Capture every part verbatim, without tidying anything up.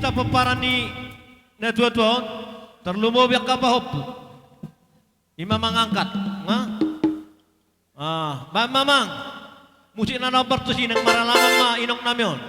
Pomparan ni natuatua on, tarlumobi angka pahompu. Ima mangangkat, nga? Ah, baen ma amang. Musik na naombar tusi, naeng maralangan ma inong nami on.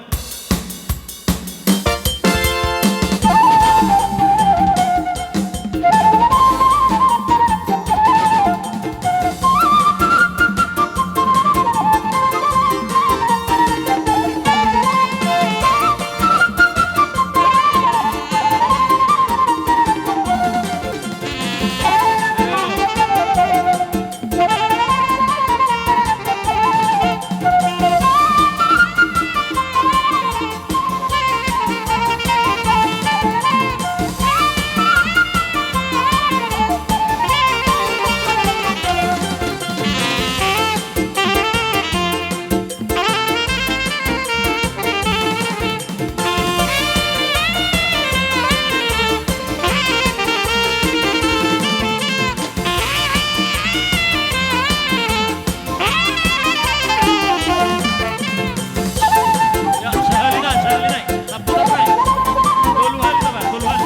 Ya, sahali nai, sahali nai. Sampulu nai. Tolu hali, tolu hali.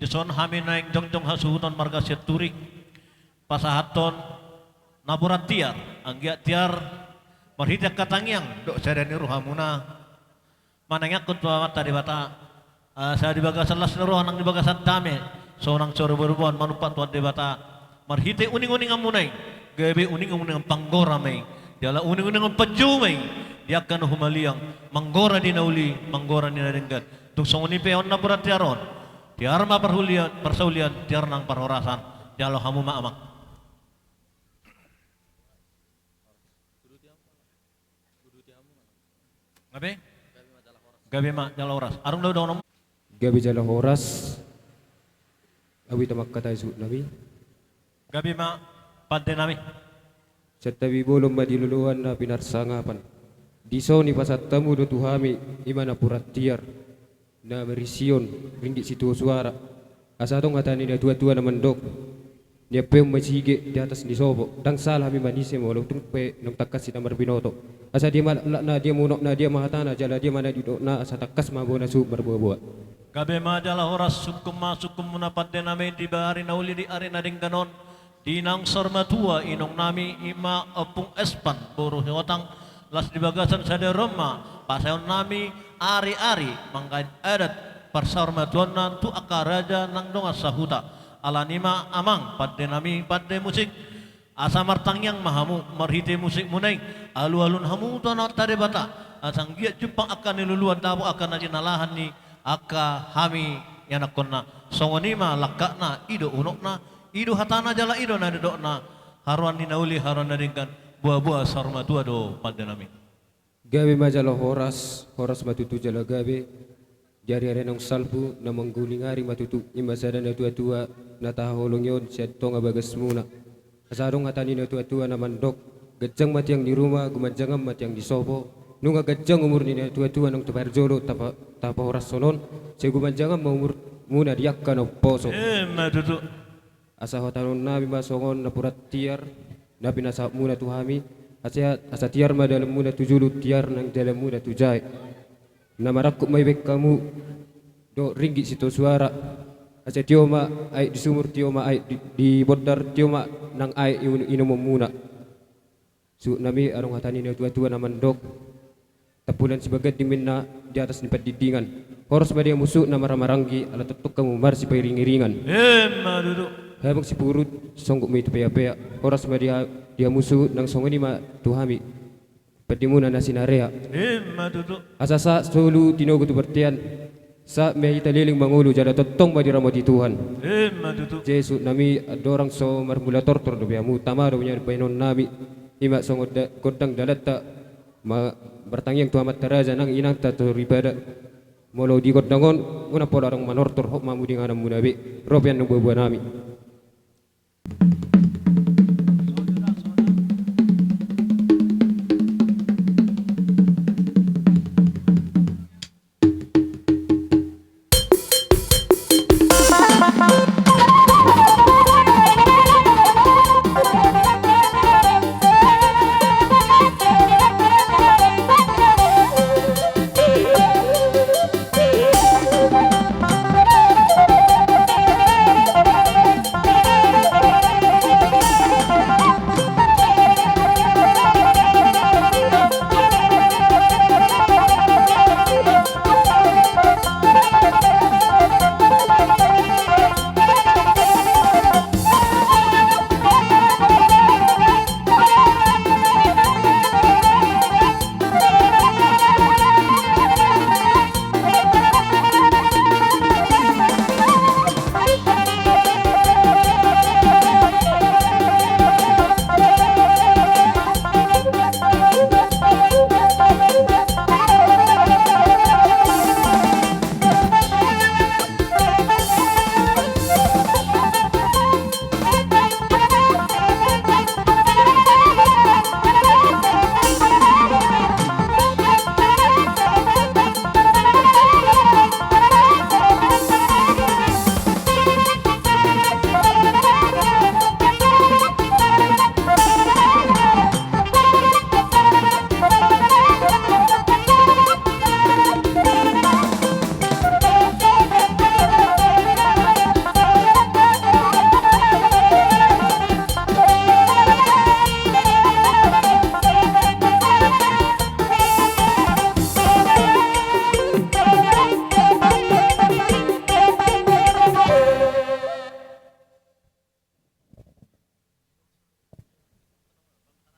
Dison hami naeng jongjong hasuhuton marga Sianturi, pasahathon napuran tiar, anggiat tiar marhite angka tangiang dohot sada ni rohamuna. Manangiangkon tu Amanta Debata, asa di bagasan las ni roha nang di bagasan dame, sonang so ruburubuan manumpak Tuhan Debata, marhite uninguninganmuna i, gabe uninguningan panggora ma i, jala uninguningan panjou ma i, di angka na humaliang, manggora di na uli, manggora di na denggan. Tung songon i pe on napuran tiar on, tiar ma parhulian, parsaulian, tiar nang parhorasan, jalo hamu ma amang. Gabe? Gabe ma jala horas. Adong do dohonon? Gabe jala horas. Au hita mangkatai suhut nami. Gabe ma pande nami. Santabi bolon ma di loloan na pinarsangapan. Dison pasahat hamu do tu hami, ima napuran tiar. Na marisi on, ringgit sitio suara. Asa adong hata ni natuatua na mandok. Niampeon ma sige di atas ni sopo, ndang sala hami manise molo tung pe naung tangkas hita marbinoto. Asa dia ma laklakna, dia ma unokna, dia ma hatana, jala dia ma na nidokna, asa tangkas ma bona suhut marboaboa. Gabe ma jala horas, sungkun ma sungkunmuna pande nami di ari na uli di ari na denggan on. Di naung saur matua inong nami ima Ompung Espan boru Hotang, las di bagasan sadari on ma pasahaton nami ariari mangkatai adat parsaur matuaonna tu angka raja nang dongan sahuta. Alani ma amang pande nami pande musik, asa martangiang ma hamu marhite musikmuna i, alualun hamu tu Amanta Debata, asa anggiat jumpang angka niluluan dapot angka na jinalahan ni angka hami ianakkonna. Songon i ma laklakna, i do unokna, i do hatana jala i do na nidokna, haroan ni na uli haroan na denggan, boaboa saur matua do pande nami. Gabe ma jala horas, horas ma tutu jala gabe. Di ari ari naung salpu na mangguling ari ma tutu, ima sada natuatua na tahaholongi on sian tonga bagasmuna. Asa adong hata ni natuatua na mandok, ganjang ma tiang ni ruma, gumanjangan ma tiang ni sopo. Nunga ganjang umur ni natuatua naung taparjolo, tapa, tapahorashon on, sai gumanjangan ma umurmuna di angka na umposo. Ima tutu. Asa hatahonon nami ma songon napuran tiar na pinasahatmuna tu hami, asa, asa tiar ma dalanmuna tu julu, tiar nang dalanmuna tu jae. Na marangkup ma ibaen hamu dohot ringgit sitio suara. Asa tio ma aek di sumur, tio ma aek di, di bondar, tio ma nang aek iun-, inumonmuna. Suhut nami, adong hata ni natuatua na mandok. Tampulan sibaganding ma inna di atas ni pandingdingan. Horas ma di hamu suhut na marhahamaranggi, ala tongtong hamu marsipairingiringan. Emma tutu. Habang sipurut, songgop ma i tu peapea. Horas ma di ha-, di hamu suhut, nang songon i ma tu hami pandimuna na sinarea. Emma tutu. Asa sahat solu tinogu tu bontean, sahat ma hita leleng mangolu jala tongtong ma diramoti Tuhan. Emma tutu. Jadi suhut nami, andorang so marmula tortor dope hamu, tama do baenon nami. I ma songon da-, gondang dalanta ma-, martangiang tu amanta raja nang inanta soripada. Molo di gondang on, unang pola adong manortor, hot ma hamu di ingananmuna be. Ro pe annon boaboa nami.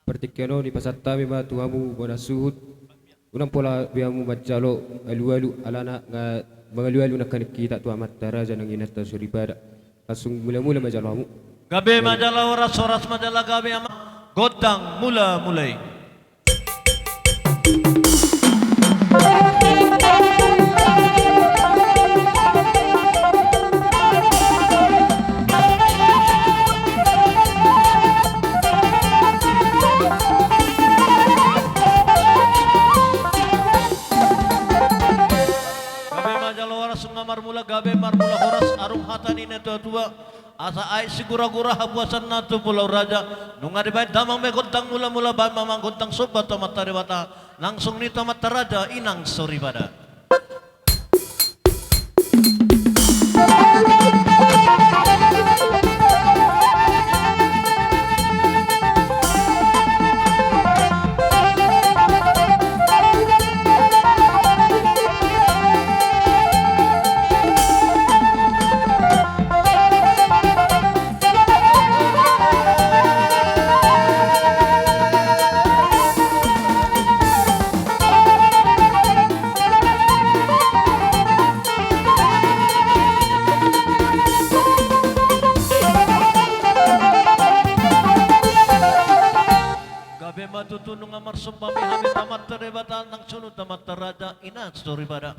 Partingkian on dipasahat hami ma tu hamu bona suhut. Unang pola be hamu manjalo alualu, alana nga mangalualu nangkaning hita tu amanta raja nang inanta soripada. Langsung mulamula ma jalo hamu. Gabe ma jala horas, horas ma jala gabe, amang. Gondang mulamula i. Gabe ma jala horas, nunga marmula gabe, marmula horas, adong hata ni natuatua. Asa aek Siguragura habuasanna tu Pulau Raja. Nunga dibaen damang be gondang mulamula, baen ma amang gondang somba tu Amanta Debata. Nang songon i tu amanta raja, inang soripada. Gabe ma tutu, nunga marsomba be hami tu Amanta Debata, nang songon i tu amanta raja, inang soripada.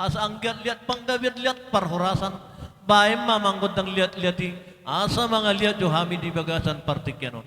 Asa anggiat liat panggabean, liat parhorasan, baen ma amang gondang liatliat i, asa mangaliat jo hami di bagasan partingkian on.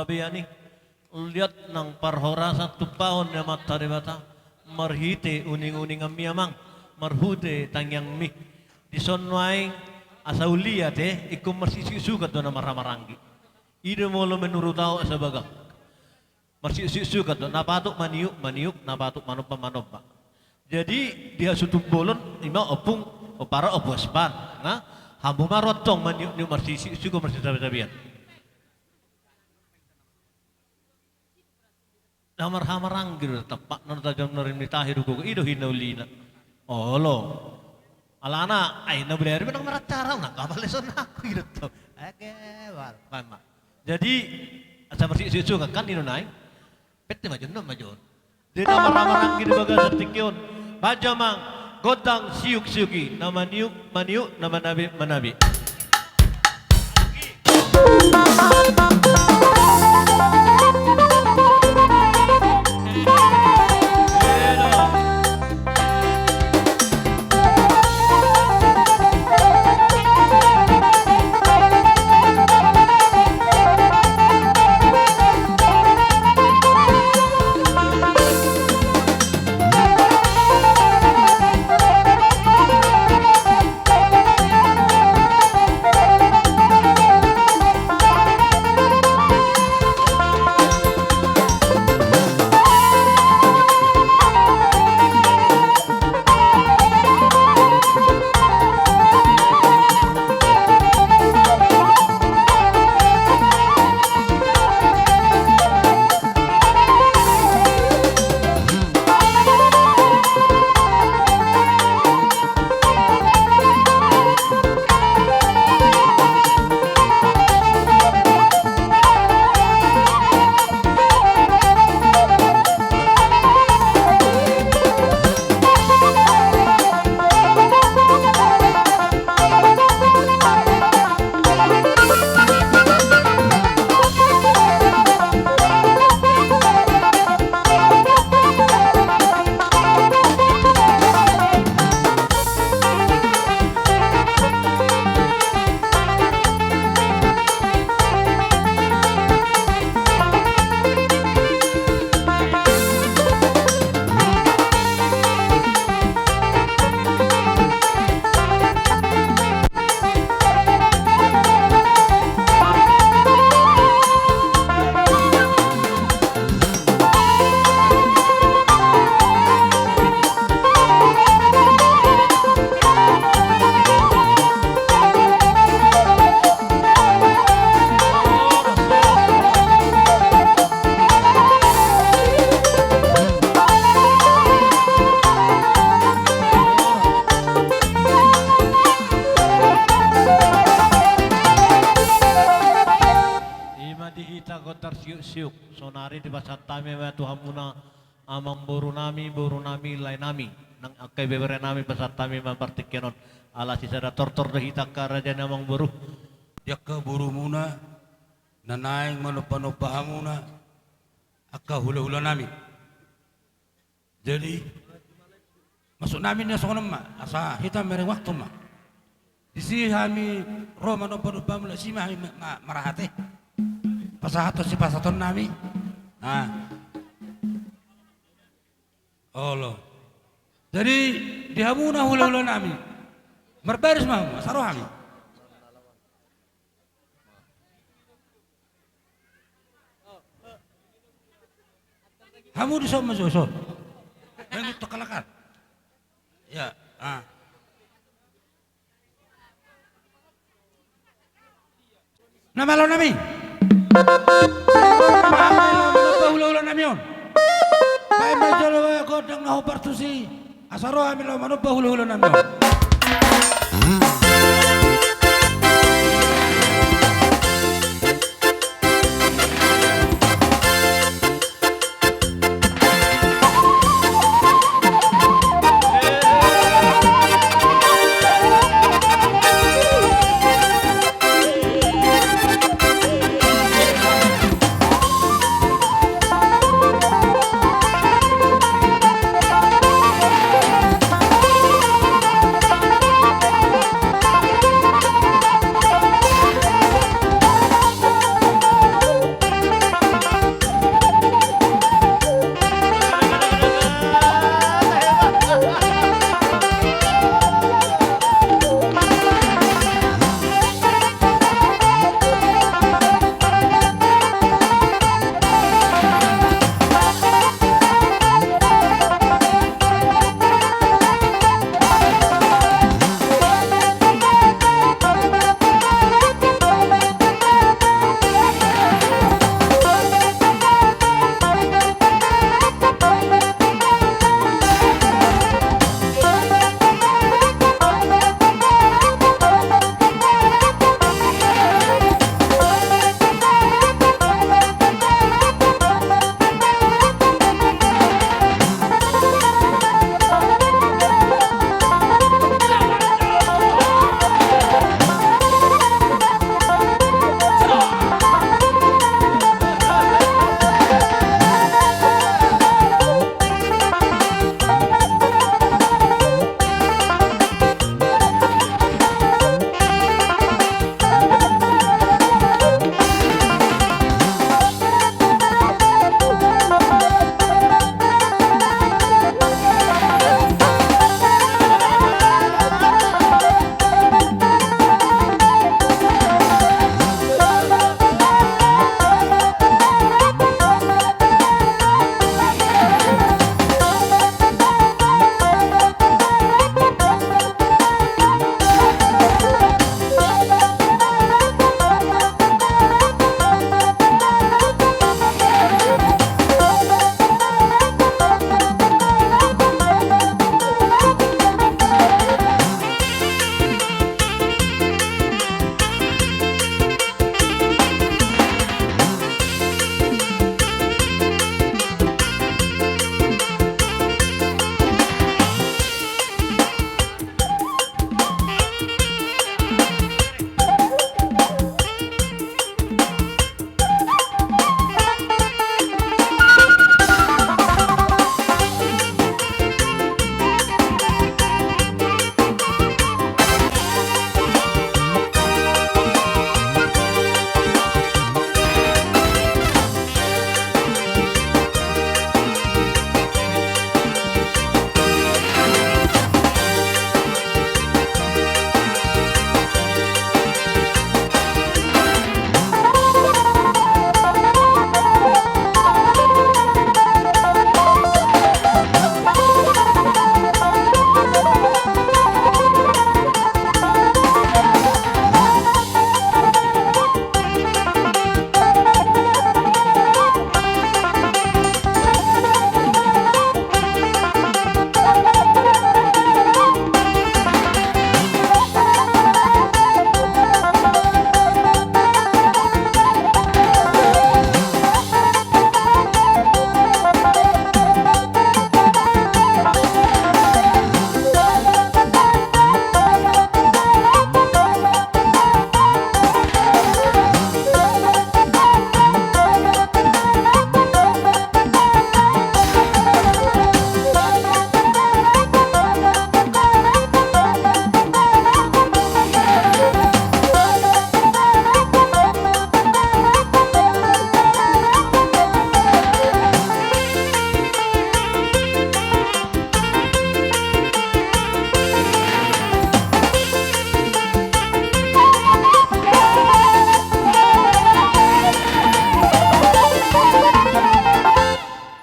Biani, liat nang parhorasan tumpahon ni Amanta Debata, marhite uning-uninganmi amang, marhite tangiangmi. Dison nuaeng asa huliat, eh, ingkon marsiuksukat do na marhahamaranggi. I do molo menurut au asa bagak. Marsiuksukat do, na patut maniuk, maniuk, na patut manomba, manomba. Jadi, di hasuhuton bolon, ima ompung, ompara, ompu Aspan. Nah, hamu ma ro antong maniuk-niuk marsiuksukat, marsisabe-sabean. Na marhahamaranggi do, tapak na tajam na rim ni tahi do gogo, i do hinaulina. Olo. Alana, ai na bulari menang maracara, na kapal leson aku i do to. Oke, wal, pama. Jadi, asa marsiuksukat kan, kan, inonai. Pette ma jon, non ma jon. Jadi, na marhahamaranggi di bagasan tingki on. Bahen jo amang, gondang siuksiuk i, na maniuk, maniuk, na manabe, manabe. Ima di hita gondang siuksiuk, saonari dipasahat hami ma tu hamuna amangboru nami, boru nami, lae nami, nang angka ibebere nami pasahat hami ma partingkian on, ala sisada tortor do hita angka raja ni amangboru. Di angka borumuna na naeng manomba-nomba hamuna angka hula-hula nami. Jadi, masuk nami na songon on ma, asa hita mereng waktu ma. Disi hami ro manomba-nomba hamu, laos disi ma hami ma-, ma-, marhaha ate. Pasahathon sipasahaton nami. Ah. Olo. Jadi, di hamuna hula-hula nami. Marbaris ma hamu, asa ro hami. Hamu dison ma jo, dison. Baen tu kalakan. Ya, ah. Na malo nami. Hula-hula nami on. Baen ma jolo gondang na hombar tusi. Asa ro hami laho manomba hula-hula nami on.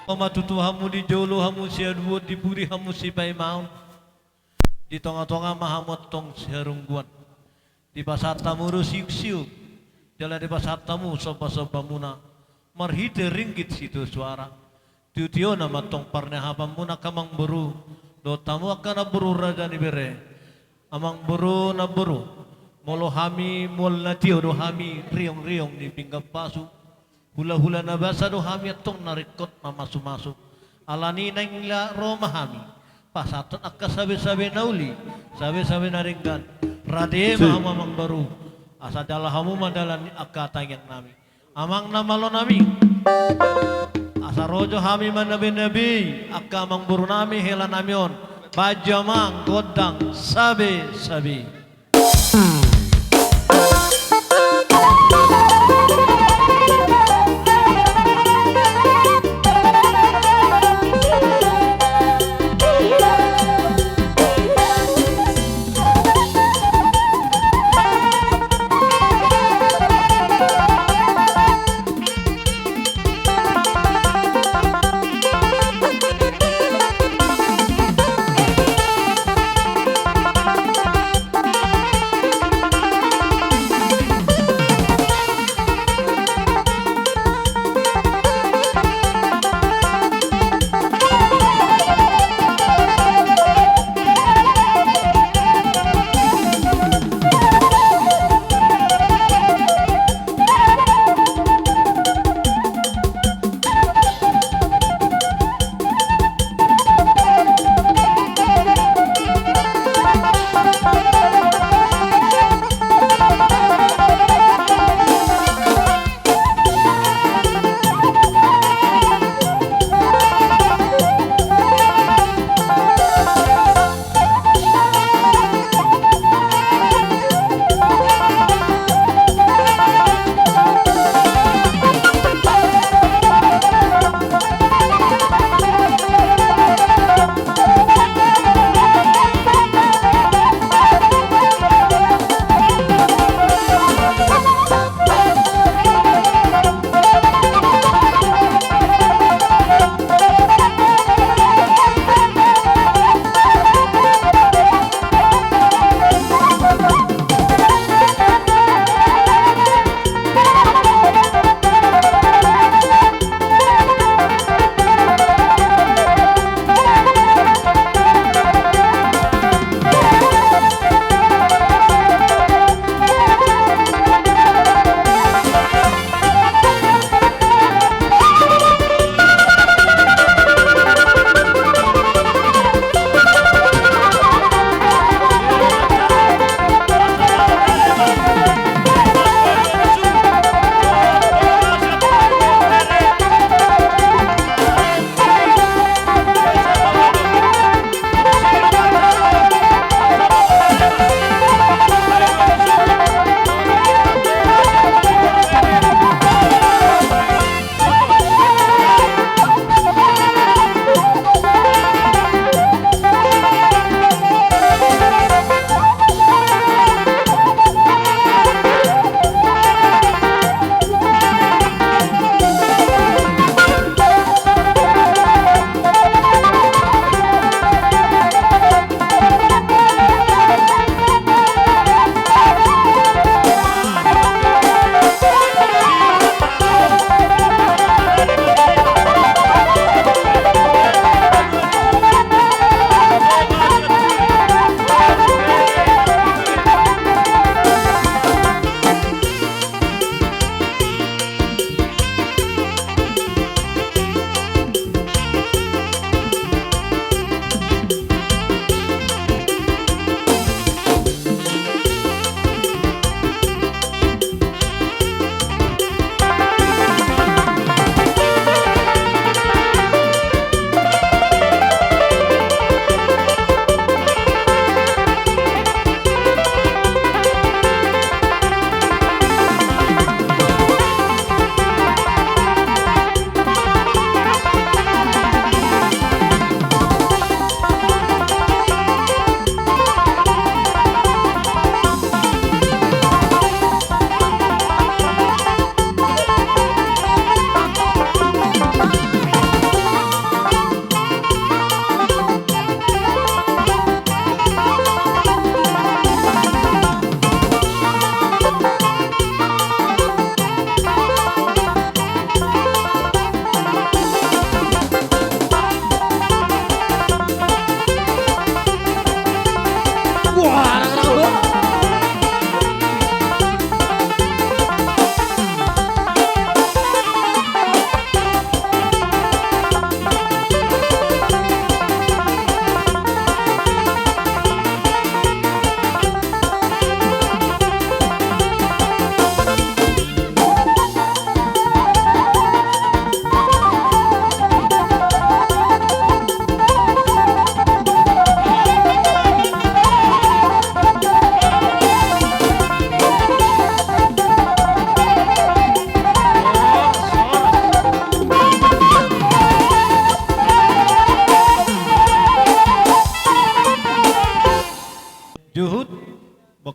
Ho ma tutu hamu di jolo, hamu siaduon, di pudi hamu sipaimaon. Di tonga-tonga ma hamu antong siharungguan. Dipasahat hamu do siuk-siuk, jala dipasahat hamu somba-sombamuna marhite ringgit sitio suara. Tio-tiona ma antong parniahapanmuna angka amangboru dohot hamu angka namboru raja ni bere. Amangboru, namboru, molo hami mual na tio do hami riong-riong ni pinggan pasu. Hula-hula na basa do hami antong na ringkot mamasu-masu. Alani i naeng ro ma hami pasahathon angka sabe-sabe na uli, sabe-sabe na denggan. Rade ma hamu amangboru, asa jalo hamu ma dalan ni angka tangiang nami. Amang na malo nami, asa ro jo hami manabe-nabe angka amangboru nami, hela nami on. Bahen jo amang gondang sabe-sabe.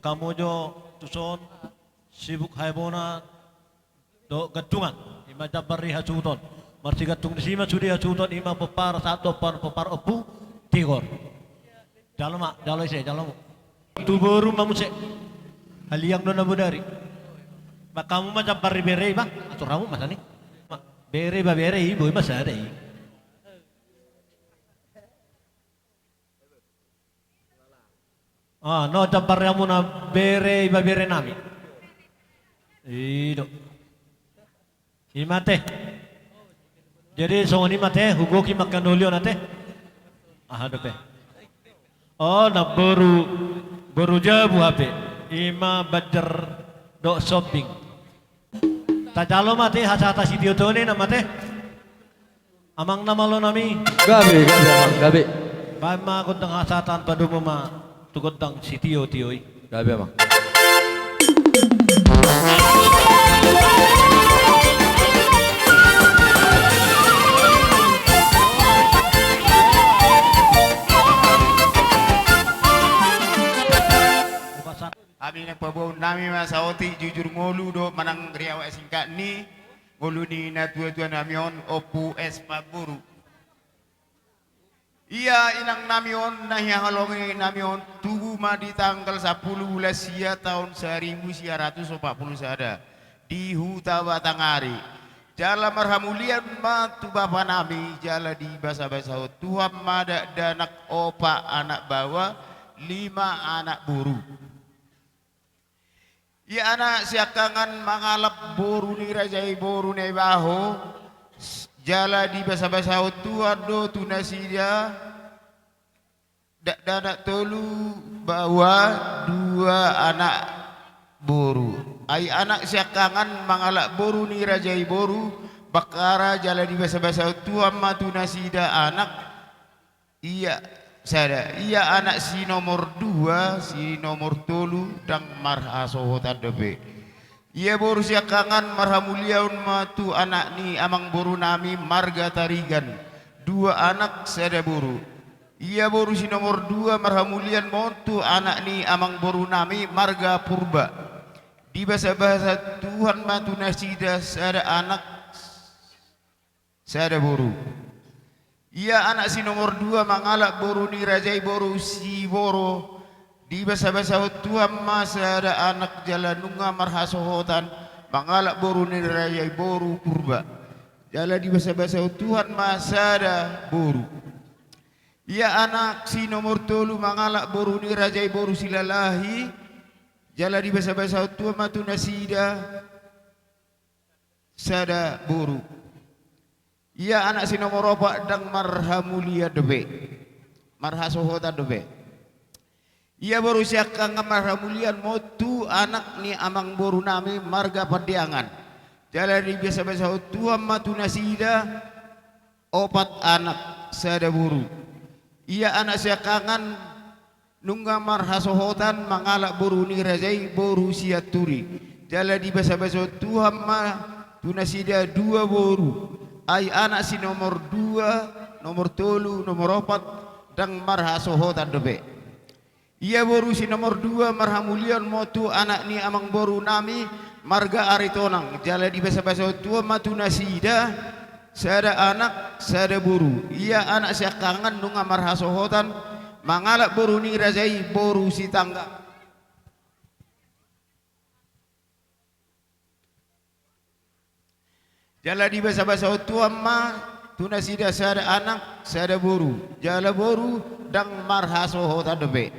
Hamu jo tuson sibuk haebona dohot gantungan, i ma jambar ni hasuhuton. Marsigantung disi ma sude hasuhuton, i ma pompar sahat dohot pompar Ompu Tigor. Jalo ma, jalo ise, jalo hamu. Tu boru ma muse. Haliang do na bodari. Ba hamu ma jambar ni bere i ba. Atur hamu masa ni. Ma, bere ba bere i, boi ma sada i. Ah, na jambar ni hamuna bere, iba bere nami. I do. I ma ate. Jadi songon i ma ate, hugohi ma angka na uli on ate. Aha dope. Oh, na boru, boru jabu hape. I ma Banjar dohot Sombing. Tajalo ma ate, hasahatan sitio-tio ni na ma ate. Amang na malo nami. Gabe, gabe, amang, gabe. Baen ma gondang hasahatan, padomu ma tu gondang sitio-tio i. Gabe, amang. Hami na paboaon nami ma saotik jujur ngolu dohot manang riwayat singkat ni ngolu ni natua-tua nami on, Ompu S. Pamboru. Ia inang nami on, na hinaholongi nami on, tubu ma di tanggal sampulu bulan sia taon saribu sia ratus opat pulu sada di Huta Batanghari. Jala marhamulian ma tu bapa nami, jala dibasabasahon Tuhan ma dakdanak, opat anak baoa, lima anak boru. Ia anak siangkangan mangalap boru ni raja i boru Naibaho, s-, jala dibasabasahon Tuhan do tu nasida dakdanak tolu, baoa dua anak boru. Ai anak siangkangan mangalap boru ni raja i boru Bakkara, jala dibasabasahon Tuhan ma tu nasida anak, ia sada, ia anak si nomor dua, si nomor tolu, ndang marhasohotan dope. Ia boru siangkangan marhamulian ma tu anak ni amang boru nami marga Tarigan, dua anak sada boru. Ia boru si nomor dua marhamulian ma on tu anak ni amang boru nami marga Purba. Dibasabasa Tuhan ma tu nasida sada anak, sada boru. Ia anak si nomor dua mangalap boru ni raja i boru Siboro, dibasabasahon Tuhan ma sada anak jala nunga marhasohotan mangalap boru ni raja i boru Purba. Jala dibasabasahon Tuhan ma sada boru. Ia anak si nomor tolu mangalap boru ni raja i boru Silalahi, jala dibasabasahon Tuhan ma tu nasida sada boru. Ia anak si nomor opat ndang marhamulian dope, marhasohotan dope. Ia boru siangkangan marhamulian ma on tu anak ni amang boru nami marga Pandiangan. Jala dibasabasahon Tuhan ma tu nasida opat anak sada boru. Ia anak siangkangan nunga marhasohotan mangalap boru ni raja i boru Sianturi. Jala dibasabasahon Tuhan ma tu nasida dua boru. Ai anak si nomor dua, nomor tolu, nomor opat ndang marhasohotan dope. Ia boru si nomor dua marhamulian ma on tu anak ni amang boru nami marga Aritonang. Jala dibasabasahon Tuhan ma tu nasida sada anak, sada boru. Ia anak siangkangan nunga marhasohotan mangalap boru ni raja i boru Sitanggang. Jala dibasabasahon Tuhan ma tu nasida sada anak, sada boru. Jala boru ndang marhasohotan dope.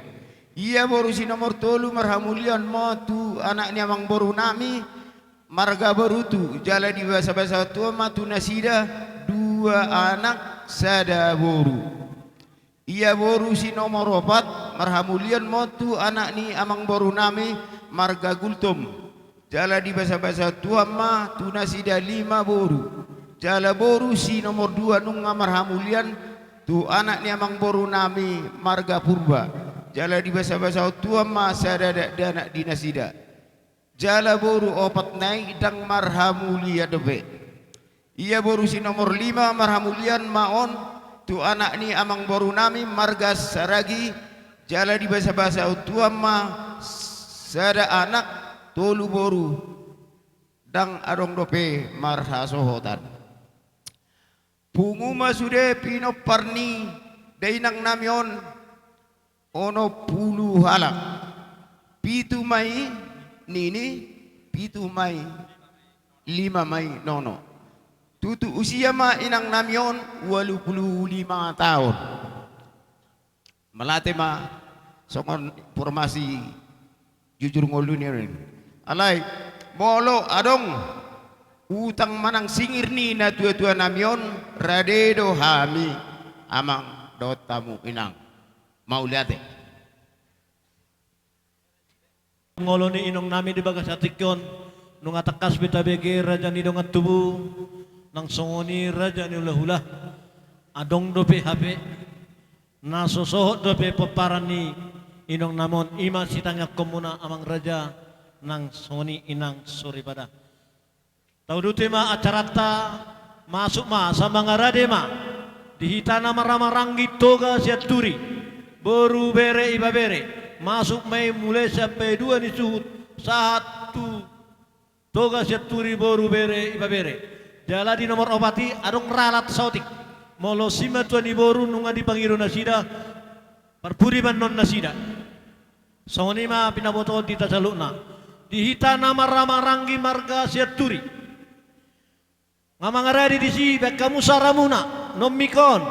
Ia boru si nomor tolu marhamulian ma on tu anak ni amang boru nami marga Barutu. Jala dibasabasahon Tuhan ma tu nasida dua anak, sada boru. Ia boru si nomor opat marhamulian ma on tu anak ni amang boru nami marga Gultom. Jala dibasabasahon Tuhan ma tu nasida lima boru. Jala boru si nomor dua nunga marhamulian tu anak ni amang boru nami marga Purba. Jala dibasabasahon Tuhan ma sada dakdanak di nasida. Jala boru opat nai ndang marhamulian dope. Ia boru si nomor lima marhamulian ma on tu anak ni amang boru nami marga Saragi, jala dibasabasahon Tuhan ma sada anak, tolu boru, ndang adong dope marhasohotan. Pungu ma sude pinompar ni dainang nami on onom pulu halak. Pitu ma i nini, pitu ma i, lima ma i nono. Tutu usia ma inang nami on ualu pulu lima taon. Mauliate ma, songon informasi jujur ngolu ni on. Alai, molo adong utang manang singir ni natuatua nami on, rade do hami amang dohot hamu inang. Mauliate. Ngolu ni inong nami di bagasan tingki on, nunga tangkas be tabege raja ni dongan tubu, nang songon i raja ni hulahula. Adong dope hape na so sohot dope pomparan ni inong nami on, i ma sitangiangkonmuna amang raja, nang songon i inang soripada. Tauduti ma acaranta, masuk ma, asa mangarade ma di hita na marhahamaranggi Toga Sianturi, boru bere ibebere, masuk ma i mulai sian paidua ni suhut sahat tu Toga Sianturi boru bere ibebere. Jala di nomor opat i adong ralat saotik. Molo simatua ni boru nunga dipangido nasida, parpudi ma annon nasida. Songon i ma pinabotohon di hita saluhutna. Di hita na marhahamaranggi marga Sianturi. Nga mangarade disi, baen hamu saramuna, non mik on.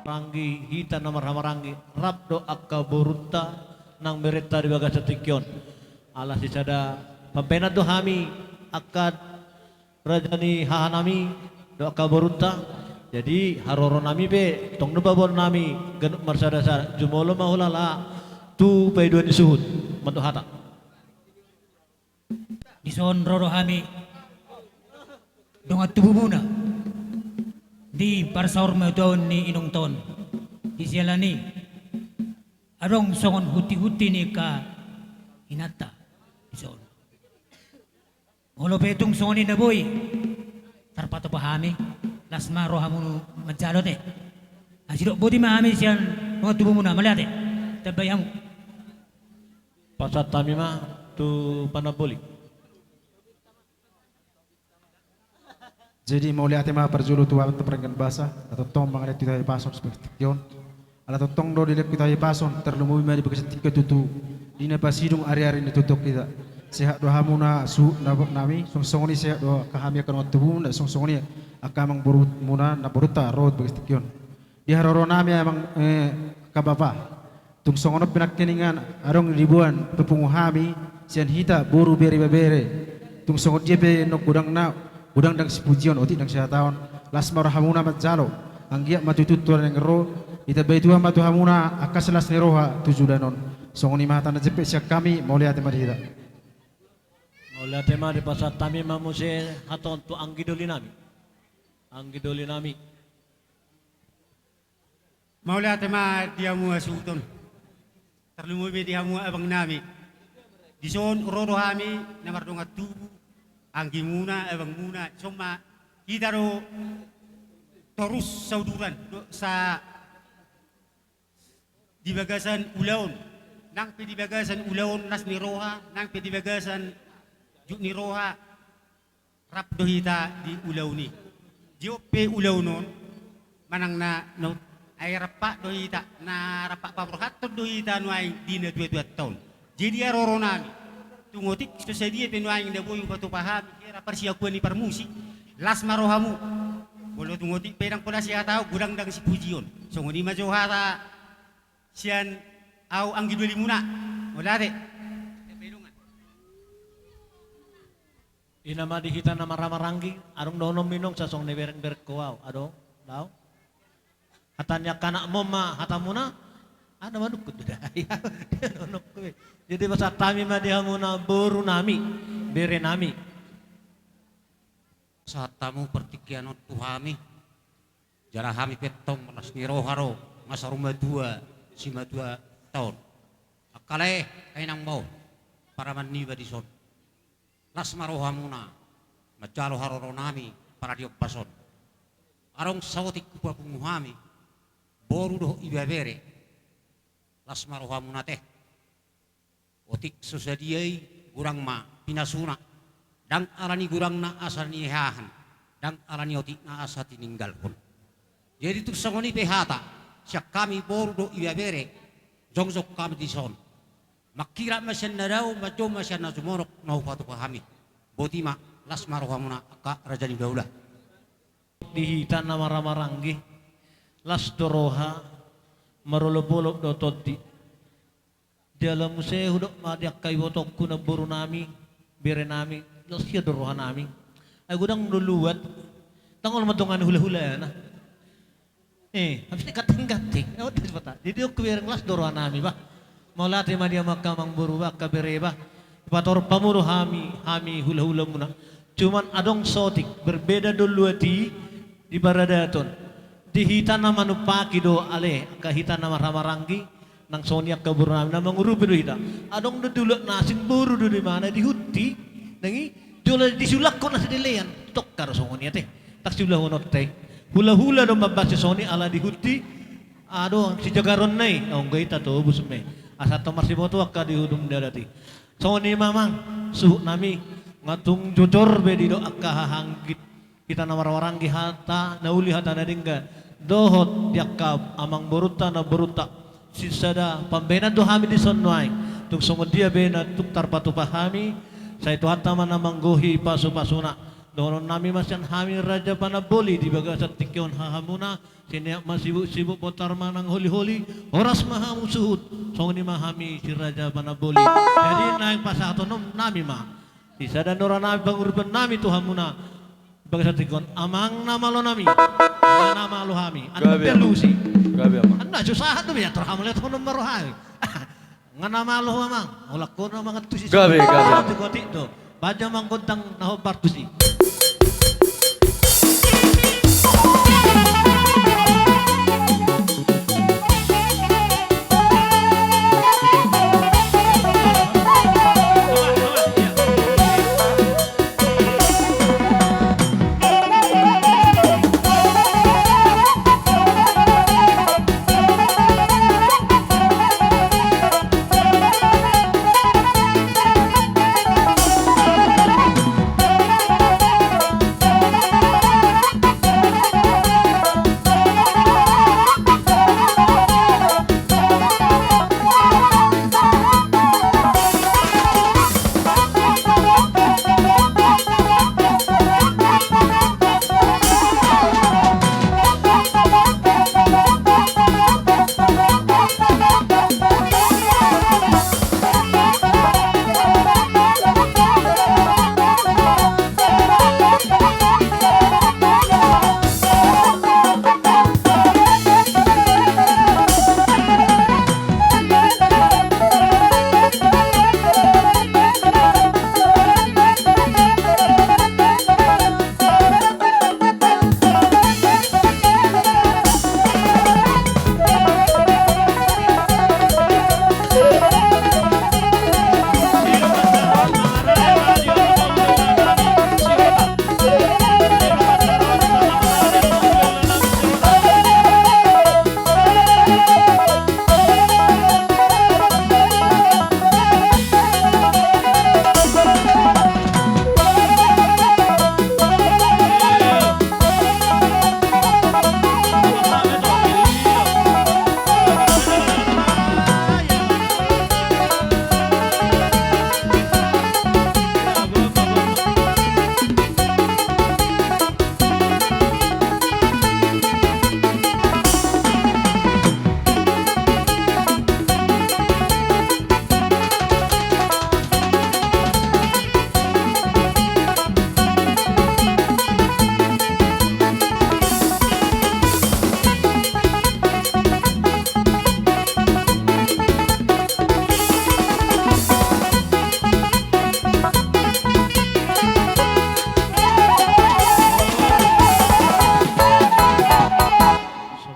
Ranggi, hita na marhahamaranggi, rap do angka borunta nang berenta di bagasan tingki on. Ala sisada pambahenan do hami angka raja ni hahanami dohot angka borunta. Jadi haroro nami pe tong do baboan nami ganup marsada-sada, jumolo ma hulala tu paidua ni suhut mandok hata. Dison ro do hami dongan tubumuna di parsaurmatuaon ni inongta on. Di siala ni adong songon hunti-hunti ni angka inanta dison. Molo pe tung songon i na boi tarpatupa hami, las ma rohamu manjalo te. Asidok boti ma hami sian dongan tubumuna, mauliate. Tambai hamu. Pasahat hami ma tu panamboli. Jadi mauliate ma parjolo tu Amanta Pardenggan Basa, na tongtong mangalehon hita hipason sibagas tingki on. Ala tongtong do dilehon hita hipason, tarlumobi ma di bagasan tingki on tutu di na pasidung ari-ari na tongtong hita. Sehat do hamuna suhut na boru nami, songon i sehat do angka hami angka dongan tubumuna, songon i angka amangborumuna na borunta ro di bagasan tingki on. Di haroro nami amang, eh, angka bapa. Tung songon on pe nangkiningan adong diboan pe pungu hami sian hita boru, bere, ibebere. Tung songon dia pe nang godangna, godang ndang sipujion, otik ndang sihataon. Las ma rohamuna manjalo. Anggiat ma tutu tu na naeng ro ditambai Tuhan ma tu hamuna angka silas ni roha tu joloan on. Songon i ma hata na jempek sian hami, mauliate ma di hita. Mauliate ma, dipasahat hami ma muse hata on tu anggi doli nami. Anggi doli nami. Mauliate ma di hamu suhut on. Tarlumobi di hamu abang nami. Dison ro do hami na mardongan tubu, anggimuna, abangmuna, dison ma hita do torus sauduran, do sa di bagasan ulaon. Nang pe di bagasan ulaon las ni roha, nang pe di bagasan jut ni roha. Rap do hita di ulaon i. Di on pe ulaon on manang na, na ai rampak do hita, na rampak paborhathon do hita nuaeng di na tua-tuanta on. Jadi haroro nami, tung otik so sadia pe nuaeng na boi hupatupa hami hera parsiakuan ni parmusik, las ma rohamu. Molo tung otik pe ndang pola sihataon, godang ndang sipujion. Songon i ma jo hata sian ahu anggi dolimuna. Mauliate. Ina ma di hita na marhahamaranggi, adong dohononmi nang sasongon ni bereng-bereng ho au, adong, dao. Hata ni angka anakmu ma hatamuna, ah, na manungkun do da. Dohononku be. Jadi pasahat hami ma di hamuna boru nami, bere nami. Sahat hamu partingkian on tu hami. Jala hami pe tong las ni roha do, nga saur matua, simatua taon. Angka lae, angka inang bao, paraman niba dison. Las ma rohamuna, manjalo haroro nami, pala di ombas on. Adong saotik hupapungu hami, boru dohot ibebere. Las ma rohamuna te. Otik so sadia i godang ma pinasuna. Ndang ala ni godangna asa nihehean, ndang ala ni otikna asa tininggalhon. Jadi tung songon i pe hata, sian hami boru dohot ibebere, jongjong hami dison. Mangkirap ma sian na dao, manjou ma sian na sumorop, na hupatupa hami. Boti ma, las ma rohamuna angka raja ni hulahula. Di hita na marhahamaranggi, las do roha, marolopolop do tondi. Jala muse hudok ma di angka ibotongku na boru nami, bere nami, las ia do roha nami. Ai godang do luat, ndang olo ma dongani hulahulana. Eh, habis ni ganting-ganting. Jadi on hubereng las do roha nami, bah. Mauliate ma di hamu angka amangboru, bah, angka bere, bah. Patorop hamu do hami, hami hulahulamuna. Cuman adong saotik, berbeda do luat i di paradaton. Di hita na manumpaki do ale, angka hita na marhahamaranggi, nang songon i angka boru nami na mangurupi do hita. Adong do di luat na asing, boru do di mana, di huti, nang i, jolo disulangkon na sidelean, tongka do songon i ate. Ndang siulahononta i. Hulahula do mambahen songon i ala di huti, adong sijagaronna i, anggo hita tobus ma i. Asa tong marsiboto angka di ujung darat i. Songon i ma amang, suhut nami, nga tung jojor be didok angka hahamaranggi. Hita na marhahamaranggi, hata na uli hata na denggan. Dohot di angka amangborunta, namborunta. Sisada pambahenan do hami dison nuaeng. Tung songon dia be na tung tarpatupa hami. Sai Tuhanta ma na manggohi pasupasuna. Dohonon nami ma sian hami raja panamboli di bagasan tingki on hahamuna. Sineat ma sibuksibuk, bontar ma nang holiholi. Horas ma hamu suhut. Songon i ma hami si raja panamboli. Jadi naeng pasahaton nami ma. Sisada nora nami pangurupion nami tu hamuna. Bagasan tingki on amang na malo nami. Mana Malo hami. Gabe, Amang. Anna belusi. Gabe, Amang. Anna jo sahat do, ya, terhamu lihat hono maro hami. Nga na malo, Amang. Olah ko na mangan tusi. Gabe, gabe, Amang. Atik do. Baja manggondang na hombar tusi.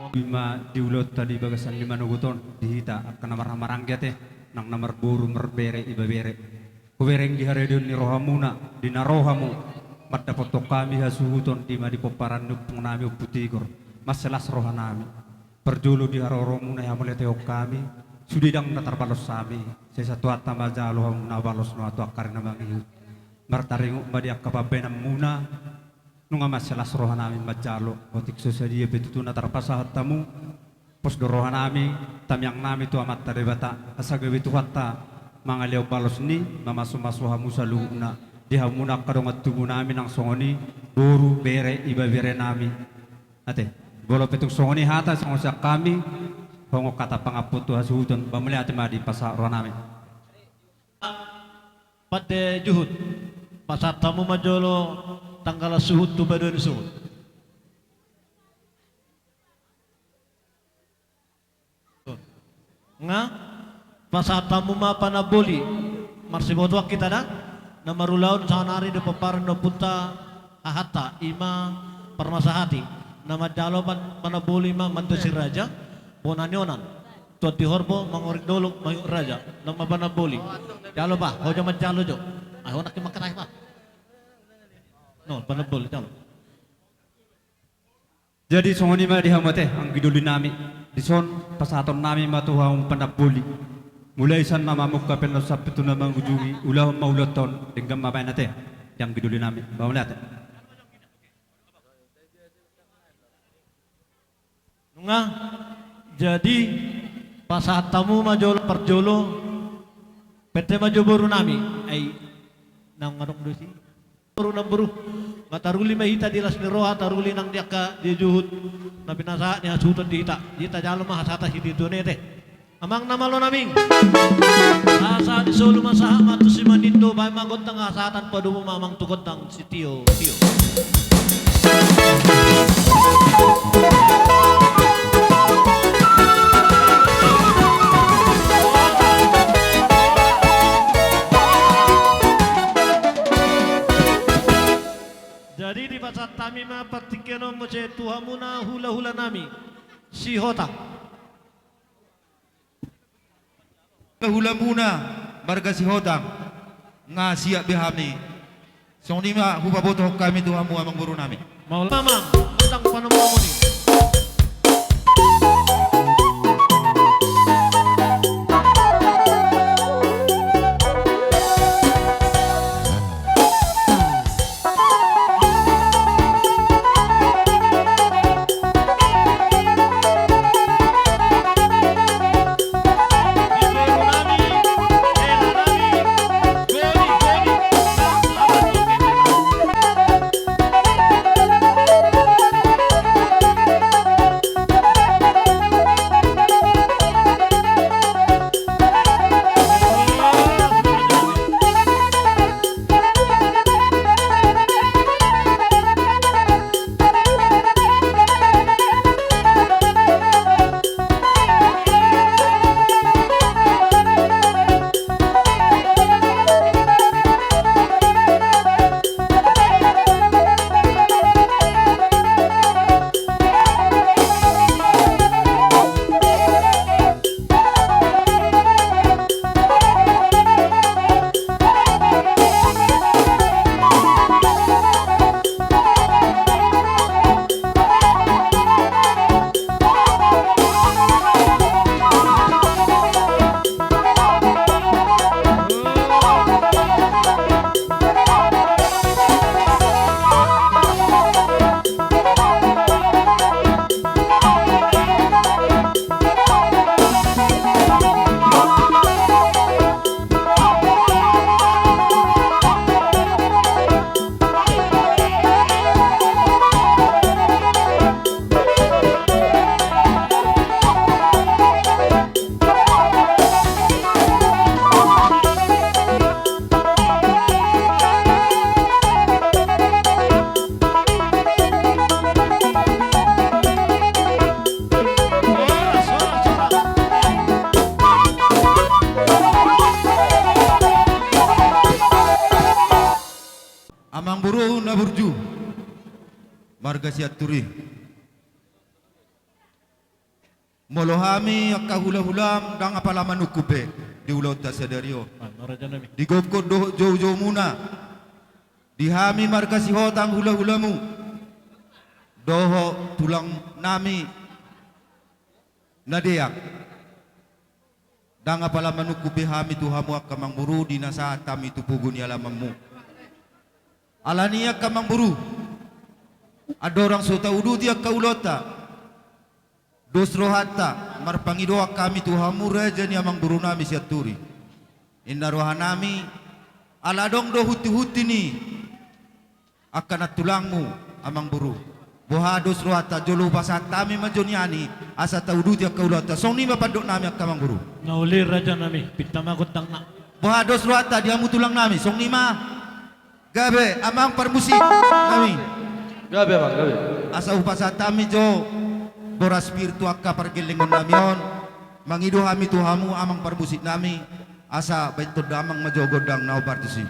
Ima di ulaonta di bagasan ni manogot on, di hita angka na marhahamaranggi ate, nang na marboru marbere ibebere. Hubereng di haradeon ni rohamuna, di na ro hamu mandapothon hami hasuhuton di ma di pomparan ni ompung nami Ompu Tigor. Mansai las roha nami. Parjolo di haroromuna i hamuliatehon hami, sude ndang na tarbalos hami, sai satuatta ma jalo hamu na balos nunga tu angka ari na mangihut. Martaringot ma di angka pambahenanmuna, nunga mansai las roha nami manjalo, otik so sadia pe tutu na tarpasahat hamu, pos do roha nami, tamiang nami tu Amanta Debata, asa gabe Tuhanta mangalehon balos ni mamasumasu hamu saluhutna, di hamuna angka dongan tubu nami nang songon i, boru, bere, ibebere nami. Ate, molo pe tung songon i hata, songon sian hami, songon hata pangampun tu hasuhuton, ba mauliate ma dipasahat roha nami. Pande juhut, pasahat hamu ma jolo tanggalan suhut tu paduahon ni suhut. Nga, pasahat hamu ma panamboli. Marsibotoan hita da, na marulaon saonari di pomparan ni ompunta hahanta, ima parmasahati, na manjalo pan-, panamboli ma Mandu Si Raja, bona ni onan. Tuan di horbo, mangoring dolok, maihut raja, nama panamboli. Jalo ba, ho jo manjalo jo. Ai, ho nangkin mangkatai ba. No, panamboli, jalo. Jadi songon i ma di hamu ate, anggi doli nami. Dison pasahaton nami ma tu hamu panamboli. Mulai sian na mamungka pe na sampe tu na mangujungi, ulahon ma ulaonta on, denggan ma baen ate. Di anggi doli nami, ba mauliate. Nunga, jadi pasahat hamu ma jolo parjolo, pette ma jo boru nami, ai, naung adong do si. Boru nang boru. Nga taruli ma hita di las ni roha, taruli nang di angka di juhut. Na pinasahat ni hasuhuton di hita. Di hita jalo ma hasahatan sitiotio ni ate. Amang na malo nami. Asa di solu ma sahat ma tu si manindo, baen ma gondang hasahatan padomu ma amang tu gondang sitiotio. Jadi dipasahat hami ma partingkian on muse tu hamuna hula-hula nami Sihotang. Hulamuna marga Sihotang, nga siap be hami. Songon i ma hupabotohon hami tu hamu amang boru nami. Mauliate ma, Amang, tentang panomu-nomu ni. Amang boru na burju, marga Sianturi. Molo hami angka hula-hulam ndang apala manungkun be di ulaonta sadari on. Di gokhon dohot jou-joumuna, di hami marga Sihotang hula-hulamu, dohot tulang nami na deak. Ndang apala manungkun be hami tu hamu angka amang boru di na sahat hami tu pogu ni alamanmu. Alani i angka amang boru, andorang so tauduti angka ulaonta, dos rohanta marpangidoan hami tu hamu raja ni amang boru nami Sianturi. Inna roha nami, ala adong do hunti-hunti ni angka nantulangmu amang boru. Boha dos rohanta jolo hupasahat hami ma jo nian i, asa tauduti angka ulaonta. Songon i ma pandok nami angka amang boru. Na uli raja nami, pinta ma gondangna. Boha dos rohanta di hamu tulang nami, songon i ma. Gabe, amang parmusik nami. Gabe, amang, gabe. Asa hupasahat hami jo boras pir tu angka pargellengon nami on. Mangido hami tu hamu amang parmusik nami. Asa baen tu damang ma jo gondang na hombar tusi.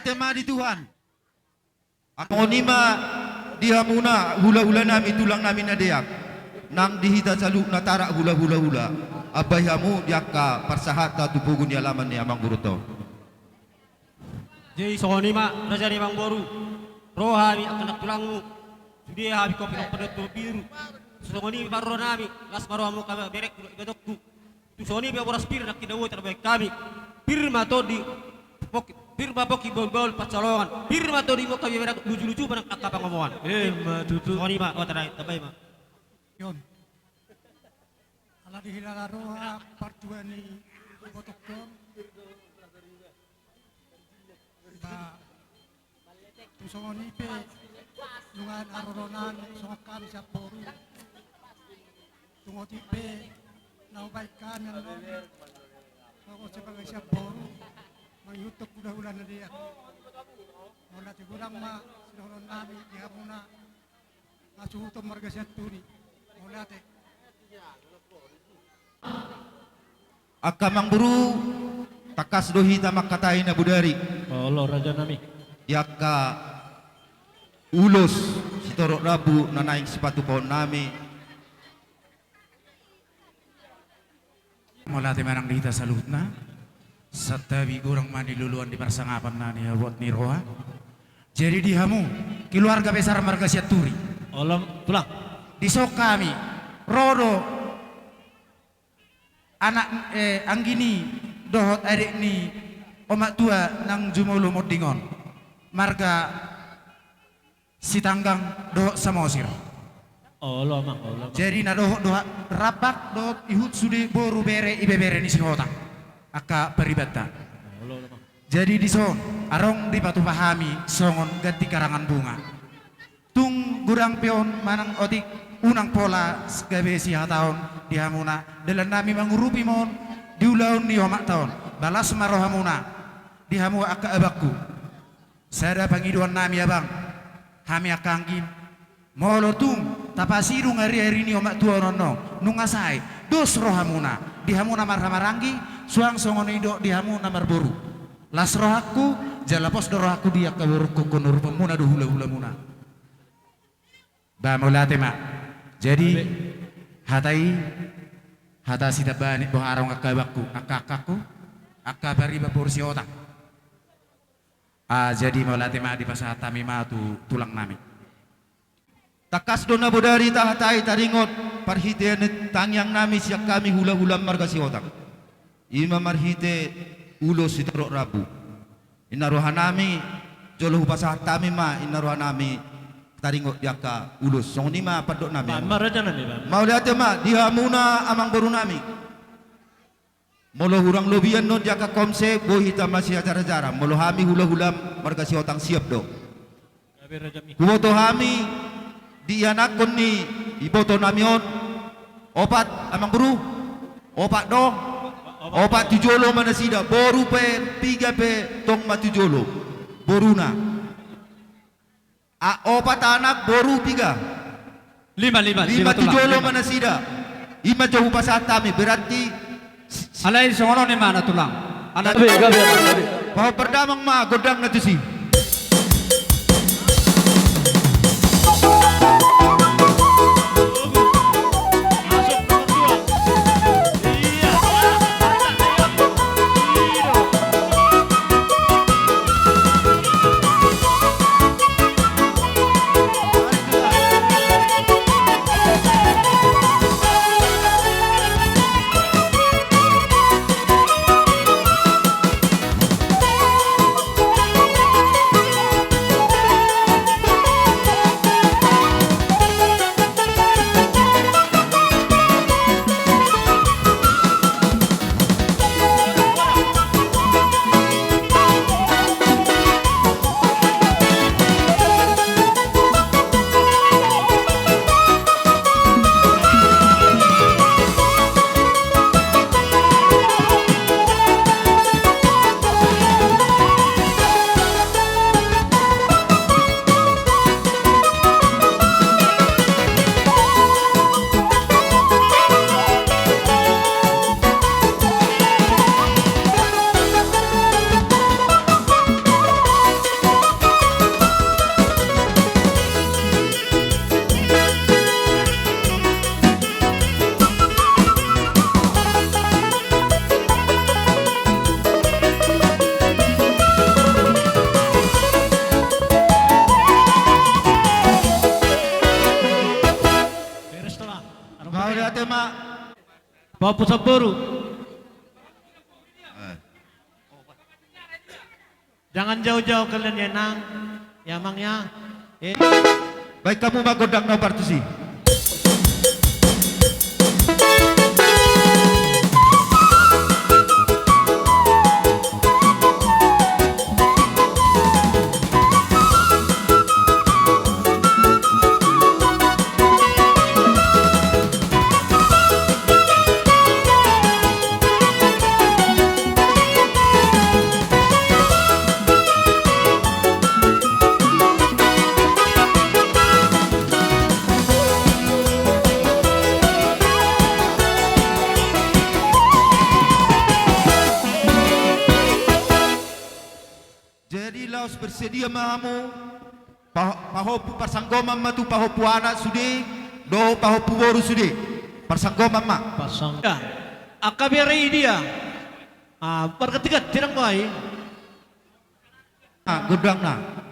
Tema di Tuhan. Anggo i ma di hamuna hulahula nami, tulang nami na deak, nang di hita saluhutna tarak hulahula, ambai hamu di angka parsahatta tu pogu ni alaman ni amangborunta on. Jadi songon i ma raja ni amangboru, ro hami angka na tulangmu, sude hami kopi rong pado tu biru. Songon i ma ro nami, las ma rohamu angka berengku dohot ibatonku. Tung songon i pe boras pir nangkin na boi tarbahen hami. Pir ma tondi, pir ma pongki bahulbahul pansalongan. Pir ma tondi, mungka bibere, lujuluju ma nang angka pangomoan. Ima tutu. Songon i ma, o, tambai ma. Ion. Ala dihilala roha partua ni ibotongkon. Ba, tung songon i pe, nunga haroronami songon hami sian boru. Tung otik pe na hubaen hami annon, songon sebagai sian boru, mangihuthon hulahula na deak. Mauliate godang ma sidohononnami di hamuna. Hasuhuton marga Sianturi. Mauliate. Angka amangboru, tangkas do hita mangkatai na bodari. Olo, raja nami. Di angka ulos sitorop rambu na naeng sipatupaonnami. Mauliate ma nang di hita saluhutna. Santabi godang ma niluluan di parsangapan na nihabot ni roha. Jadi di hamu keluarga besar marga Sianturi. Olo, tulang. Dison hami, ro do anak, eh, anggi ni dohot adek ni omak tua nang jumolo monding on. Marga Sitanggang dohot Samosir. Olo, amang, olo, amang. Jadi na dohot do rampak dohot ihut sude boru, bere, ibebere ni Sihotang. Angka paribanta. Olo, olo, amang. Jadi dison, adong dipatupa hami songon ganti karangan bunga. Tung godang pe on manang otik, unang pola gabe sihataon di hamuna, dalannami mangurupi ma on di ulaon ni omakta on. Ba las ma rohamuna di hamu angka abangku. Sada pangidoannami, abang, hami angka anggim, molo tung tapasidung ariari ni omak tua on annon, nunga sae, dos rohamuna di hamu na marhahamaranggi, suang songon i do di hamu na marboru. Las rohangku, jala pos do rohangku di angka borungku, ingkon urupanmuna do hulahulamuna. Ba, mauliate ma. Jadi, hata i, hata sitambaan i, boha adong angka abangku, angka angkangku, angka pariban boru Sihotang. Ah, jadi mauliate ma, dipasahat hami ma tu tulang nami. Tangkas do na bodari tahatai taringot parhitean ni tangiang nami sian hami hulahulam marga Sihotang. I ma marhite ulos sitorop rambu. Inna roha nami, jolo hupasahat hami ma inna roha nami taringot di angka ulos. Songon i ma pandok nami. Ba, ma raja nami, ba. Mauliate ma di hamuna amangboru nami. Molo hurang lobi annon di angka komse, boi hita masiajarajara. Molo hami hulahulam marga Sihotang siap do. Gabe, raja mi. Huboto hami di ianakhon ni iboto nami on, opat, amangboru? Opat do? Opat. Opat tu jolo ma nasida, boru pe piga pe tong ma tu jolo boruna. A, opat anak, boru piga? Lima, lima, lima, lima tu tulang, jolo lima. Ma nasida. I ma jo hupasahat hami, berarti s-, s-, alai songon on i ma na tulang. Alai gabe, gabe, gabe. Pahot pardamang ma gondangna tusi. Mauliate ma. Pahompu Samboru. Eh. Jangan jauh-jauh kalian ya, Nang. Ya, Mang, ya. Eh. Baen hamu ma gondang na partusi. Jadi laos bersedia ma hamu, pa-, pahompu parsanggoman ma tu pahompu anak sude, dohot pahompu boru sude. Parsanggoman ma. Parsang-, ya. Angka bere i dia. Ah, marganti-ganti nang baen. Ah, gondangna.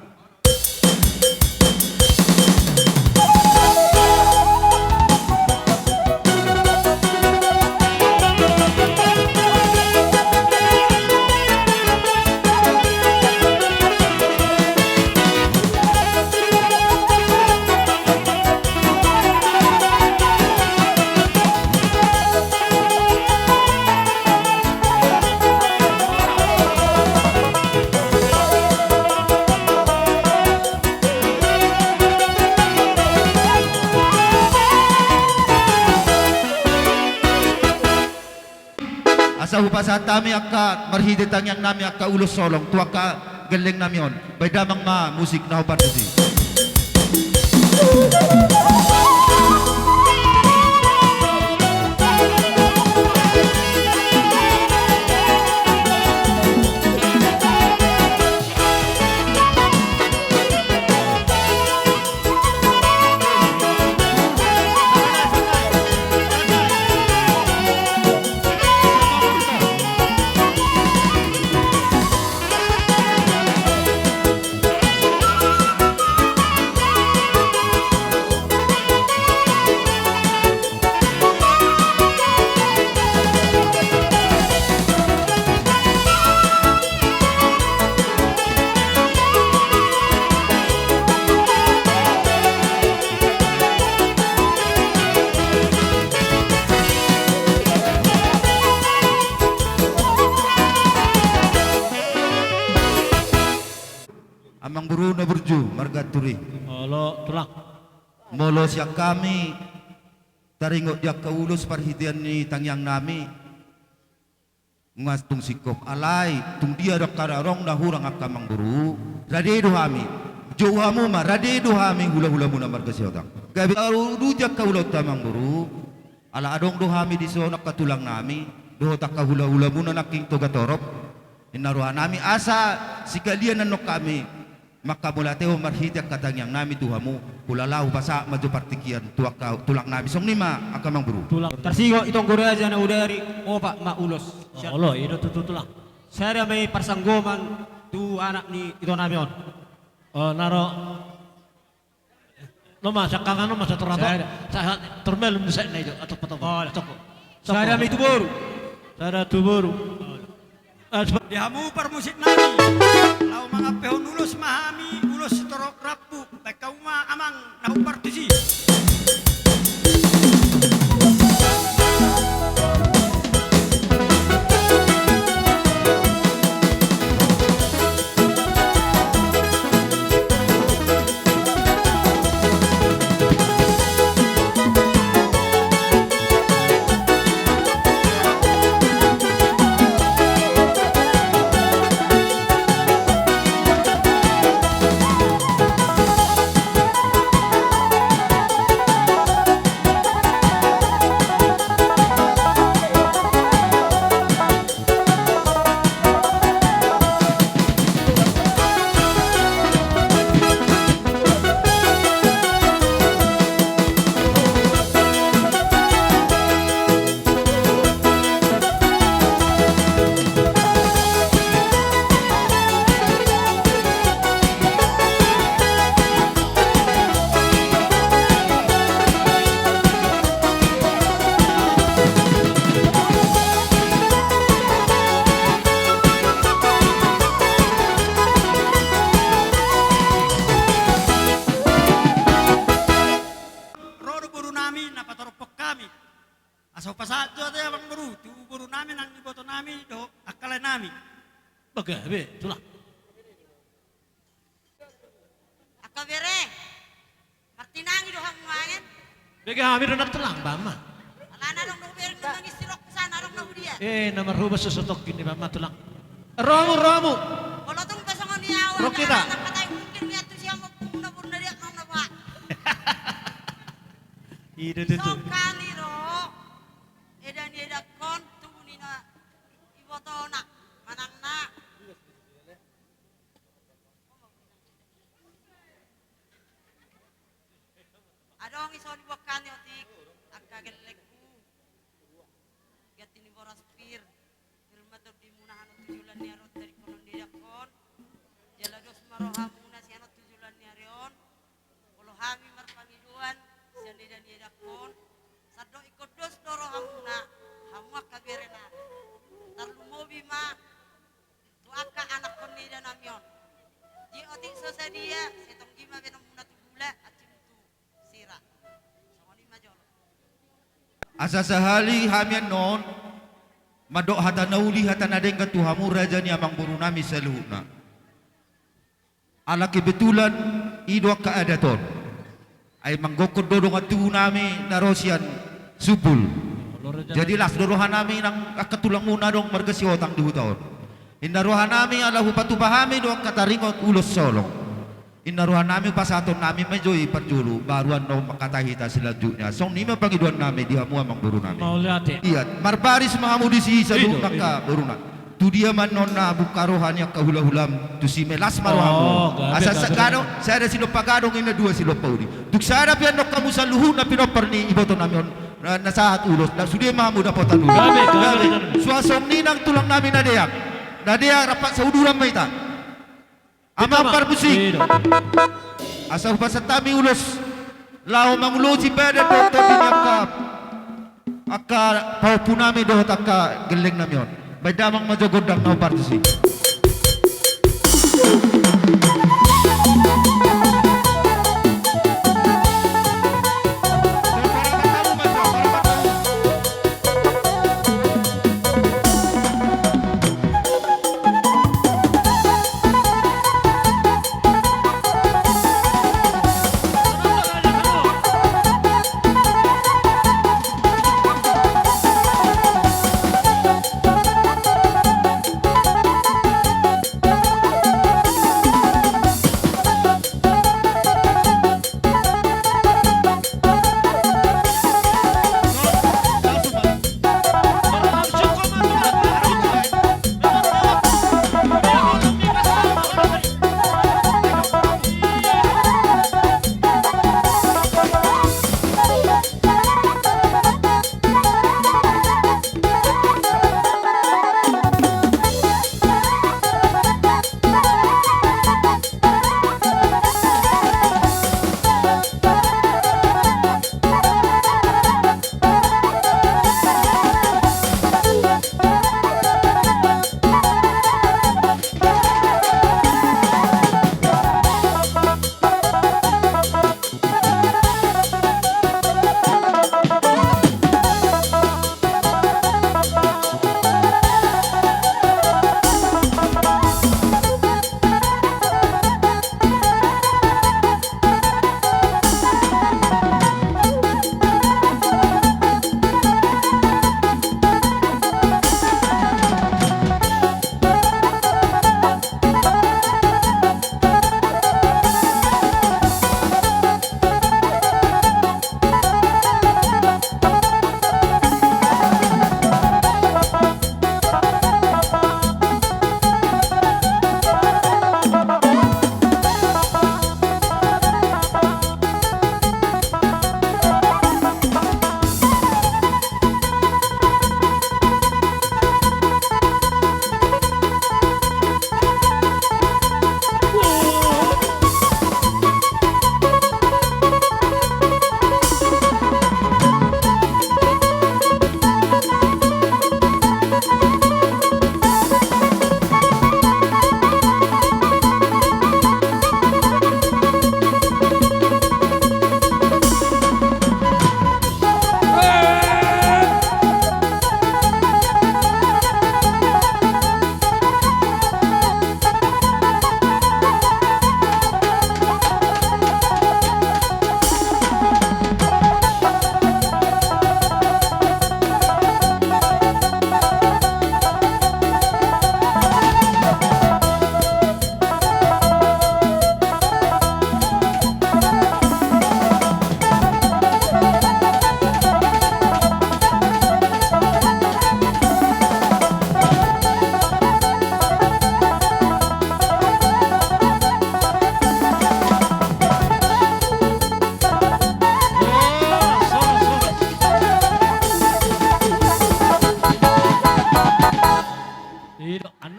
Asa hupasahat hami angka marhite tangiang nami angka ulos holong tu angka gelleng nami on. Baen damang ma musik na hombar tusi. Amangboru na burju marga Turi. Olo, Tulang. Molo sian hami taringot di angka ulos parhitean ni tangiang nami, nunga tung singkop, alai tung dia do angka na adong na hurang angka amangboru, rade do hami. Jou hamu ma, rade do hami hulahulamuna marga Sihotang. Gabe taruduti angka ulaonta amangboru. Ala adong do hami dison angka tulang nami dohot angka hulahulamuna nangkin Togatorop. Ninna roha nami asa sikalian annon hami manghamauliatehon marhite angka tangiang nami tu hamu, hulala hupasahat ma jo partingkian tu angka tulang nami. Songon i ma angka amangboru. Tulang. Tarsingot i tonggo raja na hudari, opat ma ulos. Olo, i do tutu, Tulang. Sada ma i parsanggoman tu anak ni ito nami on. O, na ro. Noma, siangkangan noma, sator ato. Sada. Sa-, sa-, tormelum di saitna i jo, ato pato. O, ato. Sada ma i tu boru. Sada tu boru. Di hamu parmusik nami, laho mangampehon ulos ma hami, ulos sitorop rambu, baen hamu ma amang na hombar tusi. Asa hupasahat jo ate amangboru tu boru nami nang iboto nami dohot angka lae nami. Bagabe, tulang. Angka bere, martinangi do hamu mangan. Bege hami do nang tulang, bama. Alana adong do hubereng na mangisirok sana, adong na hudia. Eh, na marhobas so sotongkin ni bama tulang. Ro hamu, ro hamu. Molo tung pe songon i au, ro hita. Nang patai mungkin nian tu sian ompungna boru na dia nang na ba. I do tutu. Songkali ro. Eda ni edangkon tubu ni na ibotona manang na. Adong i songon i buangkani otik angka gellengku. Ganti ni boras pir. Pir ma tondimuna hanon tu joloan ni ari on tadingkonon ni edangkon. Jala dos ma rohamuna sian on tu joloan ni ari on. Molo hami marpangidoan sian eda ni edangkon. Sandok ingkon dos do rohamuna. Hamu angka berena. Tarlumobi ma tu angka anakkon ni eda nami on. Di otik so sadia, sai tonggi ma baenonmuna tu bula, ancim tu sira. Songon i ma jolo. Asa sahali hami annon, mandok hata na uli hata na denggan tu hamu raja ni amangboru nami saluhutna. Ala kebetulan i do angka adat on. Ai manggokkon do dongan tubu nami na ro sian Sumbul. Jadi las do roha nami nang angka tulangmuna adong marga Sihotang di huta on. Inna roha nami ala hupatupa hami do angka taringot ulos solong. Inna roha nami hupasahathon nami ma jo i parjolo, baru annon mangkatai hita selanjutnya. Songon i ma pangidoan nami di hamu amangboru nami. Mauliate. Ia, marbaris ma hamu disi saluhut angka boruna. Tu dia ma annon na bungka roha ni angka hulahulam, tusi ma las ma rohamu. Asa sada silompa gadong, sada silompa gadong, inna dua silompa uli. Tung sada pe annon hamu saluhutna pinompar ni iboto nami on, na, na sahat ulos, na sude ma hamu dapotan ulos. Gabe, gabe. Suang songon i nang tulang nami na deak. Na deak rap sahundulan ma hita. Amang parmusik. Asa hupasahat hami ulos laho mangulosi badan dohot tondi ni angka, angka pahompu nami dohot angka gelleng nami on. Baen damang ma jo gondang na hombar tusi.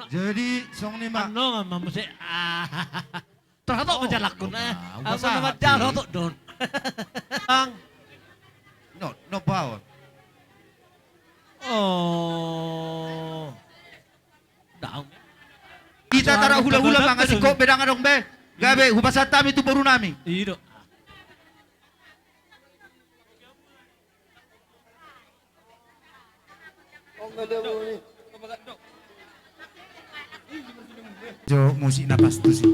Jadi songon i ma. Annon ma muse. Tarhatop ma jalakkon. Upa sahat. Tarhatop do on. Ang. No, no baon. Oh. Daong. Hita tara hulahula mangasingkop be, ndang adong be. Gabe hupasahat hami tu borunami. I do. Jo musik na pas tusi.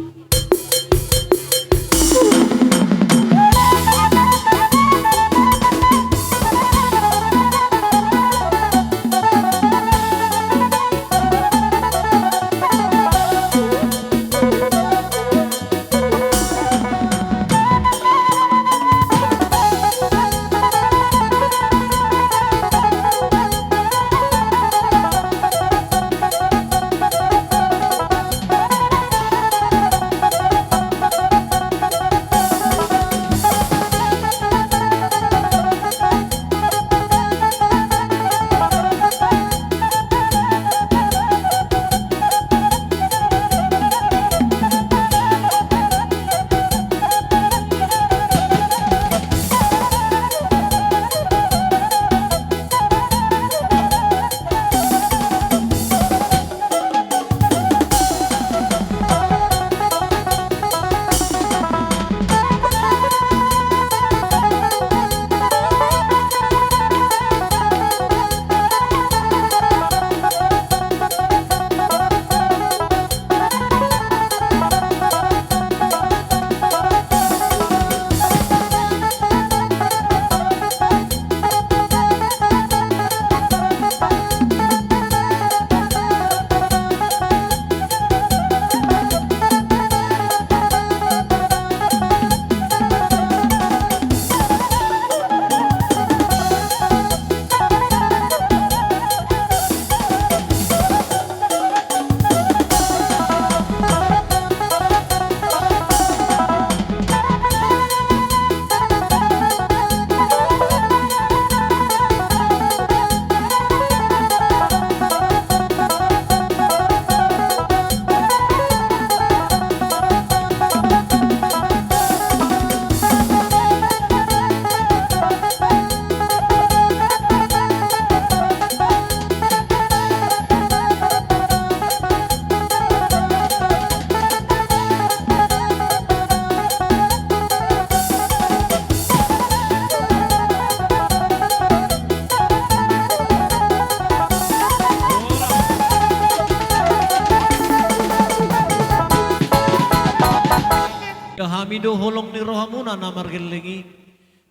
Ia hami do holong ni rohamuna na margelleng i.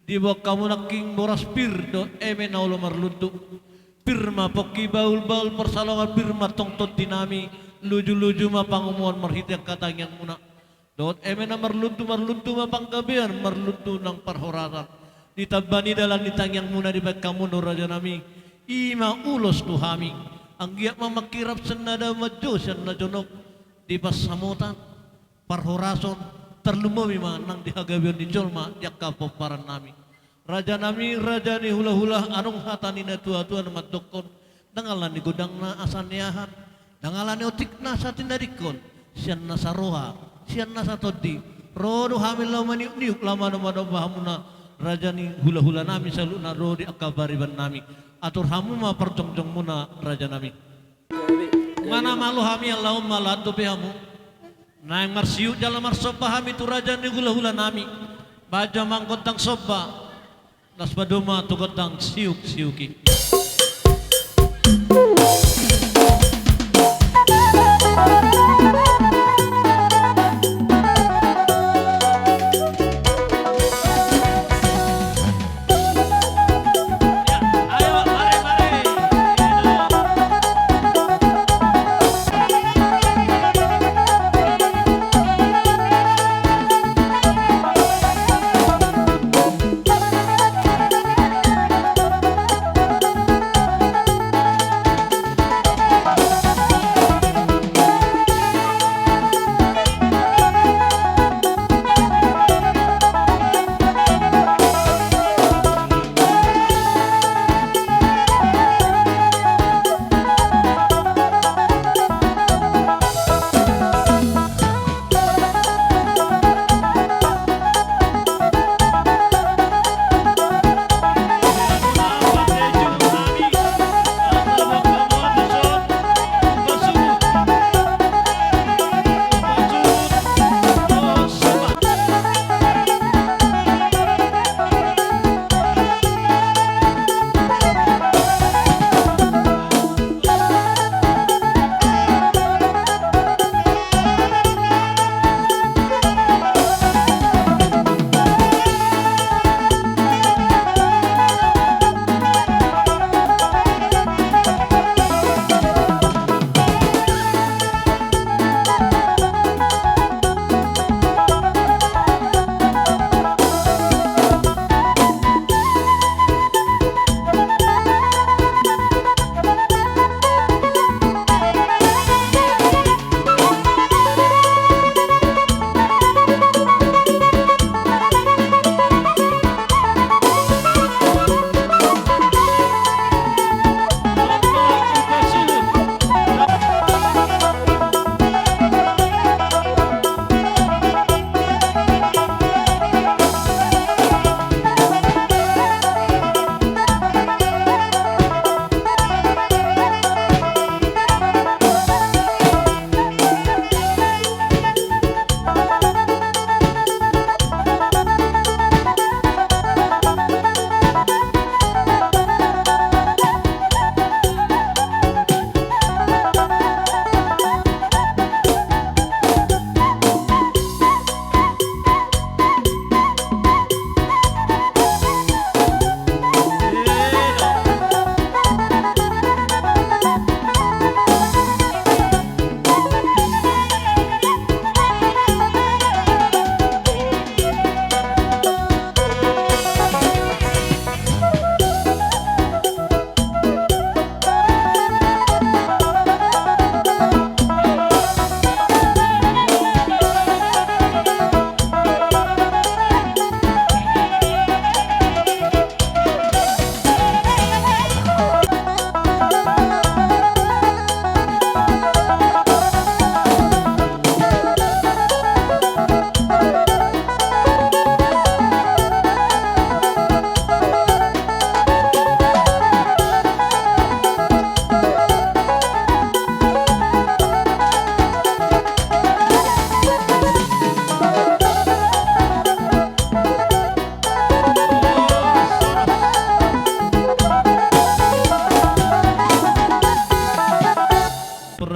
Diboan hamu nangkin boras pir dohot eme na olo marluntu. Pir ma pongki, bahulbahul parsalongan, pir ma tong tondinami, lujuluju ma pangomoan marhite angka tangiangmuna. Dohot eme na marluntu, marluntu ma panggabean, marluntu nang parhorasan. Ditambani dalan ni tangiangmuna dibahen hamu on rajanami, i ma ulos tu hami. Anggiat ma mangkirap sian na dao, manjou sian na jonok, di pansamotan, parhorason, tarlumobi ma nang di hagabeon ni jolma di angka pomparan nami. Raja nami, raja ni hulahula, adong hata ni natuatua na mandokkon, ndang ala ni godangna asa niahan, ndang ala ni otikna asa tinadingkon, sian nasa roha, sian nasa tondi, ro do hami laho maniukniuk, laho manombanomba hamuna, raja ni hulahula nami saluhutna ro di angka pariban nami. Atur hamu ma parjongjongmuna, raja nami. Nunga na malo hami, ala on ma laho tu pe hamu. Naeng marsiuk jala marsomba hami tu raja ni hulahula nami. Bahen jo amang gondang somba. Laos padomu ma tu gondang siuksiuk i.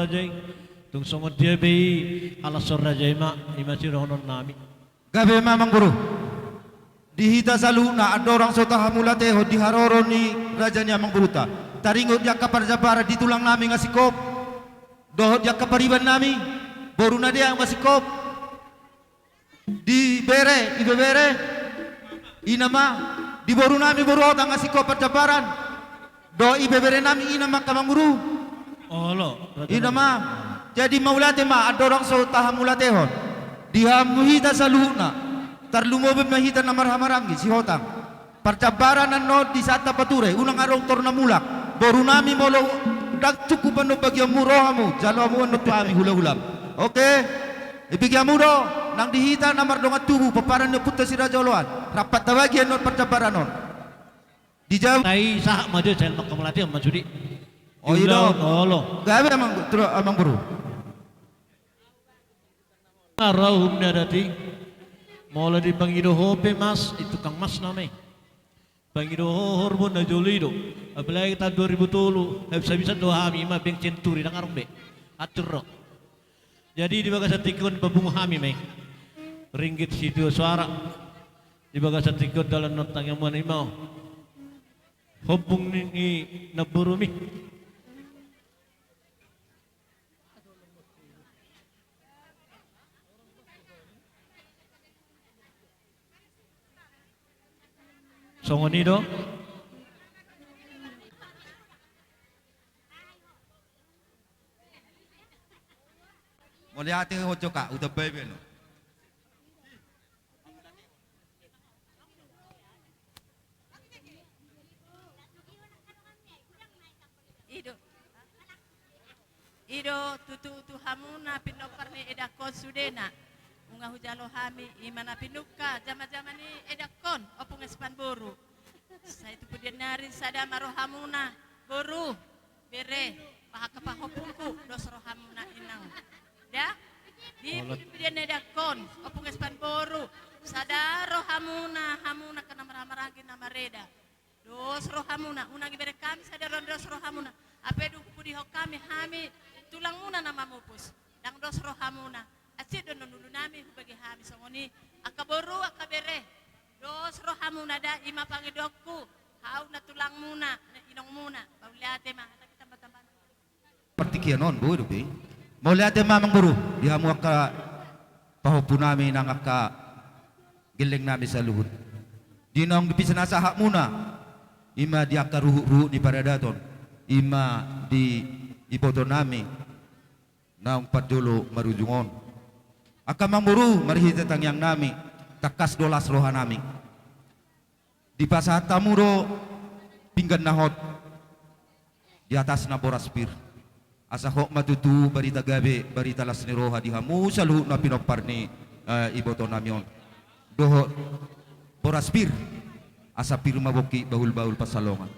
raja i. Tung songon dia pe i, halashon raja i ma, i ma sidohonon nami. Gabe ma amang boru. Di hita saluhutna andorang so tahamauliatehon di haroro ni raja ni amang boruta. Taringot di angka parjambaran di tulang nami nga singkop. Dohot di angka pariban nami, boru na dia nga singkop. Di bere, ibebere, ina ma, di boru nami boru Hotang nga singkop parjambaran. Dohot ibebere nami ina ma angka amang boru. Olo, ina ma. Jadi mauliate ma andorang so tahamauliatehon. Di hamu hita saluhutna. Tarlumobi ma hita na marhahamaranggi si Hotang. Parjambaran annon di saat tapature, unang adong tor na mulak. Boru nami molo ndang cukup annon bagianmu ro hamu, jalo hamu annon tu hami hulahulam. Oke. Ibege hamu do, nang di hita na mardongan tubu, pomparan ni ompunta si Raja Oloan. Rap tabagi annon parjambaran on. Di jam. Tai sahat ma jo, sel mangkamauliate ma sude. Oh, i do. Olo. Gabe amang, turu, amang boru. Rauhum ni adat i. Molo dipangido ho pe mas, i tukang mas nama i. Pangido ho horbon na jolo i do. Apalagi taon dua ribu tolu, habis-habisan do hami, ima bank Century, ndang adong be. Atur do. Jadi di bagasan tingki on papungu hami ma i. Ringgit sitio soara. Di bagasan tingki on dalan non tangiang muna ima. Hompung ni, ni namborumi. Songon i do. Mauliate ho jo ka, utambai be no. I do. I do tutu tu hamu na pinompar ni edangkon sudena. Nunga hujalo hami, ima na pinungka, jama-jama ni edangkon, Ompung Espan boru. Sai tu pudian ni ari sada ma rohamuna, boru. Bere, paha-, pahompungku, dos rohamuna inang. Da? Di pudian ni edangkon, Ompung Espan boru. Sada rohamuna, hamuna angka na marhahamaranggi na mareda. Dos rohamuna, unang ibere hami sada ro dos rohamuna. Hape dung hupudihon hami, hami tulangmuna na mamupus. Ndang dos rohamuna. Asi do annon ulu nami hubege hami songon i. Angka boru, angka bere. Dos rohamuna da, ima pangidoanku. Hau na tulangmuna, na inongmuna. Mauliate ma, hata hita tamba-tamba. Partingkian on, boi dope. Mauliate ma amang boru, di hamu angka pahompu nami nang angka gelleng nami saluhut. Di naung di pinasahatmuna, ima di angka ruhut-ruhut ni paradaton, ima di iboto nami, naung parjolo marujung on. Angka amang boru, marhite tangiang nami, tangkas do las roha nami. Dipasahat hamu do pinggan na hot di atasna boras pir. Asa hot ma tutu barita gabe, barita las ni roha di hamu saluhutna pinompar ni, eh, iboto nami on. Dohot boras pir, asa pir ma bongki bahul-bahul pansalongan.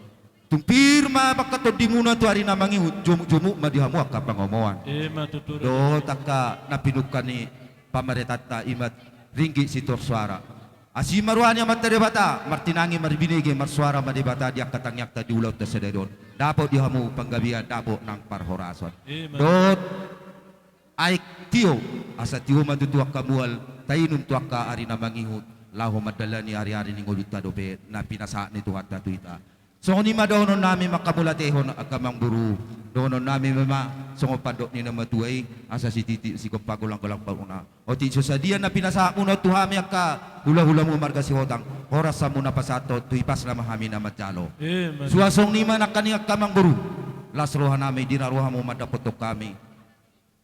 Tung pir ma pangkat tondimuna tu ari na mangihut, jomuk-jomuk ma di hamu angka pangomoan. Ima tutu. Dohot angka na pinungka ni pamaretanta ima ringgit sitio soara. Asi ma roha ni Amanta Debata, martinangi marbinege marsoara ma Debata di angka tangiangta di ulaonta sadari on. Dapot di hamu panggabean, dapot nang parhorasan. Ima. Dohot aek tio, asa tio ma tutu angka mual, tainum tu angka ari na mangihut, laho mandalani ari-ari ni ngolunta dope, na pinasahat ni Tuhanta tu hita. Songon i ma dohonon nami mangkamauliatehon angka amang boru, dohonon nami memang songon pandok ni na matua i, asa sititi sigompa golang-golang panguna. Otik so sadia na pinasahatmuna tu hami angka hula-hulamu marga Sihotang, horas hamu na pasahathon tu hipasna ma hami na manjalo. Ima. Suang songon i ma nangkaning angka amang boru, las roha nami di na ro hamu mandapothon hami.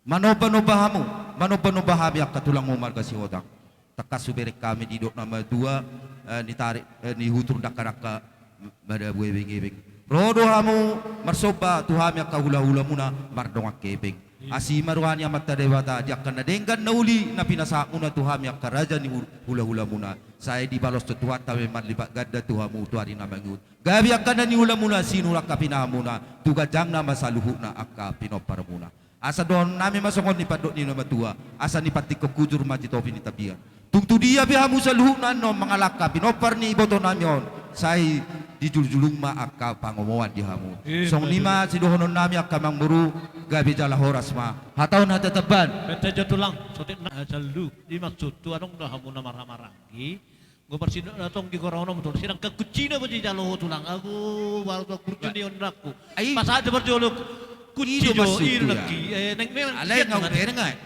Manomba-nomba hamu, manomba-nomba hami angka tulangmu marga Sihotang. Tangkas hubereng hami didok na matua, eh, ni tarik, eh, ni hutur dangka-dangka madabu ebeng-ebeng. Ro do hamu marsomba tu hami angka hula-hulamuna mardongan hepeng. Asi ma roha ni Amanta Debata di angka na denggan na uli na pinasahatmuna tu hami angka raja ni hul-, hula-hulamuna. Sai dibalos tu Tuhanta ma marlipat ganda tu hamu tu ari na mangihut. Gabe angka na niulamuna sinur angka pinahanmuna, tu ganjangna ma saluhutna angka pinomparmuna. Asa dohonon nami ma songon ni pandok ni na matua, asa ni pantingkon hujur ma di topi ni tapian. Tung tu dia pe hamu saluhutna annon mangalangka pinompar ni iboto nami on, sai dijulungjulung ma angka pangomoan di hamu. Songon i ma sidohononnami angka amangboru, gabe jala horas ma. Hatahon hata tamban. Beta jo tulang, sotik na saldu, i maksudhu adong do hamu na marhahamaranggi. Anggo parsingot na tong di goraon on, sedangkan kuncina pe dijalo ho tulang. Ago, baru tu kurju ni ondakku. Ai. Pasahat jo parjolo kunci jo, i do nangkin. Eh, nang memang alai siap ngau nang.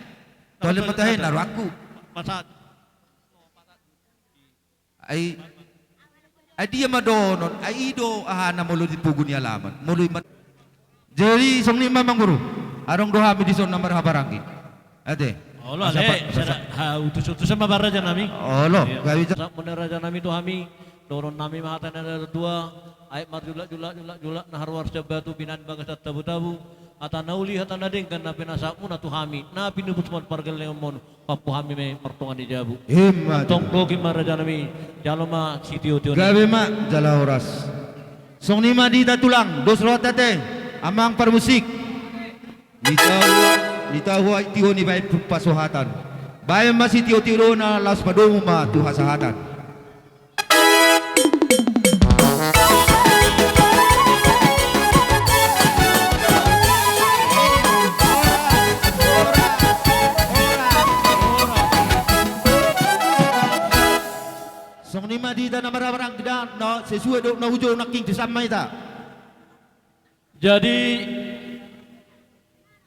Tole matahe na rohangku. Pasahat. Ai, ai dia ma dohonon, ai i do ahana molo di pogu ni alaman. Molo i ma. Jadi songon i ma amangboru. Adong do hami dison na marhahamaranggi. Ate. Olo, asa ale, pa-, asa. Utus-utusan ma ba rajanami. Olo, iya. Gabe ja- Sahat muna rajanami tu hami. Dohononnami ma hata ni na dua. Aek marjulak-julak, julak-julak, na haruar sian batu, binan bagasan tabu-tabu. Hata na uli, hata na denggan, na pinasahat muna tu hami. Na pinupus ma pargellengon monu. Pampu hami ma martonga ni jabu. Ima. Antong tutu. Goki ma rajanami, jalo ma sitio-tio. Gabe ma, jala horas. Songon i ma di hita tulang, dos roha ate, amang parmusik. Ni tahu, ni tahu ai tio ni baen pasohatan. Baen ma sitio-tio na laos padomu ma tu hasahatan. Songon i ma di hita na marhahamaranggi, na sesuai dohot na hujou nangkin, tu son ma hita. Jadi,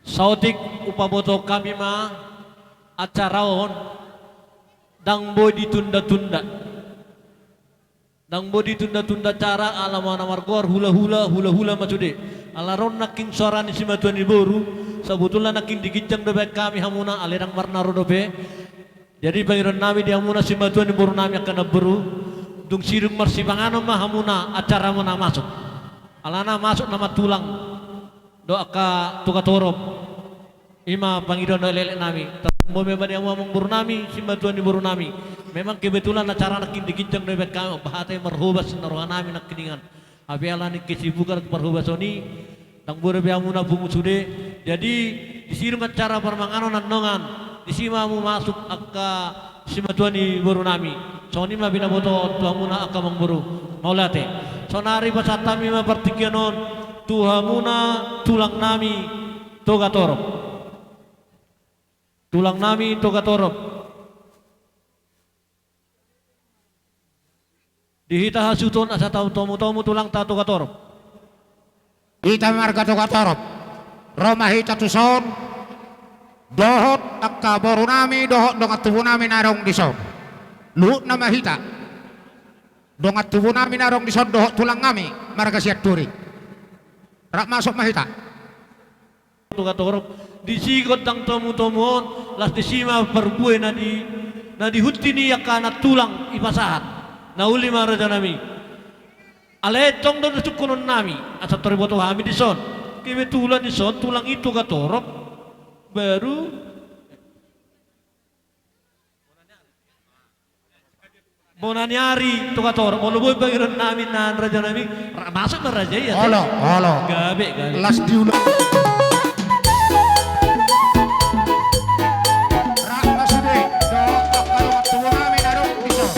saotik hupabotohon hami ma acara on, ndang boi ditunda-tunda. Ndang boi ditunda-tunda acara, ala ma na margoar hula-hula, hula-hula ma sude. Ala ro nangkin soara ni simatua ni boru, sabotulna nangkin di ginjang do baen hami hamuna, alai ndang marnaro dope. Jadi pangidoannami di hamuna simatua ni borunami angka namboru, dung sidung marsipanganon ma hamuna acara muna masuk. Alana masuk nama tulang dohot angka Togatorop. I ma pangidoan dohot eleknami. Tarlumobi ma di hamu amangborunami, simatua ni borunami. Memang kebetulan acara nangkin di ginjang do baen hami, bahata i marhobas na rohanami nangkiningan. Hape alani kesibukan parhobason i, ndang boi dope hamuna pungu sude. Jadi, di sidung acara parmanganon annon, disi ma hamu masuk angka simatua ni borunami. Songon i ma pinabotohon tu hamuna angka amangboru. Mauliate. Saonari pasahat hami ma partingkian on tu hamuna tulangnami Togatorop. Tulangnami Togatorop. Di hita hasuhuton asa tau tomutomu tulangta Togatorop. Hita marga Togatorop. Ro ma hita tuson. Dohot angka borunami, dohot dongan tubunami na adong dison. Luhutna ma hita. Dongan tubunami na adong dison, dohot tulangnami, marga Sianturi. Rap masuk ma hita. Togatorop, disi gondang tomutomu on, laos disi ma parbue na di, na dihunti ni angka anak tulang i pasahat. Na uli ma rajanami. Alai tong do na sungkunonnami, asa tor diboto hami dison. Kebetulan dison, tulang i Togatorop, baru Bona ni ari Togatorop, molo boi pangidoannami na rajanami, ra-, masuk ma raja i ate. Olo, olo. Gabe, gabe. Las diulang. Ra-, las sude, do, angka dongan tubunami na adong dison.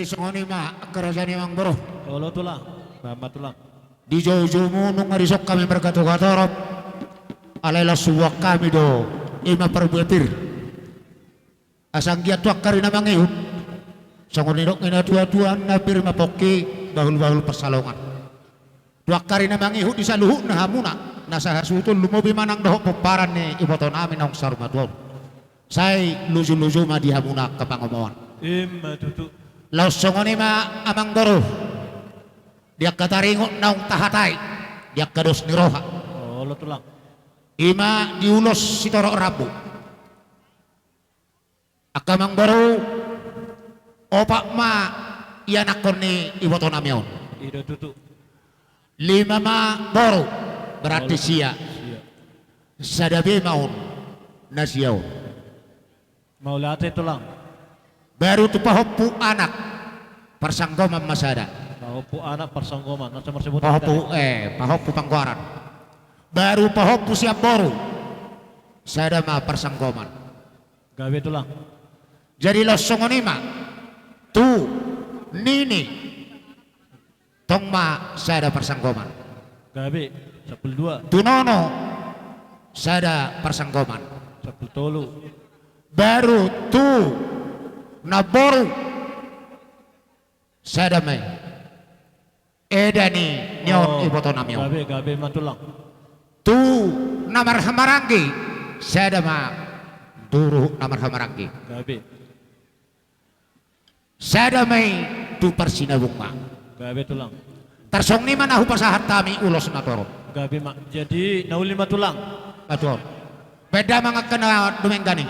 Songon i ma angka raja ni amangboru. Olo tulang. Bahen ma tulang. Di joujoumu nunga dison hami margatogatorop. Alai laos huboan hami do i ma parbue pir. Asa anggiat tu angka ari na mangihut, songon nidok ni natuatua, na pir ma pongki, bahulbahul pansalongan. Tu angka ari na mangihut di saluhutna hamuna na sahasuhuton, lumobi manang dohot pomparan ni ibotonami naung saur matua on, sai lujuluju ma di hamuna angka pangomoan. I ma tutu. Laos songon i ma amangboru, di angka taringot naung tahatai, di angka dos ni roha. Olo tulang. I ma di ulos sitorop rambu. Angka amangboru, opat ma ianakhon ni ibotonami on. I do tutu. Lima ma boru, berarti sia. Sia. Sada be ma on na sia on. Mauliate tulang. Baru tu pahompu anak, parsanggoman ma sada. Pahompu anak parsanggoman, na so marsebut pahompu, eh, pahompu panggoaran. Baru pahompu sian boru, sada ma parsanggoman. Gabe tulang. Jadi laos songon i ma tu nini, tong ma sada parsanggoman. Gabe, sampulu dua. Tu nono, sada parsanggoman. Sampulu tolu. Baru tu namboru, sada ma i. Eda ni, ni on, oh, ibotonami on. Gabe, gabe ma tulang. Tu na marhahamaranggi, sada ma tu ruhut na marhahamaranggi. Gabe. Sada ma i tu parsinabung ma. Gabe tulang. Tarsongon i ma na hupasahat hami ulos na torop. Gabe ma. Jadi na uli ma tulang. Betul. Bahen damang angka na dumenggan i.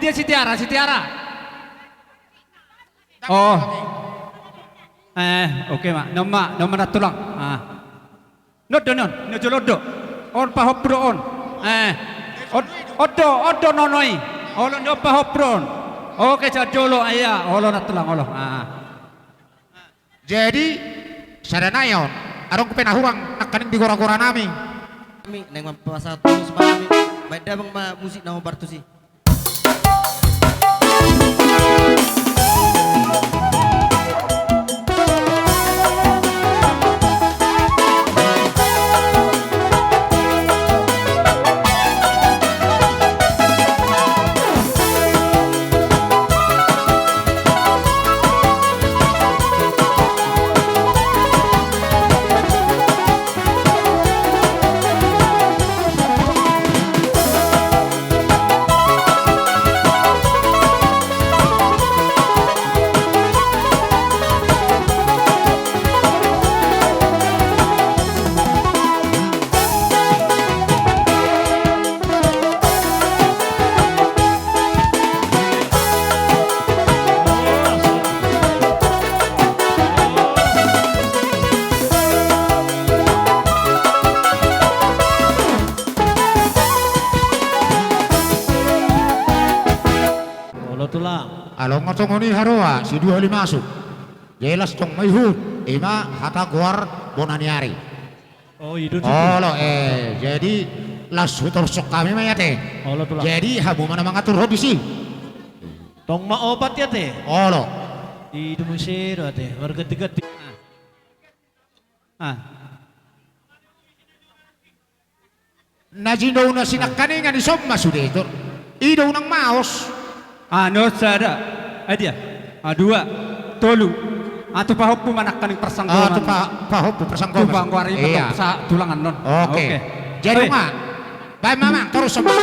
Dia si Tiara, si Tiara. Oh. Eh, oke ma. Noma, noma na tulang. Ah. Non do non, na jolo on do. On pahompu do on. Eh. On, on do, on do nono i. Olo, on pahompu do on. Oke, jolo, iya, olo na tulang, olo. Ah. Jadi, sada nai on, adong pe na hurang nangkaning di gora-gora nami. Nami, naeng mampasahat tusi ma nami, baen damang ma musik na hombar tusi. Olo tulang. Along songon i haroa, si dua hali masuk. Jelas tong ma ihut, ima hata goar bona ni ari. Oh, i do tutu. Olo, eh, jadi laos hutorus hami ma i ate. Olo tulang. Jadi hamu ma na mangaturhon disi. Tong ma opat i ate. Olo. I do muse do ate, marganti-ganti. Ah. Na jinouna si nangkaningan i son ma sude, Tor. I do unang maos. Anu sada. Ai dia. Ah, dua. Tolu. Ah, tu pahompu ma nangkaning parsanggoman. Ah, tu pa-, pahompu parsanggoman. Tu panggoar i. Iya. Sa tulangan non. Oke. Oke. Jadi, oi. Ma. Baen ma, ma, torus ma.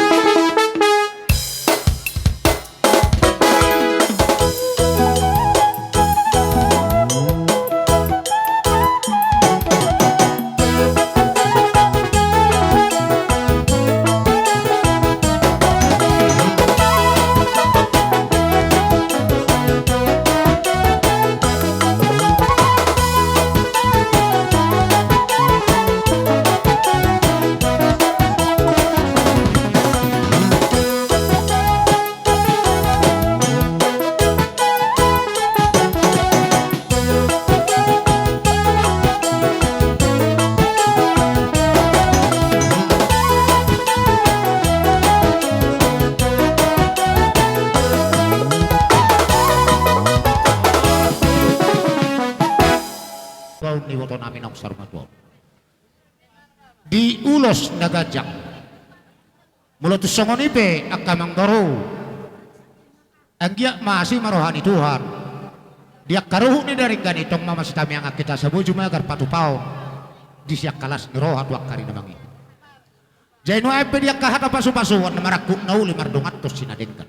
Paun ni iboto nami naung saur matua on. Di ulos na ganjang. Molo tung songon i pe angka amangboru, anggiat ma asi ma roha ni Tuhan. Di angka ruhut ni denggan i tong ma masitamiangan hita, saboju ma gabe patupaon di sian angka las ni roha tu angka ari na mangihut. Jadi nuaeng pe di angka hata pasupasuon na marangkup na uli mardonganhon si na denggan.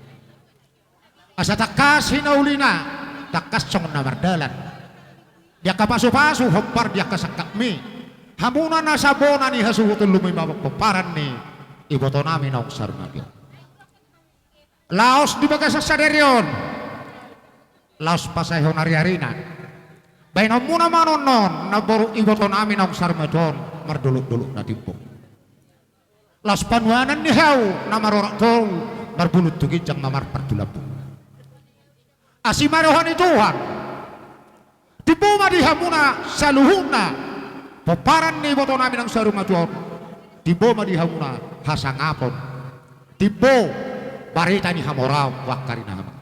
Asa tangkas hinaulina, tangkas songon na mardalan. Di angka pasupasu hombar di angka sangkapmi, hamuna nasa bona ni hasuhuton, lumobi ma pomparan ni iboto nami naung saur matua on. Laos di bagasan sadari on, laos pasaehon ariarina, baenonmuna ma annon namboru iboto nami naung saur matua on mardolokdolok na timbo. Laos panuanan ni hau na marorak toru, marbulung tu ginjang na marpar tu lambung. Asi ma roha ni Tuhan. Timbo ma di hamuna saluhutna pomparan ni iboto nami naung saur matua on. Timbo ma di hamuna hasangapon. Timbo barita ni hamoraon tu angka ari na mangihut.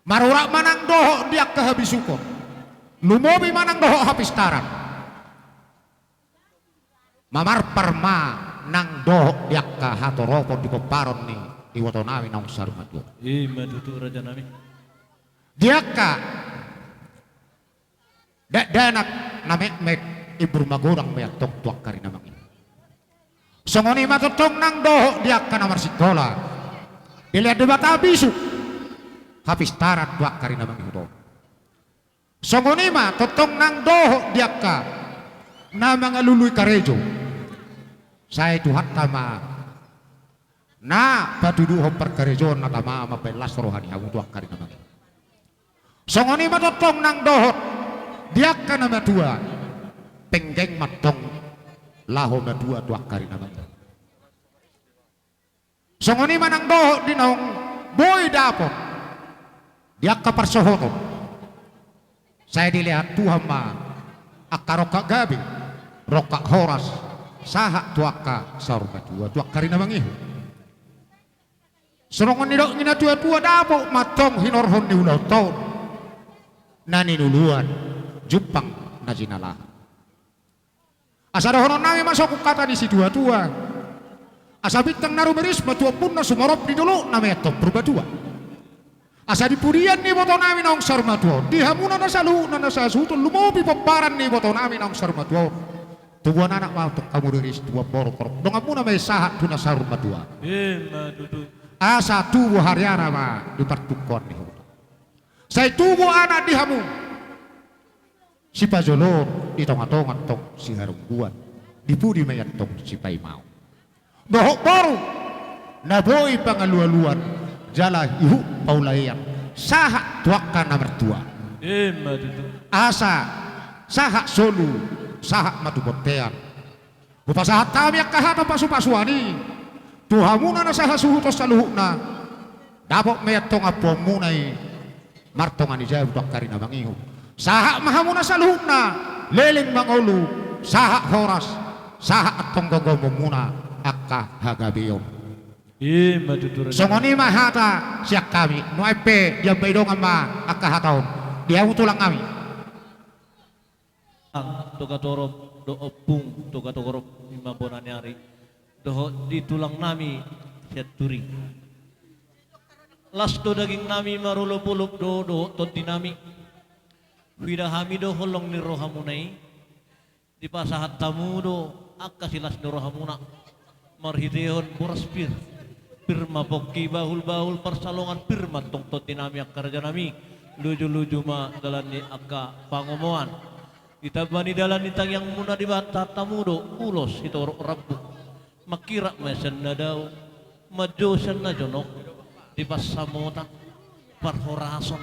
Marorak ma nang dohot di angka habisukon. Lumobi ma nang dohot hapistaran. Mamarpar ma nang dohot di angka hatoropon di pomparan ni iboto nami naung saur matua on. I ma tutu, raja nami. Di angka dakdanak na metmet, imbur magodang ma i antong tu angka ari na mangihut. Songon i ma tongtong nang dohot di angka na marsikola. Dilehon Debata bisuk hapistaran tu angka ari na mangihut on. Songon i ma tongtong nang dohot di angka na mangalului karejo. Sai Tuhanta ma Na patuduhon parkarejoan na tama mambahen las roha ni hamu tu angka ari na mangihut. Songon i ma tongtong nang dohot di angka na matua, penggeng ma tong laho matua tu angka ari na mangihut. Songon i ma nang dohot di naung boi dapot di angka parsohoton. Sai dilehon Tuhan ma angka rongkap gabe, rongkap horas, sahat tu angka saur matua, tu angka ari na mangihut. Songon nidok ni na tua-tua, dapot ma tong hinorhon ni ulaonta on, na ninuluan jumpang na jinalahan. Asa dohonon nami ma songon hata ni situa-tua: Asa bintang na rumiris ma tu ombunna, sumarop di dolok na meaton Purbatua. Asa di pudian ni iboto nami naung saur matua on, di hamuna na saluhutna na sahasuhuton, lumobi pomparan ni iboto nami naung saur matua on, tubuan anak ma tong hamu riris, tubuan boru torop, donganmuna ma i sahat tu na saur matua. Ima tutu. Asa tubu hariara ma di partungkoan ni huta. Sai tubu anak di hamu sipajolo, di tonga-tonga tong siharungguan, di pudi ma i tong sipaimaon. Dohot boru na boi pangalualuan jala ihut paulaean, sahat tu angka na martua. Ima tutu. Asa sahat solu, sahat ma tu bontean. Hupasahat hami angka hata pasu-pasuan i tu hamuna na sahasuhuton saluhutna. Dapot ma i tong ampuonmuna i martonga ni jabu tu angka ari na mangihut. Sahat ma hamuna saluhutna leleng mangolu, sahat horas, sahat antong gomgomonmuna angka hagabeon. Ima tutu, raja. Songon i ma hata sian hami. Nuaeng pe diambai dongan ma angka hata on di hamu tulang nami. Ang Togatorop dohot ompung Togatorop, ima bona ni ari, dohot di tulang nami Sianturi. Las do daging nami, marolopolop do dohot tondi nami. Huida hami do holong ni rohamuna i, dipasahat hamu do angka silas ni rohamuna. Marhitehon boras pir, pir ma pongki, bahul-bahul parsalongan, pir ma tong tondi nami, angka raja nami, luju-luju ma dalan ni angka pangomoan. Ditamba ni dalan ni tangiangmuna, dipasahat hamu do ulos sitorop rambu. Mangkirap ma sian na dao, manjou sian na jonok, di pansamotan, parhorasan,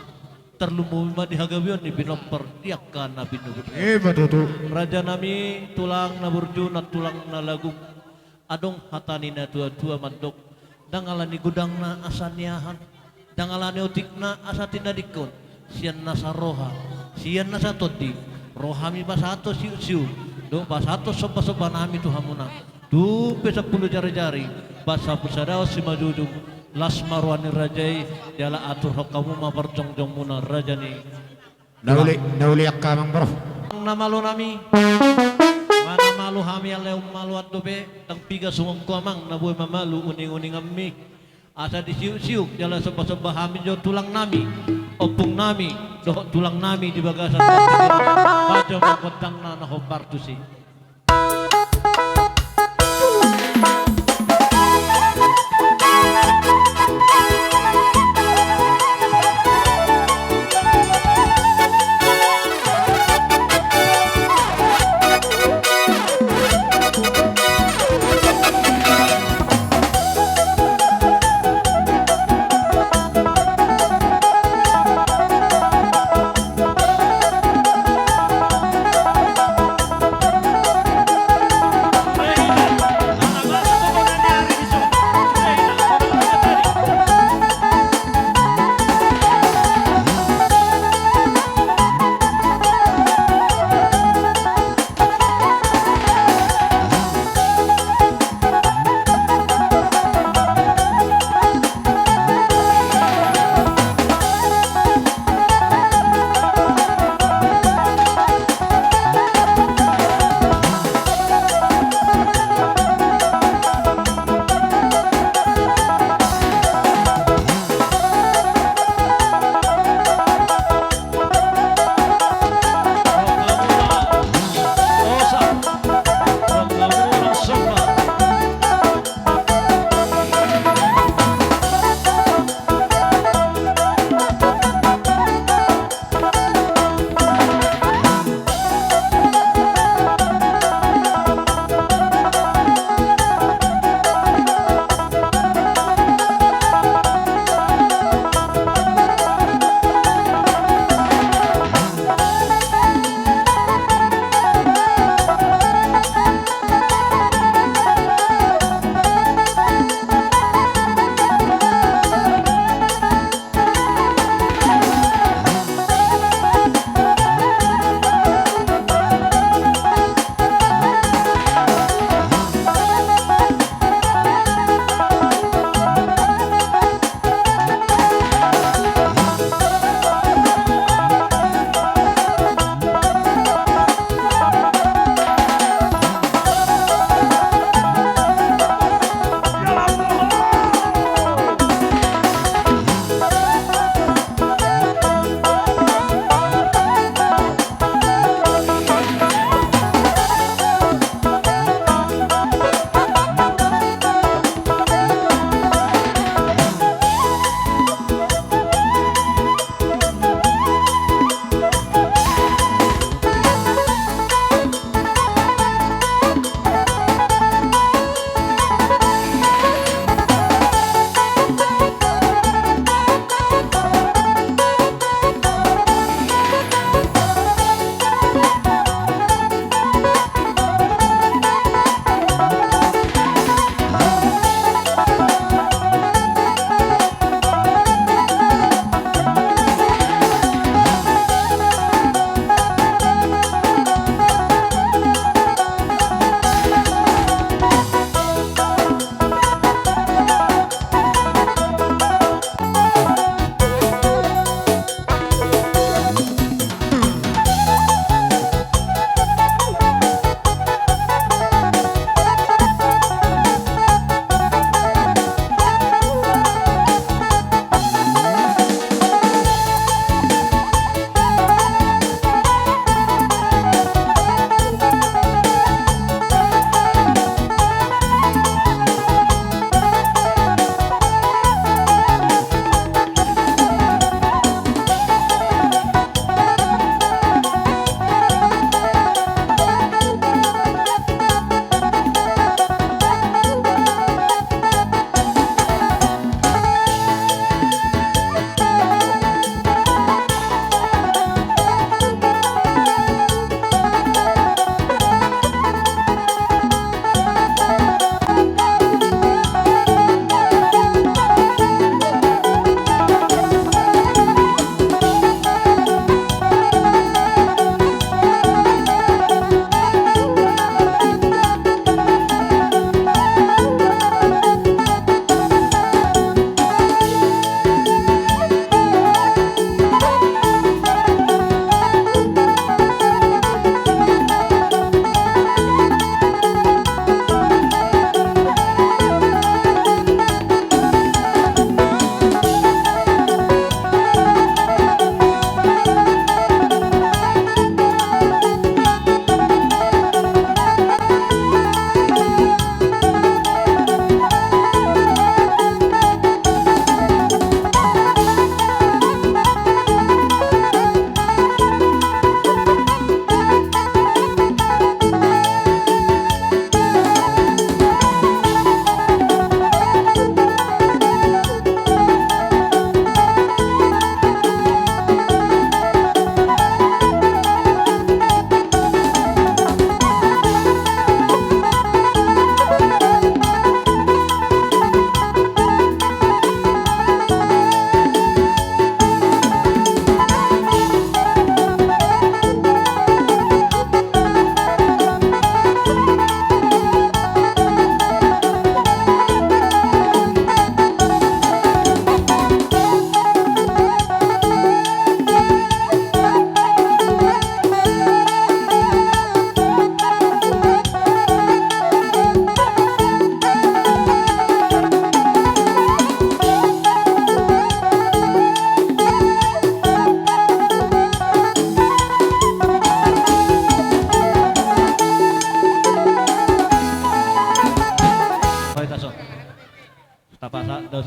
tarlumobi ma di hagabeon ni pinompar di angka na pinobus. Ima tutu. Raja nami, tulang na burju, na tulang na lagung. Adong hata ni na tua-tua mandok: Ndang ala ni godangna asa niahan, ndang ala ni otikna asa tinadingkon. Sian nasa roha, sian nasa tondi, ro hami pasahathon siuk-siuk dohot pasahathon somba-somba nami tu hamuna. Tung pe sampulu jari-jari, ba sampulu sada on simanjujung. Las ma roha ni raja i, jala aturhon hamu ma parjongjongmuna, raja ni. Na uli, na uli angka amang boru. Amang na malo nami. Nga na malo hami alai ummaloan dope, ndang piga songon ho amang na boi mamalu uning-uninganmi. Asa disiuk-siuk jala somba-somba hami jo tulang nami, ompung nami, dohot tulang nami di bagasan. Pajo ma gondangna na hombar tusi.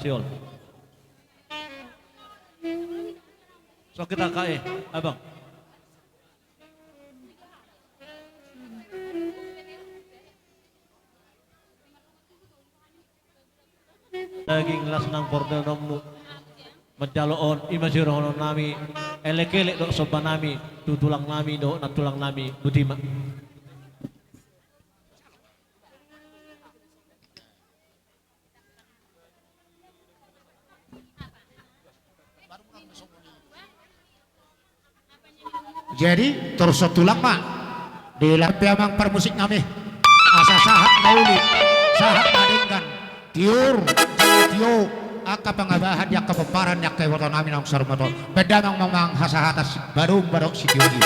Siol. So kita kae, abang. Daging las nang portiononmu. Manjalo on, i ma sidohonon nami. Elek-elek dohot somba nami tu tulang nami dohot nantulang nami. Botima. Jadi torus tulang ma. Dilehon pe amang parmusik nami asa sahat na uli, sahat na denggan, tiur jala tio angka pangabahan di angka pomparan ni angka iboto nami naung saur matua. Baen damang ma amang hasahatan si badung badok sitio i.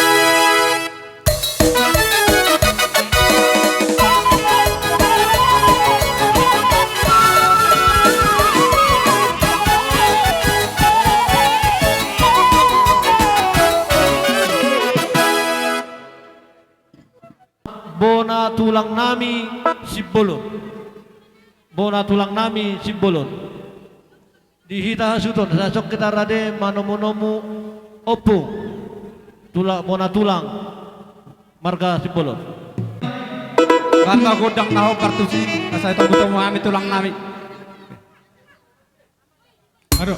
Bona tulang nami Simbolon. Bona tulang nami Simbolon. Di hita hasuhuton, sai songon hita rade manomunomu ompu. Tula-, bona tulang marga Simbolon. Angka gondang na hombar tusi, sai tomutomu hami tulang nami. Aduh.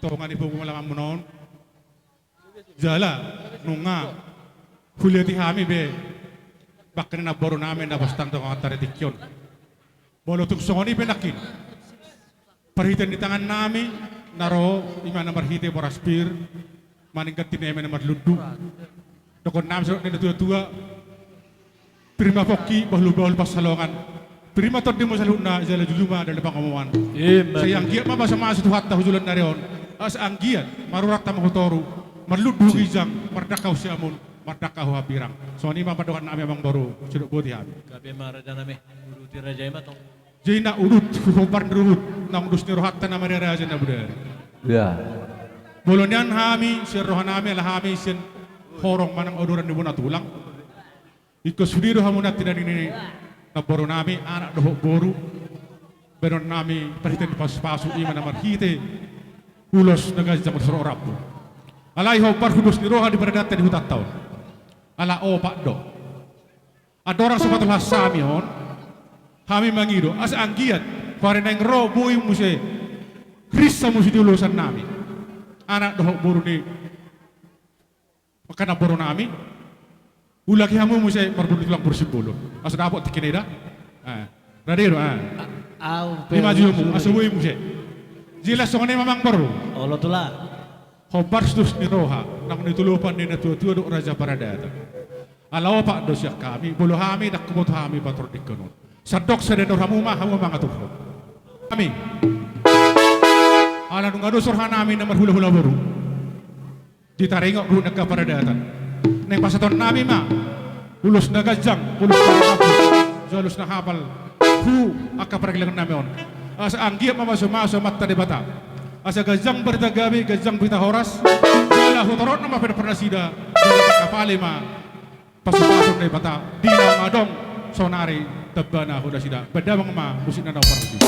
Tonga ni pungu malaman munon. Jala nunga huliati hami be bangke ni namboru nami na bastang tonga tari tingki on. Molo tung songon i pe nangkin, parhitean ni tangan nami na ro, ima na marhite boras pir, maningganti na ima na marlundu. Dohonon nami songon na tuatua. Pir ma pongki, bahulbahul pansalongan. Pir ma tondimu saluhutna, jala jujur ma dalan pangomoan. Ima. Sai anggiat ma pasupasu Tuhanta tu joloan ni ari on. Asa anggiat marurat hamu tu toru, marlundu ginjang, mardangka siamun, mardangka hambirang. Songon i ma pandohan nami amangboru, sai dok boti hami. Gabe ma raja nami, uduti raja i ma tong. Jadi na udut, huhombar ni ruhut, naung dos ni rohanta na mariraja na bodari. Ya. Molo nian hami sian roha nami, ala hami sian horong manang odoran ni bona tulang. Ingkon sude do hamu nanti na nini namboru nami, anak dohot boru, baenon nami parhitean ni pasupasu, ima na marhite ulos na ganjang, ulos rambu. Alai hombar hudos ni roha di paradatta di hutanta on. Ala opat do. Andorang so patolhas hami on, Hami mangido asa anggiat huari naeng ro boi muse rinsa muse di ulosan nami. Anak dohot boru ni angka namboru nami. Ulaki hamu muse marbonding tulang boru Simbolon asa dapot tingki na ida. Ah, rade do, ah. Au pe. Ima jolo hamu asa boi muse. Jelas songon i ma amang boru. Olo tulang. Hombar situs ni roha nang ni tolopan ni natuatua dohot raja paradaton. Ala opat do sian hami, molo hami ndang huboto hami patorang dengke on. Sandok sada ni rohamu ma hamu mangaturhon. Hami. Ala nunga dos roha nami na marhulahula boru. Di taringot ruhut ni angka paradaton. Naeng pasahaton nami ma ulos na ganjang, ulos na hapal, jala ulos na hapal tu angka pargellengan nami on. Asa anggiat mamasumasu Amanta Debata. Asa ganjang barita gabe, ganjang barita horas. Jala hutorop nama pe dohot nasida. Jala angka pale ma pasupasu ni Debata di na adong saonari tambana hu nasida. Bahen damang ma musik na na parmusi.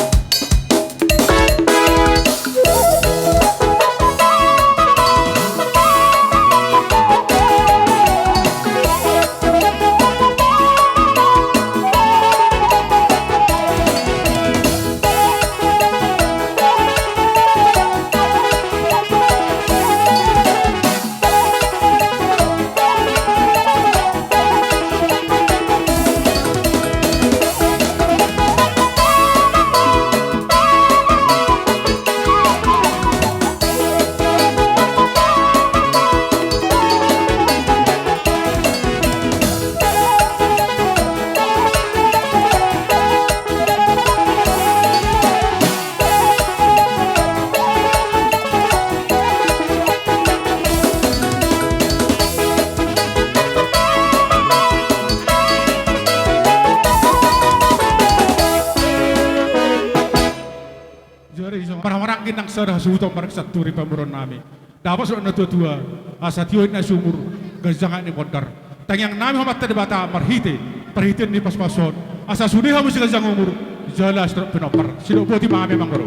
Jari, so, marhahamaranggi nang sada hasuhuton marga santuri pamoruon nami. Dapot surat natuatua, asa tio aek ni siumur, ganjang aek ni mondar. Tangiang nami tu Amanta Debata marhite parhitean ni pasupasu on, asa sude hamu siganjang umur jala sitorop pinompar. Sidok boti ma hami amang boru.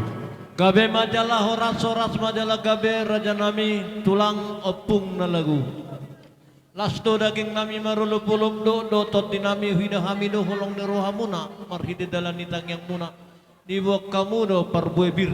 Gabe ma jala horas, horas ma jala gabe raja nami tulang ompung na lagu. Las do daging nami marolopolop, dohot do tondi nami, huida hami do holong ni rohamuna marhite dalan ni tangiangmuna. Diboan hamu do parbue pir,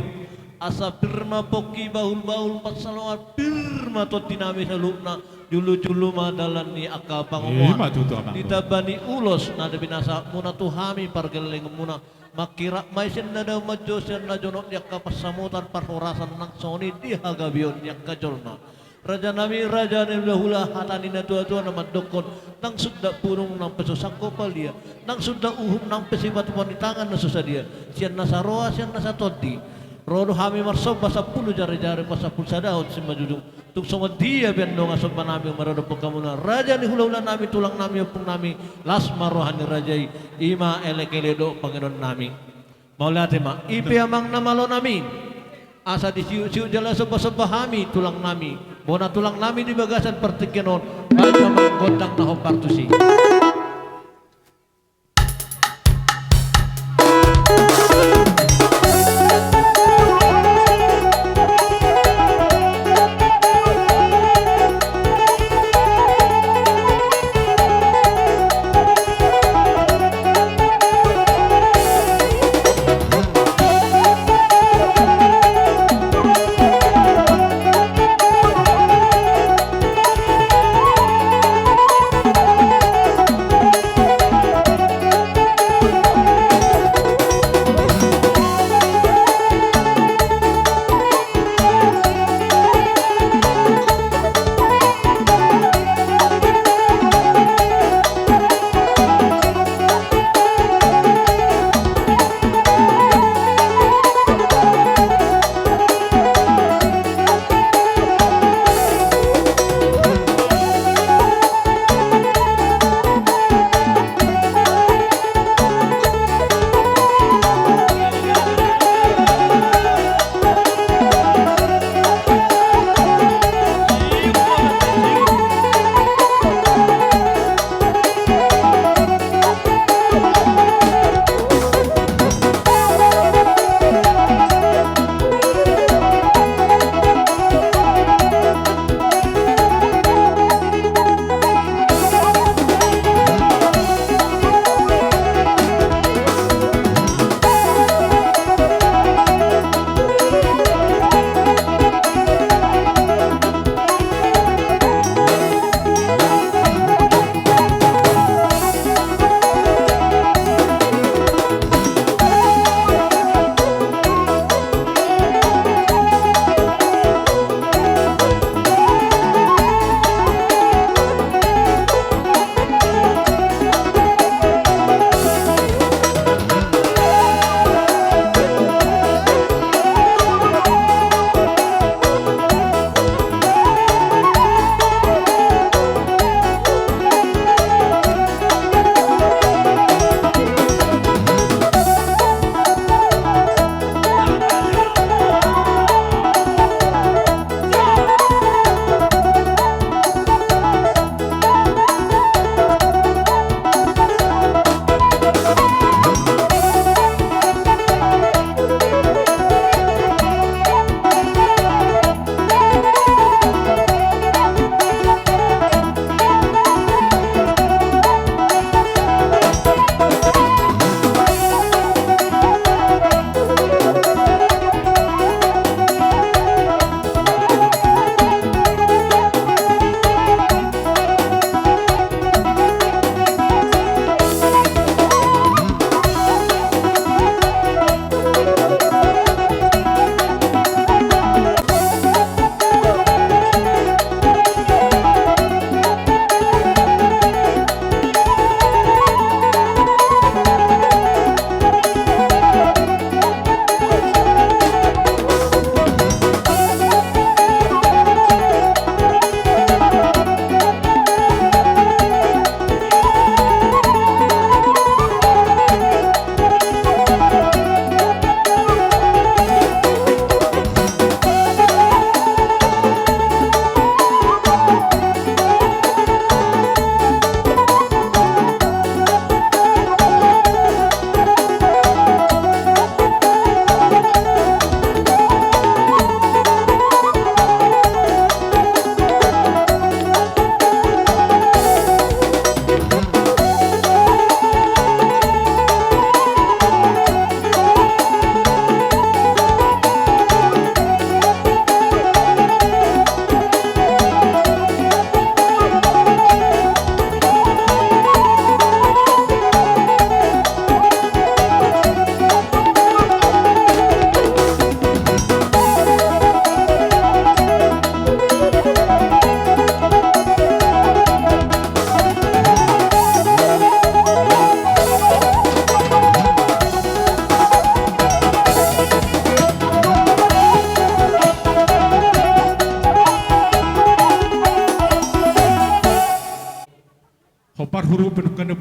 asa pir ma pongki bahulbahul pansalongan, pir ma tondi nami saluhutna, julujulu ma dalan ni angka pangomoan. Ima tutu amang. Ditamba ni ulos na binasaonmuna tu hami pargellenganmuna, mangkirap ma i sian na dao manjou, sian na jonok di angka pansamotan parhorasan nang songon i di hagabeon ni angka jolma. Raja nami, raja ni hulahula, hata ni natuatua na mandokkon, ndang sundat punung nang pe so sangkop palia, ndang sundat uhum nang pe sipatupa ni tangan na so sadia, sian na saroha, sian na satondi. Ro do hami marsomba sampulu jarijari, pasampulu sadahon simanjujung. Tung songon dia pe andorang somba nami maradophon hamuna, raja ni hulahula nami, tulang nami, ompung nami, las ma roha ni raja i, ima elekelek dohot pangidoan nami. Mauliate ma. I pe amang na malo nami, asa disiutsiut jala sombasomba hami tulang nami, bona tulang nami di bagasan partingkian on, bahen ma gondang na hombar tusi.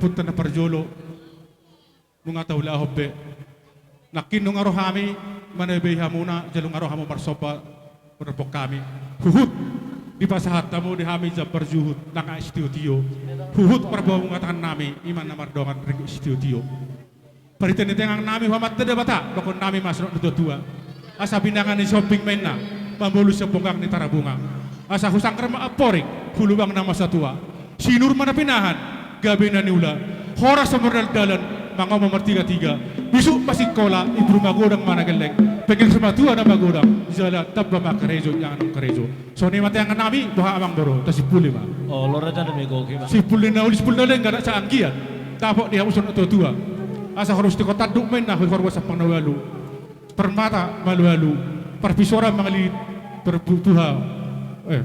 ompunta na parjolo, nunga taulahon be. Nangkin nunga ro hami manabehi hamuna, jala nunga ro hamu marsomba manopot hami. Huhut dipasahat hamu di hami jambar juhut, nang sitio-tio. Huhut parboa mangatakan nami, ima na mardongan ring sitio-tio. Parhitean ni tangiang nami tu Amanta Debata, dokhon nami ma songon na tua-tua. Asa binanga ni Sihombing ma inna, mamolus sian bonggang ni Tarabunga. Asa husangkar ma amporik, hu lubang na masa tua. Sinur ma na pinahan, gabe na niula. Horas ma mardaldalan, mangan ma martiga-tiga. Bisuk ma singkola, ibur magodang ma na gelleng. Penggeng simatua na magodang, jala tamba ma karejo, ia naung karejo. Songon i ma tangiang nami, boha amang boru, tasimpuli ma. Olo, raja nami, goki ma. Simpul ni na uli, simpul na denggan, asa anggiat dapot di hamu songon na tua-tua. Asa hormus tingko tanduk ma inna, hormus sampang na ualu. Parmata malu-alu, parpisoran mangalilit, parbutuha, eh,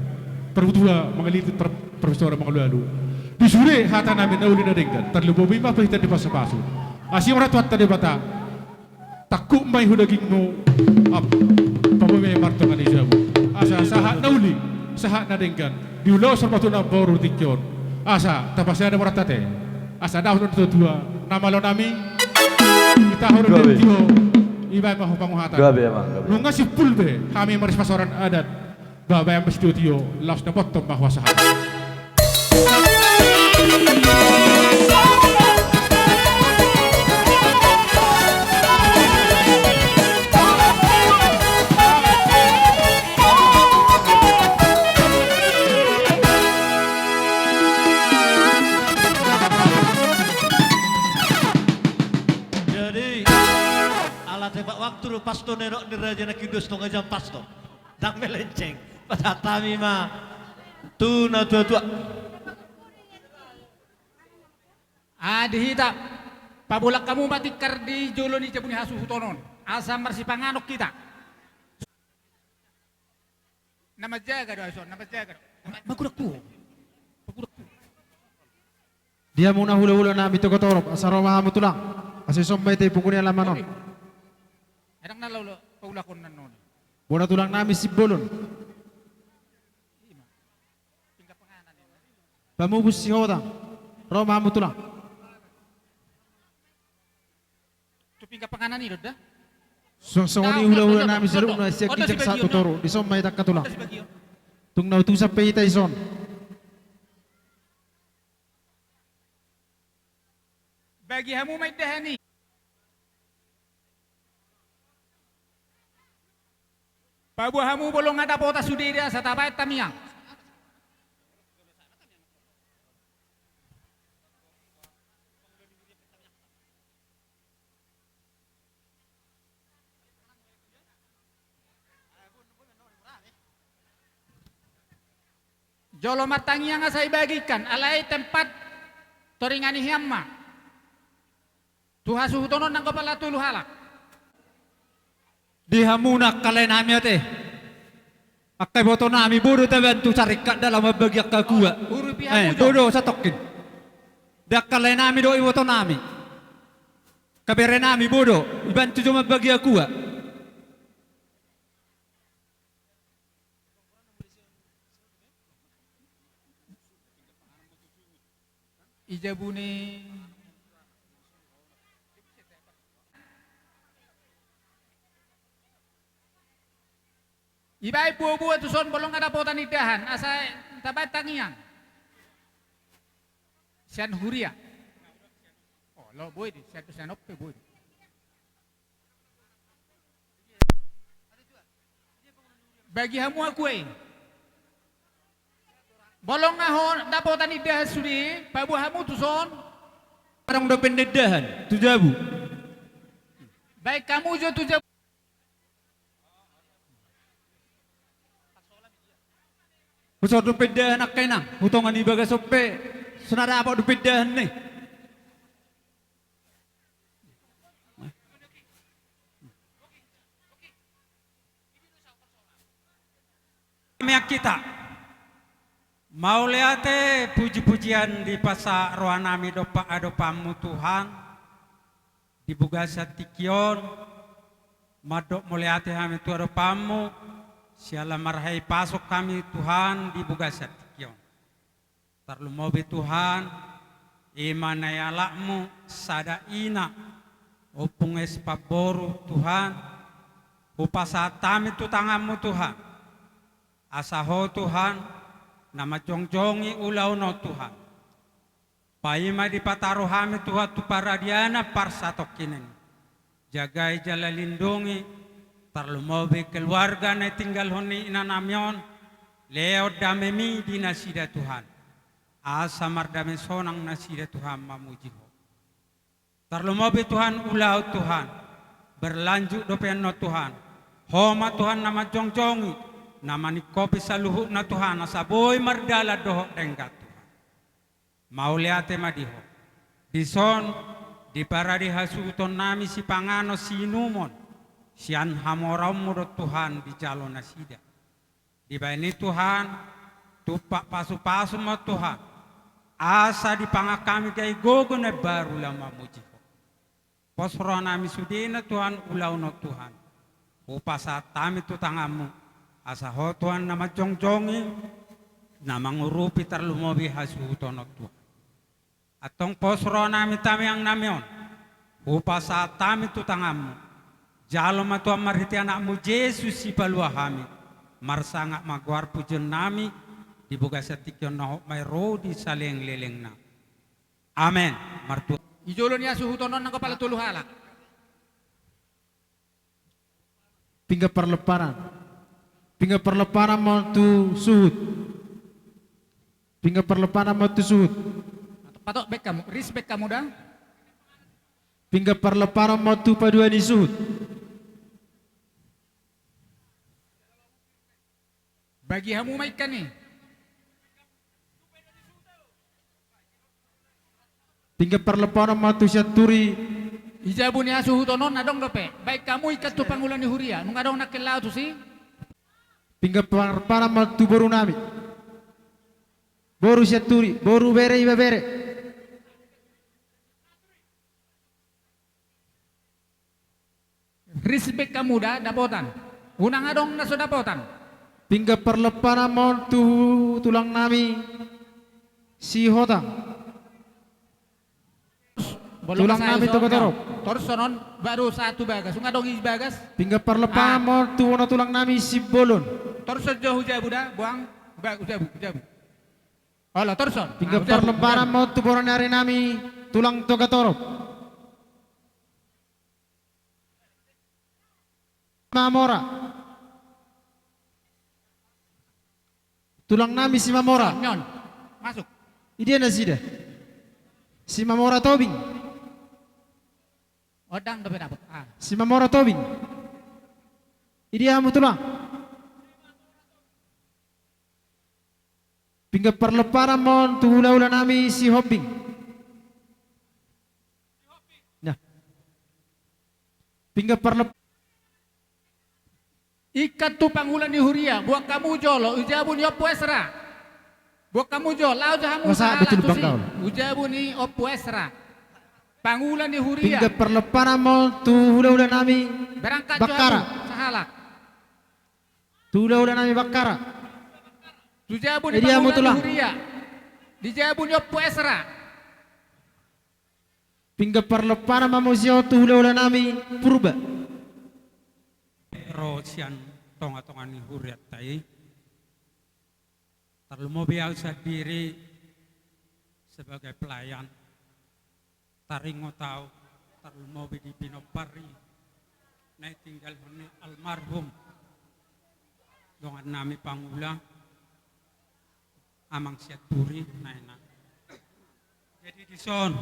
parbutuha mangalilit, par-, parpisoran mangalu-alu. Di sude hata nami na uli na denggan, tarlumobi ma parhitean ni pasu-pasu. Asi ma roha ni Tuhanta Debata. Tangkup ma i hu dagingmu, ap-, paboi ma i martonga ni jabu. Asa sahat na uli, sahat na denggan, diulahon saur matua na boru tingki on. Asa tapasada ma rohanta ate. Asa dapot na tua-tua, na malo nami, hita hona. Gabe. Dentio, ibaen ma ho panguhatan. Gabe, amang, gabe. Nunga simpul be hami marsipasaoran adat. Babaen ma sitio-tio, laos na potton ma huasahat. Jadi, ala tepat waktu do pastor, nidok ni raja na kidos tong aja pastor. Ndang melenceng. Pasahat hami ma tu na tua-tua. Ah, di hita, pabolak hamu ma tikar di jolo ni jabu ni hasuhuton on. Asa marsipanganon hita. Na manjaga do ahu ison, na manjaga do. Ma-, magodang tu ho. Magodang tu ho. Di hamu na hula-hula nami Togatorop, asa ro ma hamu tulang. Asa ison ma hita i pungu ni alaman on. Oke. Ndang na laho paulakon na on. Bona tulang nami Simbolon. Pamupus Sihotang. Ro ma hamu tulang. Tu pinggan panganan i do da. Songon i hula-hula nami saluhutna sian ginjang sahat tu toru. Dison ma hita angka tulang. Tung na utusan pe hita ison. Bagi hamu ma indahan i. Paboa hamu bolong na dapotan sude da, asa tabaen tangiang. Jolo martangiang asa ibagihon, alai tempat toringan i hian ma. Tu hasuhuton on nanggo pala tolu halak. Di hamuna angka lae nami ate. Angka iboto nami bodo tabaen tu saringkat da laho mambagi angka kue. Urupi hamu jo. Eh, bodo satongkin. Di angka lae nami dohot iboto nami. Angka bere nami bodo, ibaen tu jo mambagi kue. I jabu ni. Ibaen buabua tuson bolong na dapotan indahan, asa tabaen tangiang. Sian huria. Olo, boi di, sian, sian on pe boi di. Bagi hamu kue i. Bolong na ho dapotan indahan sude, paboa hamu tuson. Adong dope indahan tu jabu. Baen hamu jo tu jabu. Huson dope indahan angka inang, tu tonga ni bagas on pe, so na dapot dope indahan i. Tangiang hita. Mauliate, puji-pujian dipasahat roha nami dompak adopanmu Tuhan. Di bagasan tingki on, mandok mauliate hami tu adopanmu, siala marhite pasuk hami Tuhan di bagasan tingki on. Tarlumobi Tuhan, I ma na ialapmu sada ina, ompung S. Pamboru, Tuhan, hupasahat hami tu tanganmu, Tuhan. Asa Ho, Tuhan, na manjongjongi ulaon on, Tuhan. Paima dipataru hami, Tuhan, tu paradiana parsatongkinan i. Jagai jala lindungi, tarlumobi keluarga na tinggolhon ni inanami on, lehon damemi di nasida, Tuhan. Asa mardame sonang nasida, Tuhan, mamuji Ho. Tarlumobi, Tuhan, ulaon, Tuhan. Berlanjut dope annon, Tuhan. Ho ma, Tuhan, na manjongjongi, na maningkopi saluhutna, Tuhan, asa boi mardalan dohot denggan, Tuhan. Mauliate ma di Ho. Dison, diparade hasuhutonnami sipanganon siinumon, sian hamoraonmu do, Tuhan, dijalo nasida. Dibahen i, Tuhan, tumpak pasupasu ma, Tuhan, asa dipangan hami gabe gogo na baru laho mamuji Ho. Pos rohanami sudena, Tuhan, ulaon on, Tuhan. Hupasahat hami tu tanganmu, asa Ho, Tuhan, na manjongjongi, na mangurupi, tarlumobi hasuhuton on, Tuhan. Antong pos rohanami, tangiangnami on, hupasahat hami tu tanganmu. Jalo ma, Tuhan, marhite Anakmu Jesus, sipalua hami. Marsangap ma goar pujionnami, di bagasan tingki on na hot ma i ro di salelenglelengna. Amen. Martua. Di jolo ni hasuhuton on nanggo pala tolu halak. Pinggan parlemparan. Pinggan parlemparan ma on tu suhut. Pinggan parlemparan ma on tu suhut. Patok, baen hamu, respect hamu da. Pinggan parlemparan ma on tu paduahon ni suhut. Bagi hamu ma ingkan i. Pinggan parlemparan ma on tu Sianturi. Di jabu ni hasuhuton on adong dope. Baen hamu ingkan tu pangula ni huria. Nunga adong nangkin laho tusi. Pinggan parlemparan ma on tu borunami. Boru Sianturi, boru, bere, ibebere. Respect hamu da, dapotan. Unang adong na so dapotan. Pinggan parlemparan ma on tu tulangnami Sihotang. Tulangnami Togatorop. Torus on, baru sahat tu bagas. Unang adong i bagas. Pinggan parlemparan ma on tu bona tulangnami Simbolon. Torus on jo tu jabu da, boang. Ba, tu jabu, tu jabu. Olo, torus on. Pinggan parlemparan ma on tu bona ni arinami tulang Togatorop. Mamora. Tulangnami Simamora. Nyon. Masuk. Idia nasida? Simamora Tobing. Odang dope dapot. Ah. Simamora Tobing. Idia hamu, tulang? Pinggan parlemparan ma on tu hulahulanami Sihombing. Nah. Pinggan parlep- Ingkan tu pangula ni huria, boan hamu jolo, tu jabu ni Ompu Esra. Boan hamu jolo, laho jo hamu sahalak tusi. Tu jabu ni Ompu Esra. Pangula ni huria. Pinggan parlemparan ma on tu hulahulanami Bakkara. Berangkat jo hamu sahalak. Tu hulahulanami Bakkara. Tu jabu ni pangula ni huria. Di jabu ni Ompu Esra. Pinggan parlemparan ma muse on tu hulahulanami Purba. Ro sian tongatonga ni hurianta i. Tarlumobi ahu sandiri sebagai pelayan. Taringot ahu, tarlumobi di pinompar i na tinggolhon ni almarhum dongannami pangula, Amang Sianturi, na inang. Jadi dison,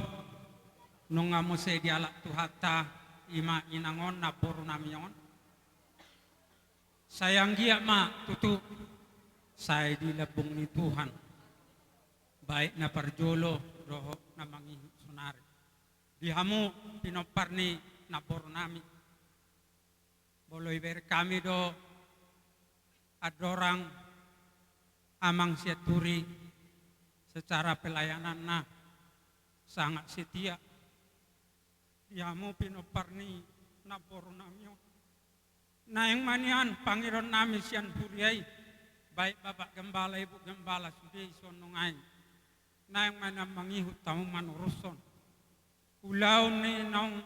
nunga muse dialap Tuhanta, i ma inang on, namborunami on. Sai anggiat ma tutu, sai di lambung ni Tuhan, baik na parjolo dohot na mangihut sonari. Di hamu pinompar ni namborunami. Molo ibereng hami do andorang Amang Sianturi secara pelayananna sangat setia. Di hamu pinompar ni namborunami on. Naeng ma nian pangidoannami sian huria i, baik Bapak Gembala, Ibu Gembala, sude dison nuaeng. Naeng ma inang mangihut hamu manorushon ulaon ni naung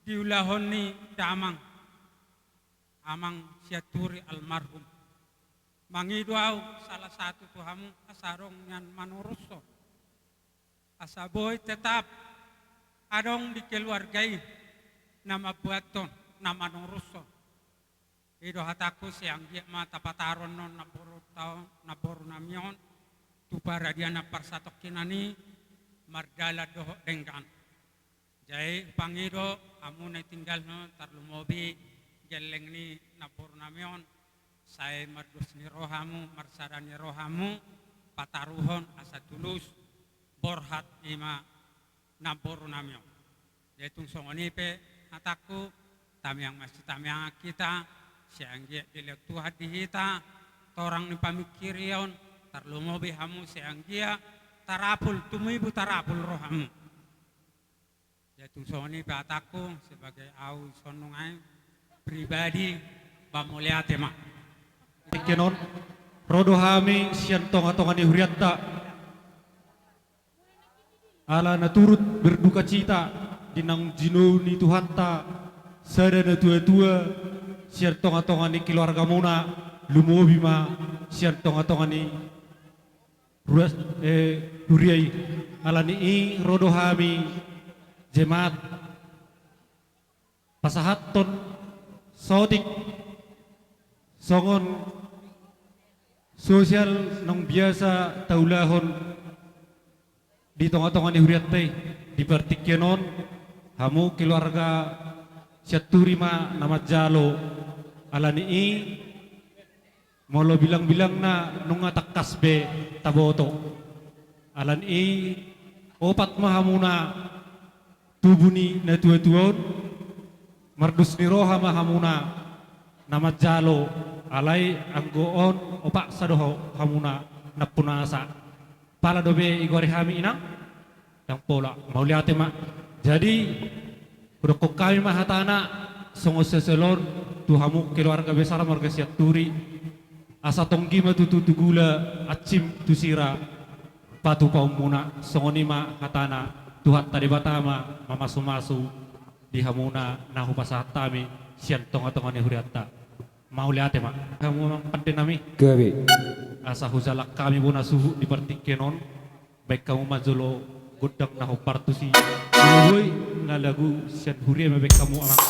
diulahon ni damang, amang Sianturi almarhum. Mangido ahu salah satu tu hamu asa adong nian manorushon, asa boi tetap adong di keluarga i na mambuathon, na manorushon. I do hatangku, sai anggiat ma tapataru annon namboru ta-, namboru nami on tu paradian na parsatongkinan i, mardalan dohot denggan. Jadi pangido hamu na tinggal on, tarlumobi gelleng ni namboru nami on, sai mardos ni roha hamu, marsada ni roha hamu, pataruhon asa tulus, borhat i ma namboru nami on. Jadi tung songon i pe hatangku, tamiang masitamiangan hita, sai anggiat dilehon Tuhan di hita torang ni pamingkirion, tarlumobi hamu sai anggiat tarapul, tumibu tarapul rohamu. Jadi tung songon i pe hatangku, sebagai ahu songon i pribadi, ba mauliate ma. Tingki on, ro do hami sian tongatonga ni hurianta. Ala na turut berdukacita di naung jinou ni Tuhanta sada natuatua sian tongatonga ni keluargamuna, lumobi ma sian tongatonga ni ruas, eh, huria i. Ala ni i ro do hami jemaat pasahathon saotik songon sosial naung biasa taulahon di tongatonga ni hurianta i. Di partingkian on, hamu keluarga Sianturi ma na manjalo. Ala ni i, molo bilangbilangna nunga tangkas be taboto. Ala ni i, opat ma hamuna tubu ni natuatua on, mardos ni roha ma hamuna na manjalo, alai anggo on opat sa do hamuna nampunasa. Pala dope digoari hami inang, ndang pola, mauliate ma. Jadi hudokkon hami ma hatana songon sosial on tu hamu keluarga besar marga Sianturi, asa tonggi ma tutu tu gula, ansim tu sira, patupaonmuna. Songon i ma hatana, Tuhanta Debata ma mamasumasu di hamuna na hupasahat hami sian tongatonga ni hurianta. Mauliate ma. Hamu amang pande nami. Gabe. Asa hujalang hami bona suhut di partingkian on. Baen hamu ma jolo gondang na hombar tusi. Molo boi, na lagu sian huria ma baen hamu amang.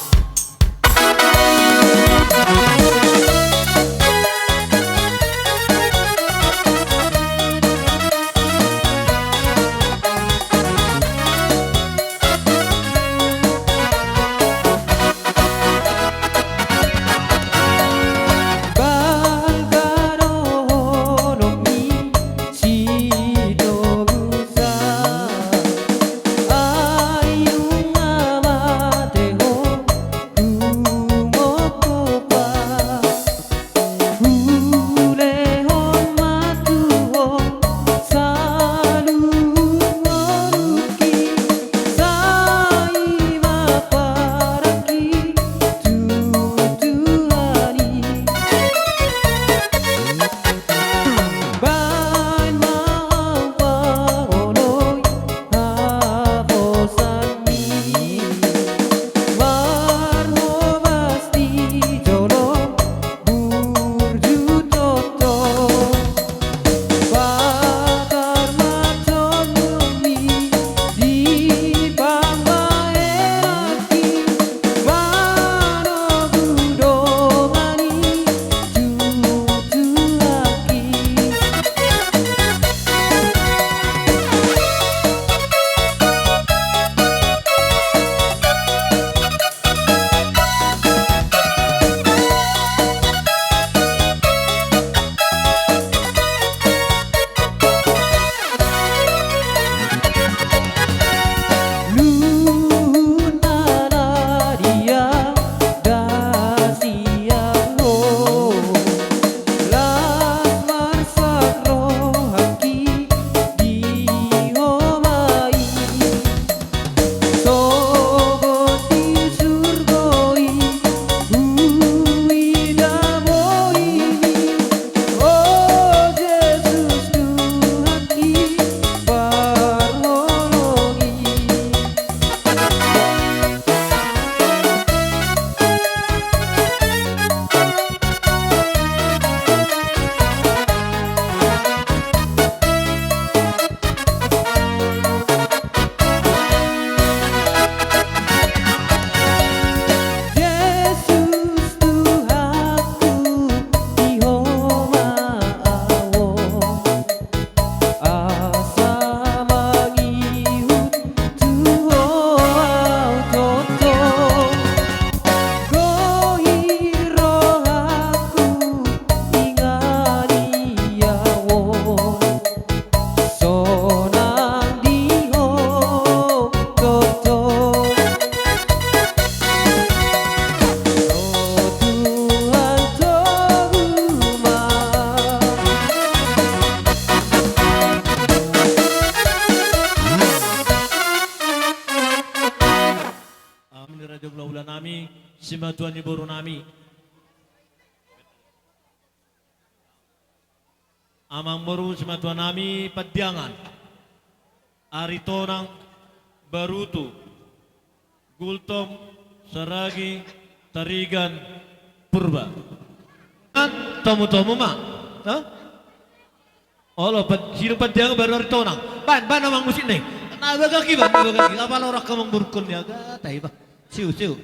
Simatua ni boru nami, amang boru simatua nami Pandiangan, Aritonang, Barutu, Gultom, Saragi, Tarigan, Purba. Kan tomu-tomu ma. Hah? Olo, pan, sidung Pandiangan baru Aritonang. Baen, baen amang musik ni. Na bagak i, baen, na bagak i. Apala roha amang boru on, ya, gata i, bah. Siu, siu.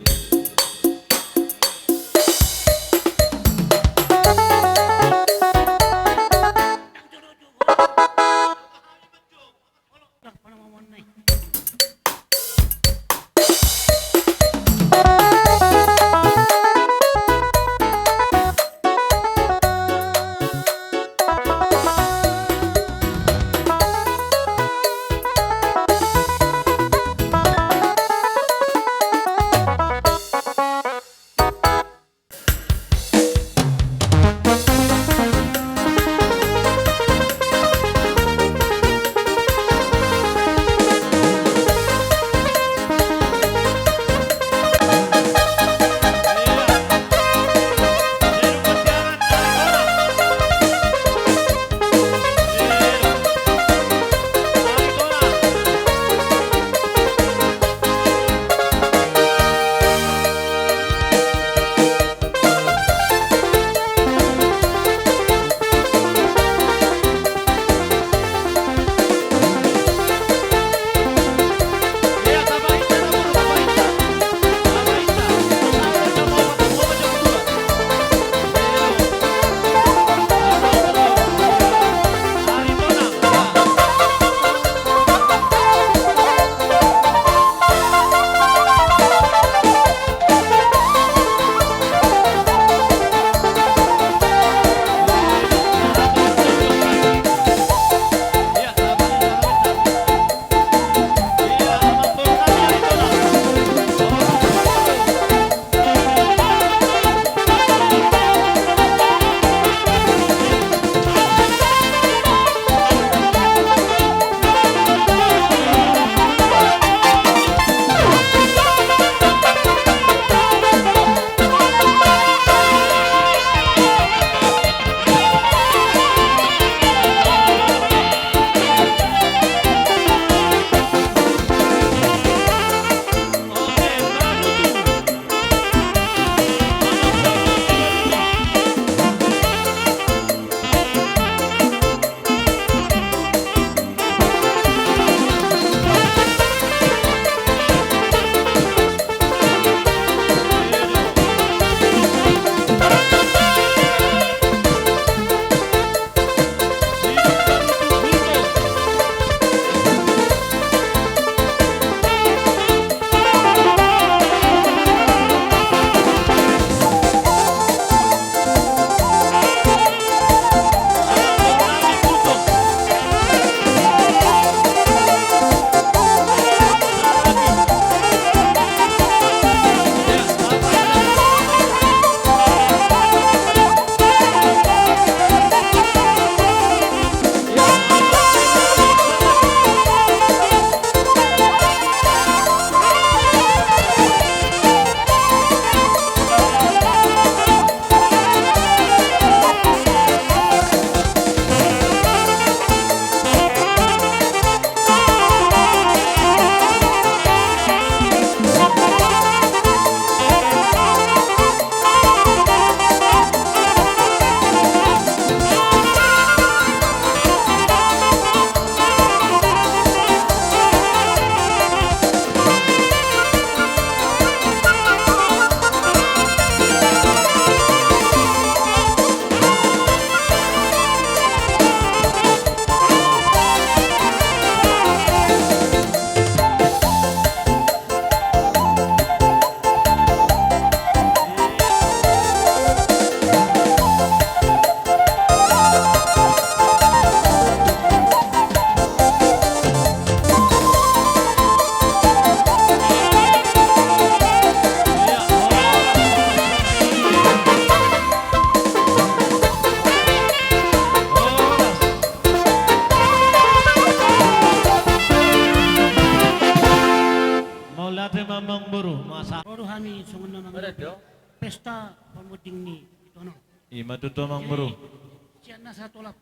parmonding ni tongon. Ima tutu, amang boru. Jadi, sian na satolap.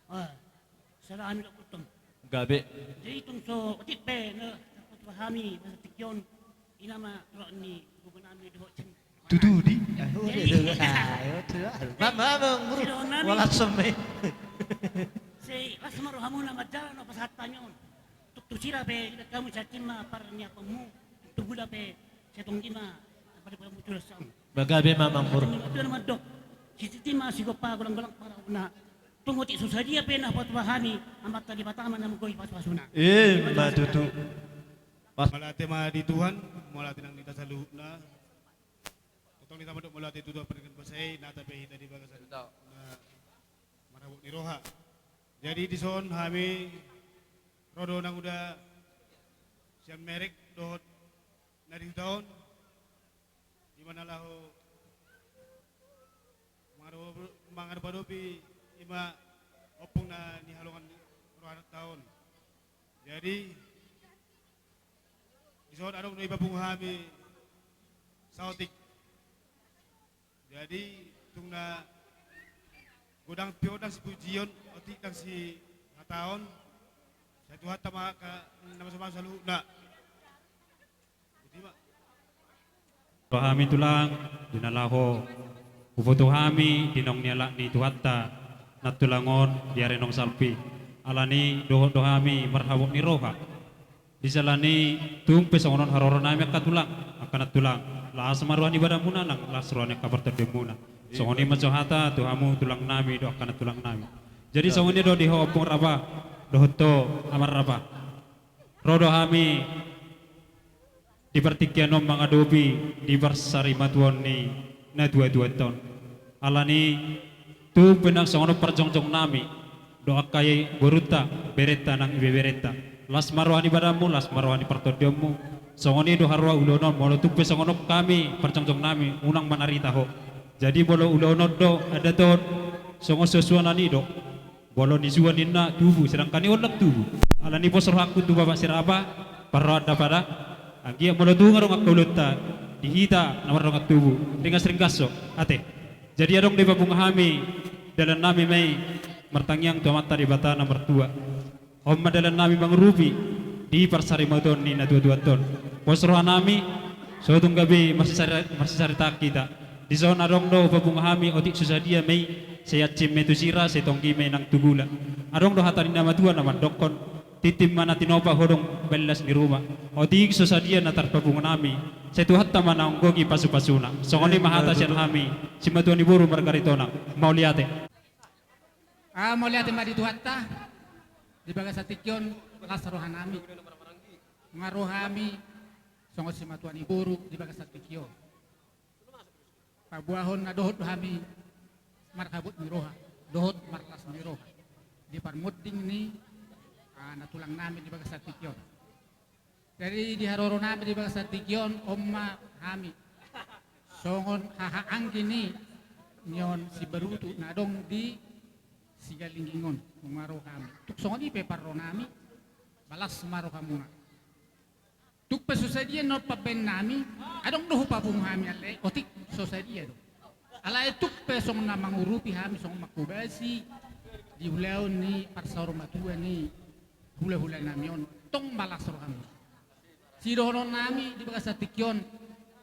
Ah, salah hami dohot tong. Gabe. Jadi tung so otik pe na, na hami masa tingki on, i nama roha ni gogo nami dohot. Tutu di. Jadi, ah, iyo, tutu. Mama, mama, guru. Sidohonon nami. Wala some. Sai las ma rohamuna manjalo na pasahat hami on. Tung tu sira pe, ida kamu satim ma par ni apamu, tu gula pe, sai tonggi ma, apa di pamuncul sam. Bagabe ma, amang boru. Tuan mandok. Sititi ma sigompa golang-golang pangarahutna. Tung otik so sadia pe na hupatua hami, Amanta Debata ma na manggohi pasu-pasuna. Ima tutu. Pas. Mauliate ma di Tuhan, mauliate nang di hita saluhutna. Tongtong hita mandok mauliate tu Tuhan pardenggan basa i, nata pe hita di bagasan na marhabot ni roha. Jadi dison hami ro do nang uda sian merek dohot na di huta on, ima na laho mangado-, mangadopi-adopi ima ompung na nihalongan rohanta on. Jadi dison adong do ipapungu hami saotik. Jadi tung na godang pe on ndang sipujion, otik ndang sihataon, sai Tuhanta ma angka na maso-maso saluhutna. Botima. Roha hami tulang, di na laho huboto hami di naung nialap ni Tuhanta nang tulang on di ari naung salpu i. Alani dohot do hami marhabot ni roha. Di jala ni tung pe songon on haroro nami angka tulang, angka nang tulang. Las ma roha ni badanmuna nang las roha ni angka partondionmuna. Songon i ma jo hata tu hamu tulang nami dohot angka nang tulang nami. Jadi songon i do di ho ompung rapa dohot ho amang rapa. Ro do hami di partingkian on mangadopi di parsarimatuaon ni natua-tuanta on. Alani tung pe nang songon on parjongjong nami dohot angka i borunta, berenta nang ibeberenta. Las ma roha ni badanmu, las ma roha ni partondionmu. Songon i do haroa ulaon on, molo tung pe songon on hami parjongjong nami, unang manarita ho. Jadi molo ulaon on do adat on, songon suan-suanan i do. Molo nisuan ninna tubu, sedangkan i on ndang tubu. Alani pos rohangku tu bapak sirapa, parrohanta pada. Anggiat molo tung adong angka ulaonta di hita na mardongan tubu, ringgas-ringgas ho ate. Jadi adong do ipapungu hami dalan nami ma i martangiang tu Amanta Debata na martua. On ma dalan nami mangurupi di parsarimatuaon ni natua-tuanta on. Pos roha nami, so tung gabe marsisari-, marsisaritaan hita. Dison adong do hupapungu hami otik so sadia ma i, sai ancin ma i tu sira, sai tonggi ma i nang tu gula. Adong do hata ni na matua na mandokkon, tintin ma na tinopa, hodong baen las ni ruma. Otik so sadia na tarpapungu nami, sai Tuhanta ma na manggohi pasu-pasuna. Songon i ma hata sian hami, simatua ni boru marga Aritonang. Mauliate. Ah, mauliate ma di Tuhanta, di bagasan tingki on las roha nami. Nga roha nami songon simatua ni boru di bagasan tingki on. Paboahon na dohot do hami marhabot ni roha, dohot marlas ni roha di parmonding ni, ah, na tulang nami di bagasan tingki on. Jadi di haroro nami di bagasan tingki on, on ma hami songon haha anggi ni nion Sibarutu na adong di Sigalingging on, on ma ro hami. Tung songon i pe parro nami, las ma rohamuna. Tung pe so sadia na pambaen nami, adong do hupapungu hami alai, otik so sadia do. Alai tung pe songon na mangurupi hami, songon manghobasi di ulaon ni parsaurmatua ni hulahula nami on, tong ma las rohamuna. Sidohonon nami di bagasan tingki on,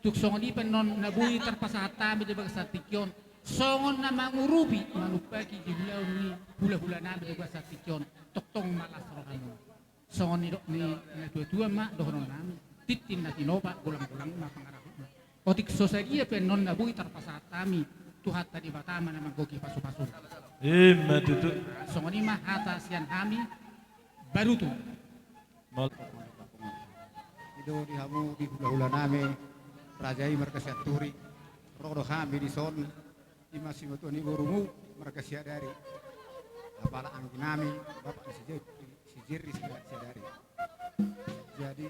tung songon i pe annon na boi tarpasahat hami di bagasan tingki on, songon na mangurupi manumpahi di ulaon ni hulahula nami di bagasan tingki on, tongtong ma las rohamuna. Songon nidok ni natuatua ma dohonon nami, tintin na tinopa, golang-golang ma pangarahutna. Otik so sadia pe annon na boi tarpasahat hami Tuhanta Debata ma na manggohi pasu-pasuna. Ima tutu. Songon i ma hata sian hami Barutu. Mol- I do di hamu di hulahula nami, raja i marga Sianturi, ro do hami dison, ima simatua ni borumu marga Siadari, apala anggi nami, bapak ni si Jerry, si Jerry Sia-, Siadari. Jadi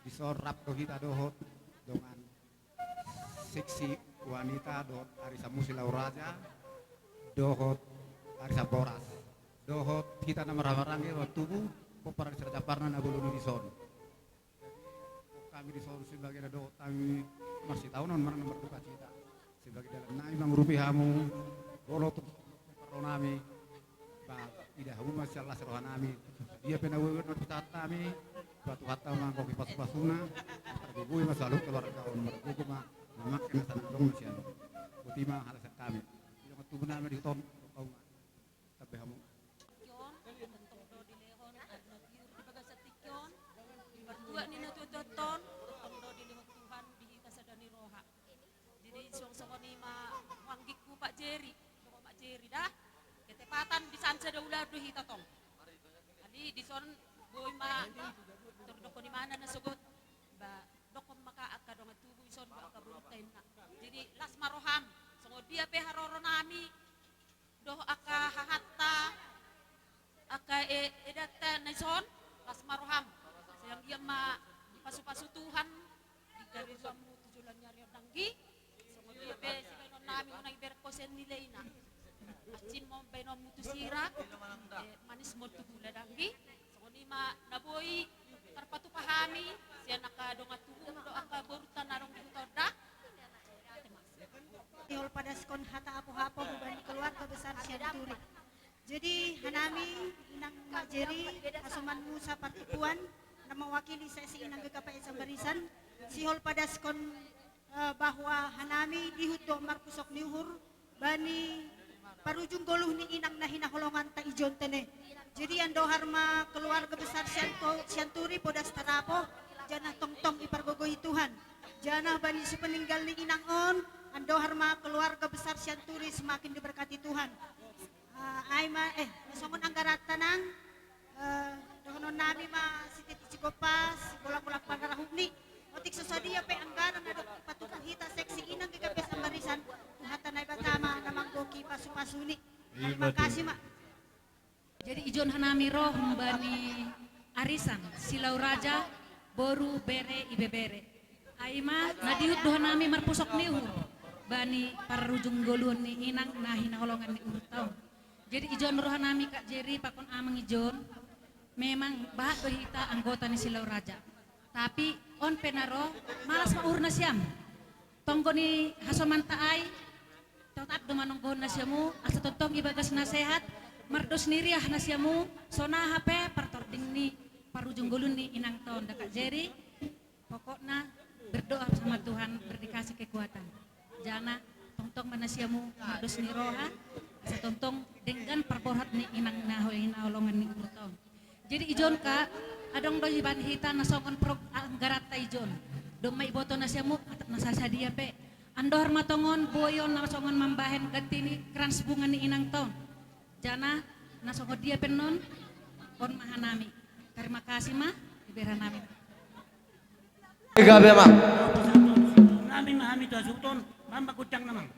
dison rap do hita dohot dongan seksi wanita dohot arisan Musi Lauraja dohot arisan Boras dohot hita na marhahamaranggi dohot tubu pomparan ni Siraja Parna na bolon i dison. Jadi, Di son sebagai na dohot hami marsitaonon manang na marduka cita. Sebagai dalan nami mangurupi hamu, molo tung parro nami, ba, ida hamu ma sian las roha nami. Dia pe na uewen na pitahat nami, ba Tuhanta ma anggo pasupasu na, margogoi ma saluhut keluarga on, margogo ma, mamangke na sana dong na sian. Boti ma halasan hami. Ida ma tubu nami di huton, kau ma. Tabe hamu. Tingki on, tongtong do dilehon ari na biur di bagasan tingki on. Di partuat ni na tuatuanta on, tongtong do dilehon Tuhan di hita sada ni roha. Jadi suang songon i ma huanggingku Pak Jeri, songon Pak Jeri da. Ketepatan di san sada ulaon do hita tong. Jadi di son boi ma tor dokkon imana na sogot. Ba dokkon ma angka dongan tubu i son ba angka borunta inna. Jadi las ma roham. Songon dia pe haroro nami dohot angka hahanta, angka e-, edanta na i son, las ma roham. Sai anggiat ma dipasupasu Tuhan di gariduanmu tu joloan ni ari on danggi. Songon dia pe sibaenon nami unang iberek ho sian nilaina. Asin ma on baenonmu tu sira, eh, manis ma on tu gula danggi. Songon i ma na boi tarpatupa hami sian angka dongan tubu dohot angka borunta na adong di huta on da. Sihol padaskon hata apohapo hubani keluarga besar Sianturi. Jadi hanami inang Mak Jeri, hasomanmu sapartumpuan, na mewakili seksi inang G K P S Ambarisan, sihol padaskon, eh, bahwa hanami dihut do marpusok ni uhur, bani parujung goluh ni inang na hinaholonganta i Jon tene. Jadi andohar ma keluarga besar Sianto-, Sianturi podas tarapo, janah tongtong ipargogoi Tuhan. Janah bani sipeninggal ni inang on, andohar ma keluarga besar Sianturi semakin diberkati Tuhan. Ah, ai ma, eh, songon anggaranta nang, eh, dohonon nami ma sititi sigompa, sibolang-bolang pangarahut ni. Otik so sadia pe anggaran na dok ipatupa hita seksi inang G K P S Ambarisan, Tuhanta Naibata ma na manggohi pasu-pasu ni. Terima kasih ma. Jadi ijon hanami ro humbani arisan Silau Raja, boru, bere, ibebere. Ai ma na dihut do hanami marpusok ni uhur bani parujung goluhon ni inang na hinaholongan ni uhurta on. Jadi ijon rohanami Kak Jeri pakon amang ijon, memang bahat do hita anggota ni Silau Raja. Tapi on pe na ro, malas ma uhur nasiam. Tonggo ni hasomanta ai, tetap do manonggohon nasiamu, asa tongtong ibagas na sehat, mardos ni riah nasiamu, sonaha pe partording ni parujung goluhon ni inangta on da Kak Jeri. Pokokna berdoa sama Tuhan, berdikasih kekuatan. Jana tongtong ma nasiamu mardos ni roha, asa tongtong denggan parborhat ni inang na hinaholongan ni uhurta on. Jadi ijon Kak, adong do hiban hita na songon prog-, anggaranta ijon. Domma iboto nasiamu, atap na sasadia pe. Andohar ma tongon boi on na songon mambahen ganti ni krans bunga ni inangta on. Jana na songon dia pe non, on ma hanami. Terima kasih ma, iberhanami. Gabe ma. Nami ma hami tu hasuhuton, mamba gudang namang.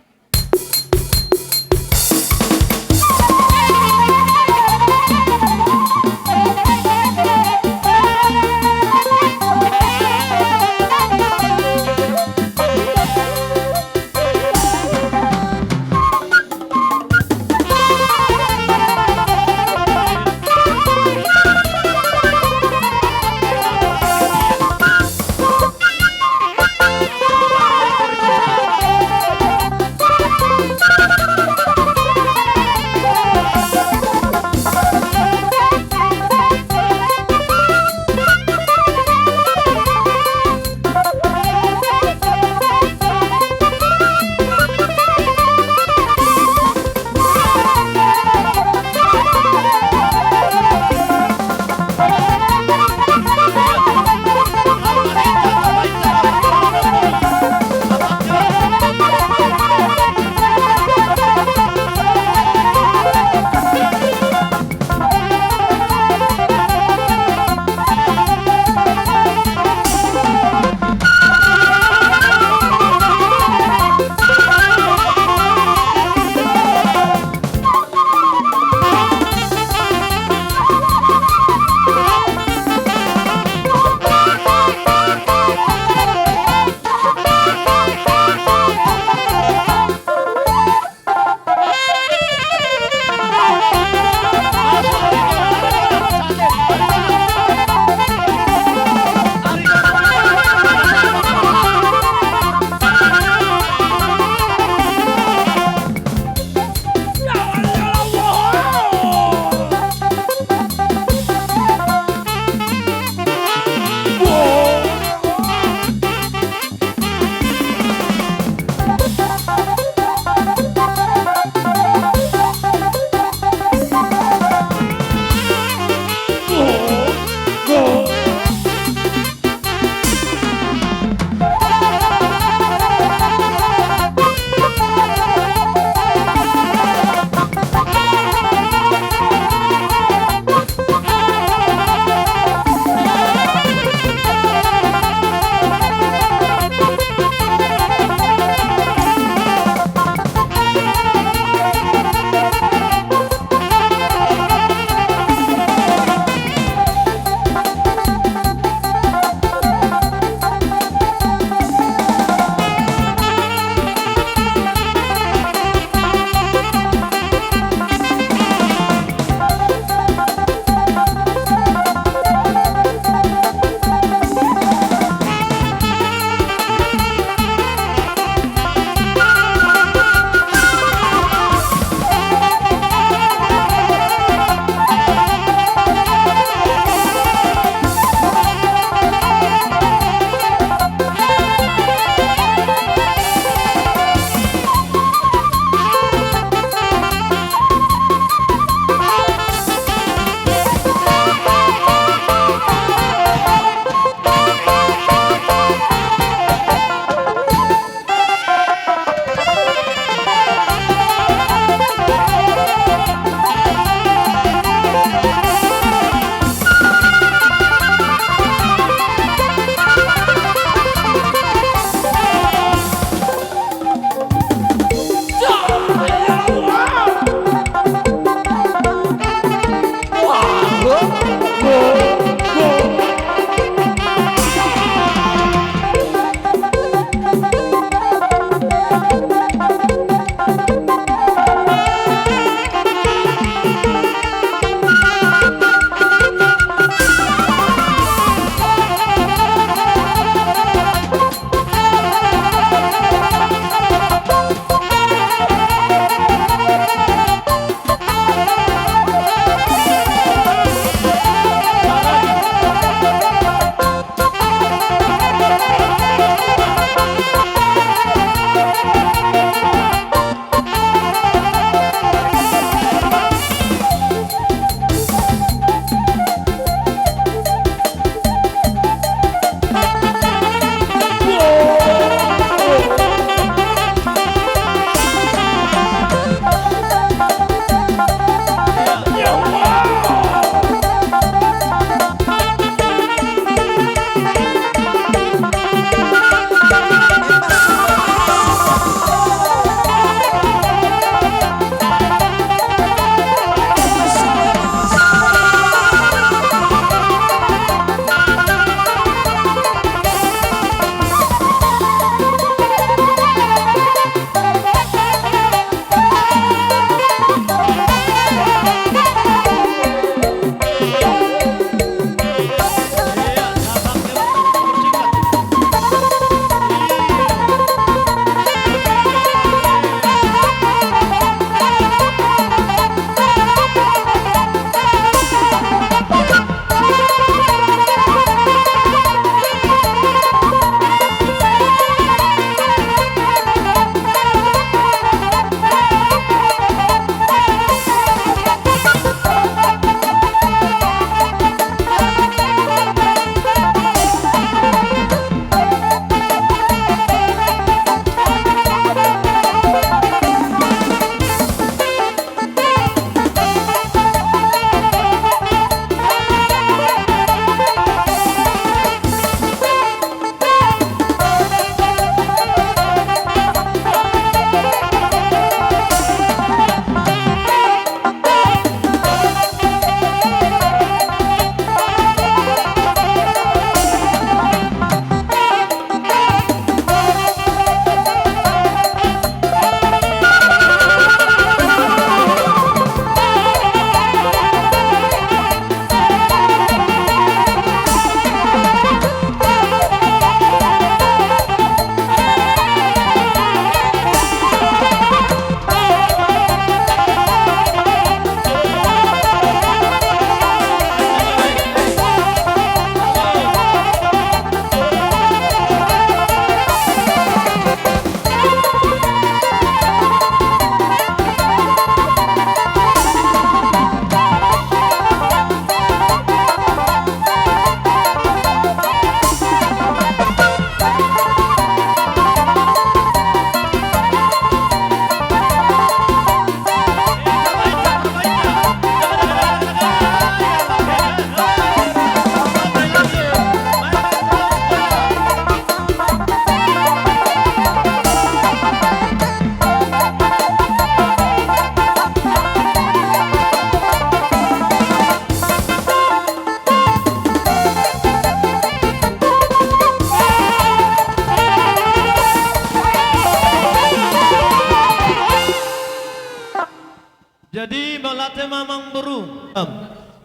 Tema amangboru.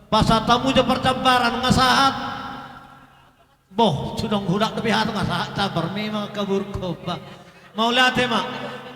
Pasahat hamu jo parjambaran nga sahat. Boh, sudang hudak dope hata nga sahat jambar memang kaburko ba. Mauliate ma.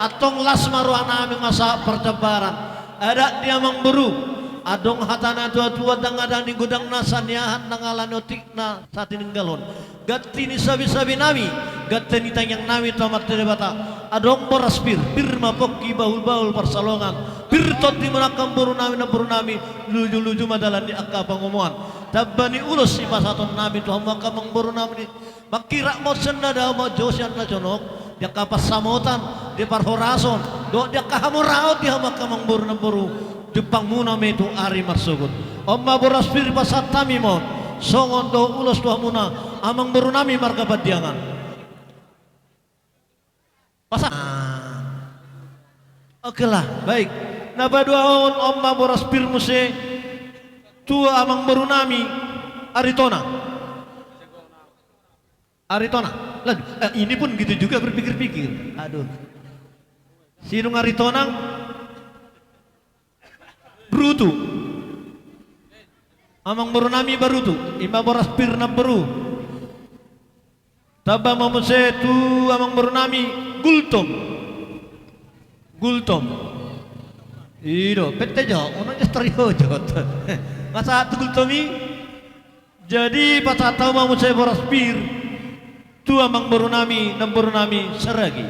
Antong las ma roha nami nga sahat parjambaran. Adat di amangboru. Adong hata na tua-tua, dang ada ni godang na saniahan, dang ala ni otik na satininggalhon. Ganti ni sabi-sabi nami, ganti ni tangiang nami tu Amanta Debata. Adong boras pir, pir ma pongki bahul-bahul parsalongan. Pir tondi muna angka amangboru nami, namboru nami, luju-luju ma dalan ni angka pangomoan. Tamba ni ulos sipasahaton nami tu hamu angka amangboru nami. Mangkirap ma on sian na dao, manjou sian na jonok. Di angka pansamotan, di parhorason, dohot di angka hamoraon di hamu angka amangboru namboru. Jumpang muna ma i tu ari marsogot. On ma boras pir pasahat hami ma on. Songon dohot ulos tu hamuna amangboru nami marga Pandiangan. Pasahat. Oke lah, baik. Na paduahon, on ma boras pir muse tu amangboru nami Aritonang. Aritonang. Lah, eh, ini pun gitu juga berpikir-pikir. Aduh. Sidung Aritonang. Barutu. Amangboru nami Barutu. I ma boras pir namboru. Tamba ma muse tu amangboru nami Gultom. Gultom. I do, pette jo, unang jo stori hojot. Nga sahat tu Gultom i. Jadi pasahat hamu ma muse boras pir tu amangboru nami, namboru nami Saragi.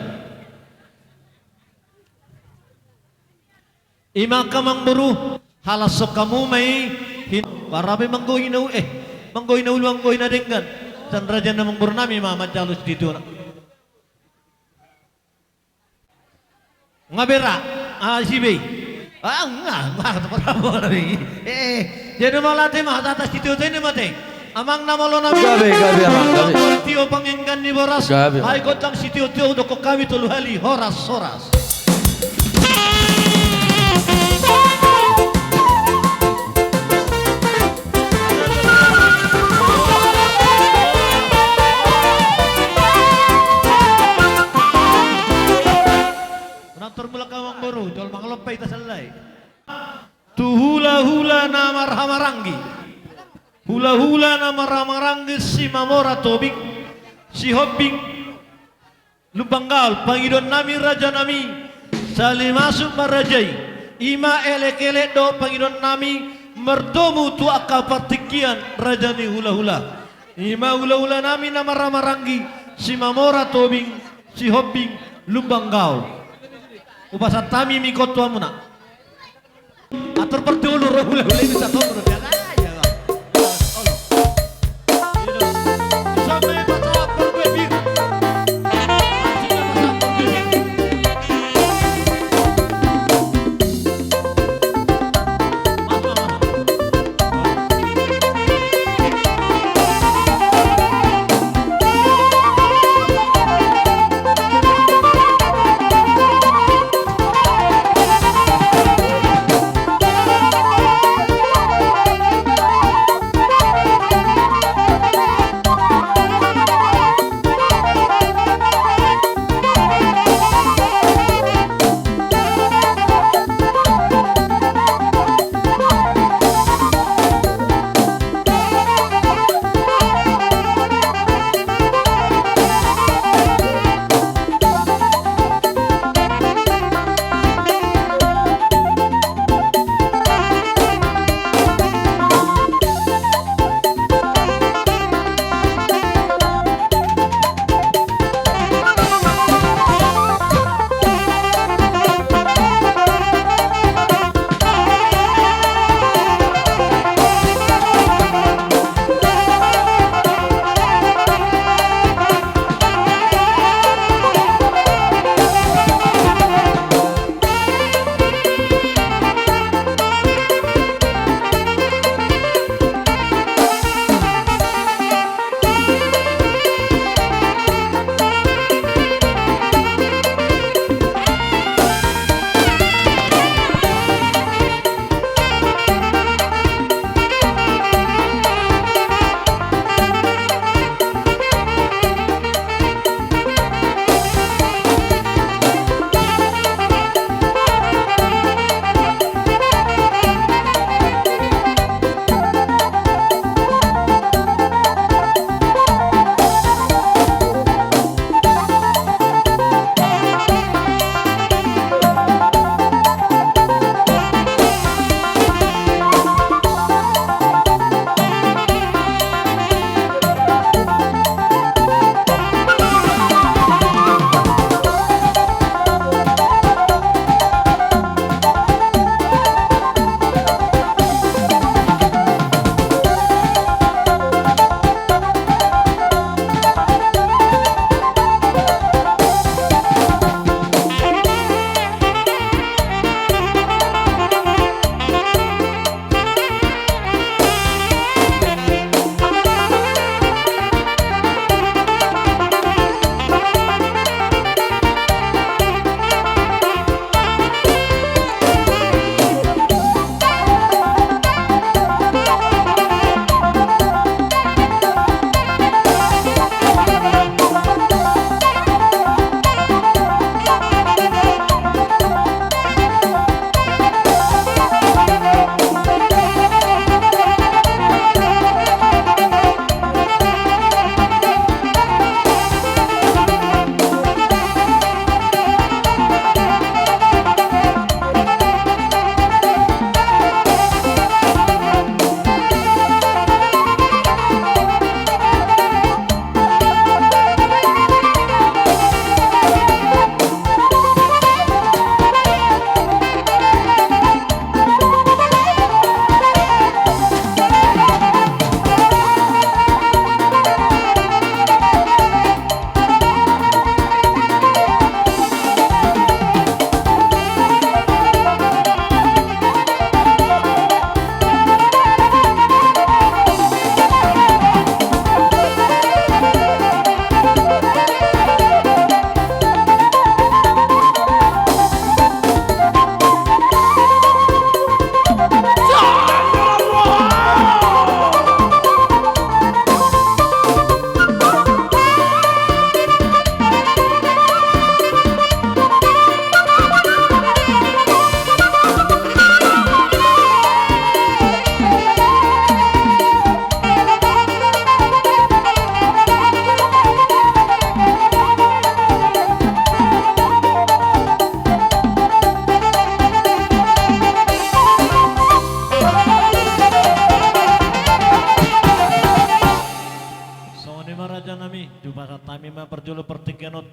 I ma angka amangboru, halashon hamu ma i hin-, parabe manggohi na u-, eh, manggohi na ulu, manggohi na denggan. Sian raja ni amangboru nami ma manjalo sititiona. Nga bera, ah, si bei. Ah, nga, nga, eh, jadi mauliate ma, hata-hata sitio-tio i ma te. Amang na malo nami. Gabe, gabe, amang, gabe. Tio pangenggan ni boras. Gabe. Ai gondang sitio-tio, dokkon hami tolu hali, horas, horas. Nang tormulak amangboru, jolma nga lompa ita sallai. Tu hula-hula na marhahamaranggi. Hula-hula na marhahamaranggi, Simamora Tobing, Sihombing Lumban Gaol, pangidoan nami raja nami, sahali masuk ma raja i. I ma elek-elek dohot pangidoan nami mardomu tu angka partingkian raja ni hula-hula. I ma hula-hula nami na marhahamaranggi, Simamora Tobing, Sihombing Lumban Gaol. Hupasahat hami ma ingkon tu hamuna. Atur parti ulu ro hula-hula i bisa tong ro dia.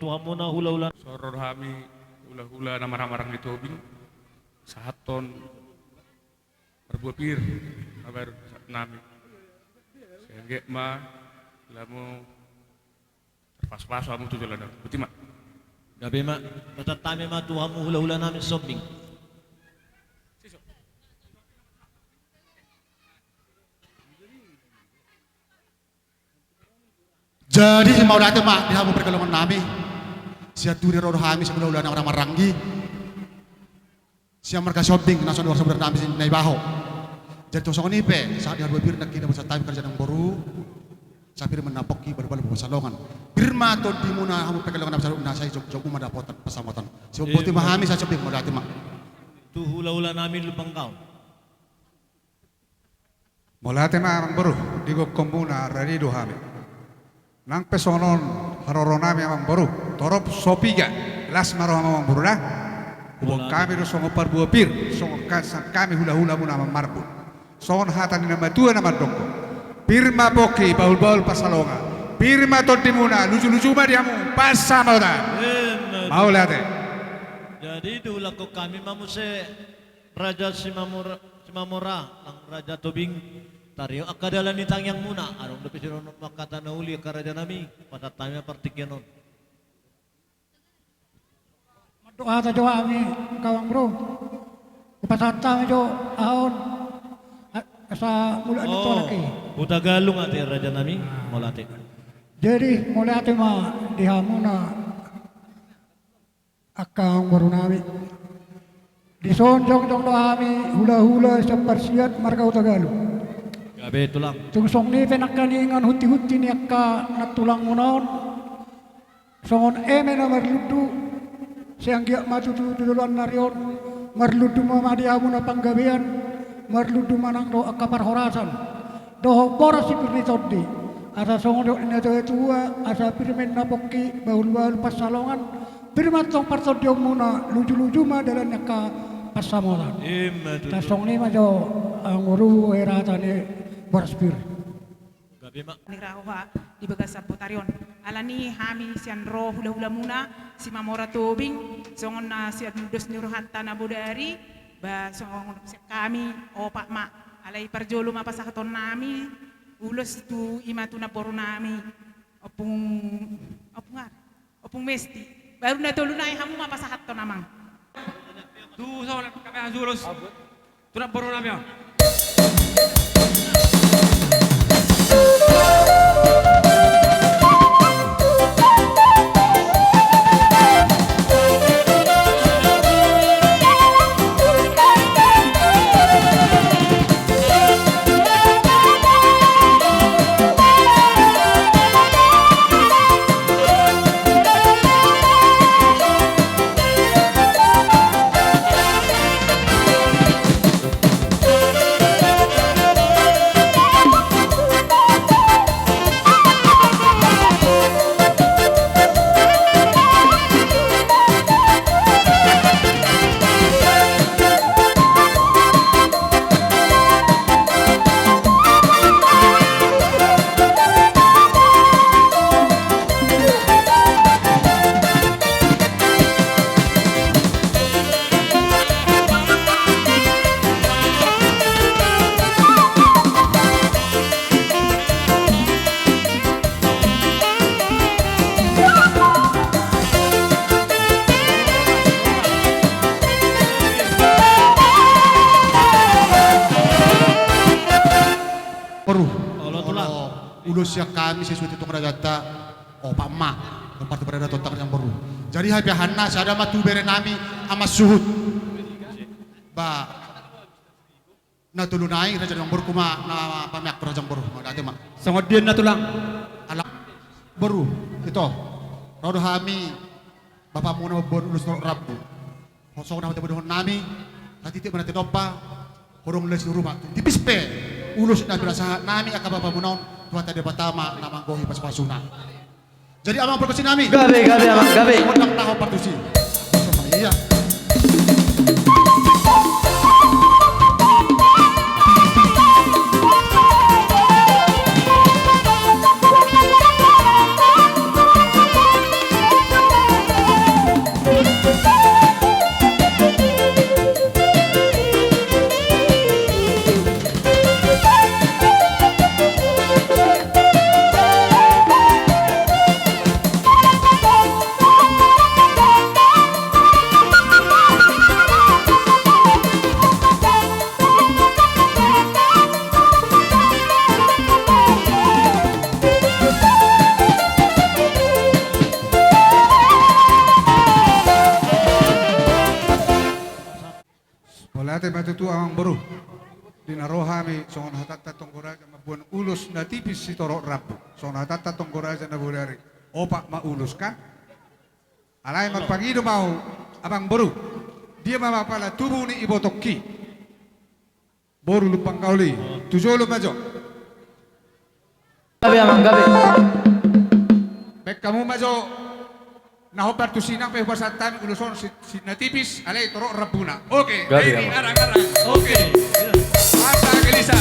tu hamuna hulahula. Songon ro do hami hulahula na marhahamaranggi Tobing, pasahathon parbue pir na baru pasahat nami. Sai anggiat ma lamu tarpasupasu hamu tu joloan on. Boti ma. Gabe ma. Pasahat hami ma tu hamu hulahula nami Sombing. Jadi mauliate ma di hamu parhalongan nami. Sian Turi ro do hami, sian hulahula na marhahamaranggi. Sian marga Sombing na songon i saburan nami si Naibaho. Jadi tung songon i pe sahat di parbue pir nangkin na pasahat hami, karajaan ni amangboru. Sai pir ma na pongki, balu-balu Pansalongan. Pir ma tondimuna hamu parhalongan nami saluhutna, sai jom-jom ma dapotan pansamotan. Sai boti ma hami sian Sombing, mauliate ma. Tu hulahula nami Lumban Gaol. Mauliate ma amangboru, di gokhonmuna rade do hami. Nang pe songon on haroro nami amangboru, torop so piga, las ma roham amangboru da. Huboan hami do songon parbue pir, songon kan sian hami hulahulamuna amang marbun. Songon hata ni na matua na mandok: Pir ma pongki, bahul-bahul Pansalongan. Pir ma tondimuna, luju-luju ma di hamu pansamotan. Emma tutu. Mauliate. Jadi diulakhon hami ma muse Raja Simamora, Simamora, nang Raja Tobing, tario angka dalan ni tangiangmuna, adong dope sidohonon angka hata na uli angka raja nami, pasahat hami ma partingkian on. Mandok hata jo hami, amangboru. Hupasahat hami jo aha on, a-, asa mulak ni tolak i. Huta Galung ate raja nami, mauliate. Jadi mauliate ma di hamuna angka amangboru nami. Dison jongjong do hami hulahula sian Parsiat marga Hutagalung. Gabe tulang. Tung songon i pe nangkaningan hunti-hunti ni angka nantulangmuna on. Songon eme na marlundu, sai anggiat ma tutu tu joloan ni ari on, marlundu ma, ma di hamuna panggabean, marlundu ma nang dohot angka parhorasan. Dohot boras si pir ni tondi, asa songon didok ni na tua-tua, asa pir ma inna pongki, bahul-bahul Pansalongan, pir ma tong partondionmuna, luju-luju ma dalan ni angka pansamotan. Ima tutu. Tung songon i ma jo, anggo ro hera hata ni boras pir. Gabe ma. Ni rahoha di bagasan botari on. Alani hami sian ro hulahulamuna, Simamora Tobing, songon na sian dos ni rohanta na bodari, ba songon sian hami opat ma. Alai parjolo ma pasahaton nami ulos tu, ima tu namboru nami, Ompung, Ompung aha? Ompung Mesti. Baru na tolu nai hamu ma pasahathon, amang. Tu songon hami hamu ulos tu namboru nami on. Boru. Olo, tulang. Olo, ulos sian hami sesuai tu tong rajanta, opat ma. Opat tu paradaton, amang boru. Jadi hape aha na sada ma tu bere nami, amang suhut. Ba na tolu nai raja ni amang boru, homa na pameak raja ni amang boru. Mauliate ma. Songon dia na tulang. Ala boru, ito. Ro do hami, bapakmuna mamboan ulos torop rambu. Songon na hutabotohon nami, satitik ma na tinompa, hudong las ni ruma. Tipis pe ulos na pinasahat nami angka bapakmuna on, Tuhanta Debata ma na manggohi pasupasuna. Jadi amang pargonsi nami. Gabe, gabe, amang, gabe. Mondang taho partusi. Iya. Ate ma tutu amang boru. Di na ro hami songon hatanta tonggo raja mamboan ulos na tipis sitorop rambu. Songon hatanta tonggo raja na bodari. Opat ma ulos kan. Alai marpangido ma au amang boru. Dia ma pala tubu ni ibotongki. Boru Lumban Gaol i. Tu jolo ma jo. Gabe amang gabe. Baen hamu ma jo. Na hombar tusi nang pe hupasahat hami ulos on si, si na tipis alai torop rambuna. Oke. Gabe amang. Arang arang. Oke. Masa gelisah.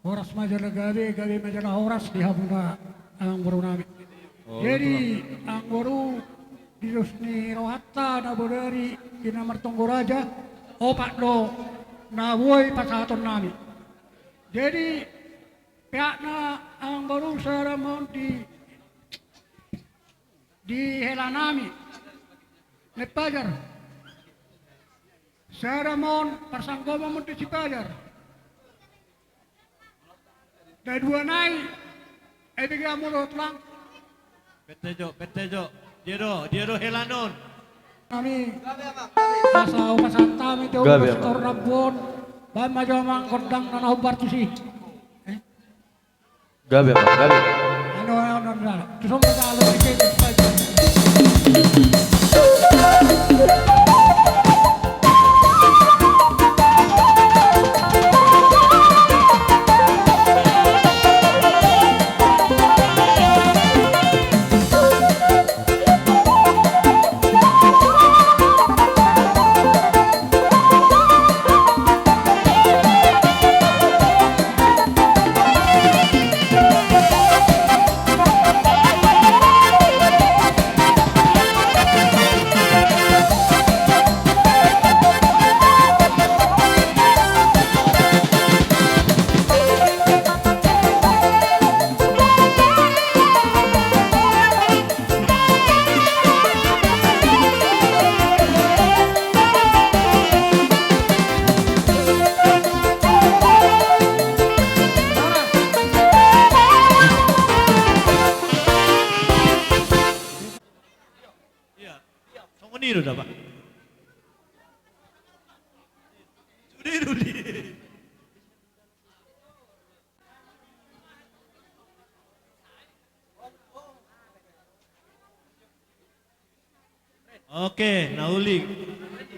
Horas ma jala gabe, gabe ma jala horas di hamuna amang boru nami. Jadi amang boru, di dos ni rohanta na bodari di na martonggo raja, opat do na boi pasahaton nami. Jadi peakna amang boru sada ma on di, di hela nami Naim Pajar. Sada ma on parsanggoman ma on di si Pajar. Na dua nai. Ai bege hamu do tulang. Pette jo, pette jo. Dia do, dia do hela non. Nami asa upasahat hami jo. Gabe amang. Pastor Rabuon. Baen ma jo amang gondang na na hombar tusi. Eh? Gabe amang gabe. Anu anu anu. Tu sombong alo di. Iya, songon i do da, Pak. Sude do di. Oke, na uli.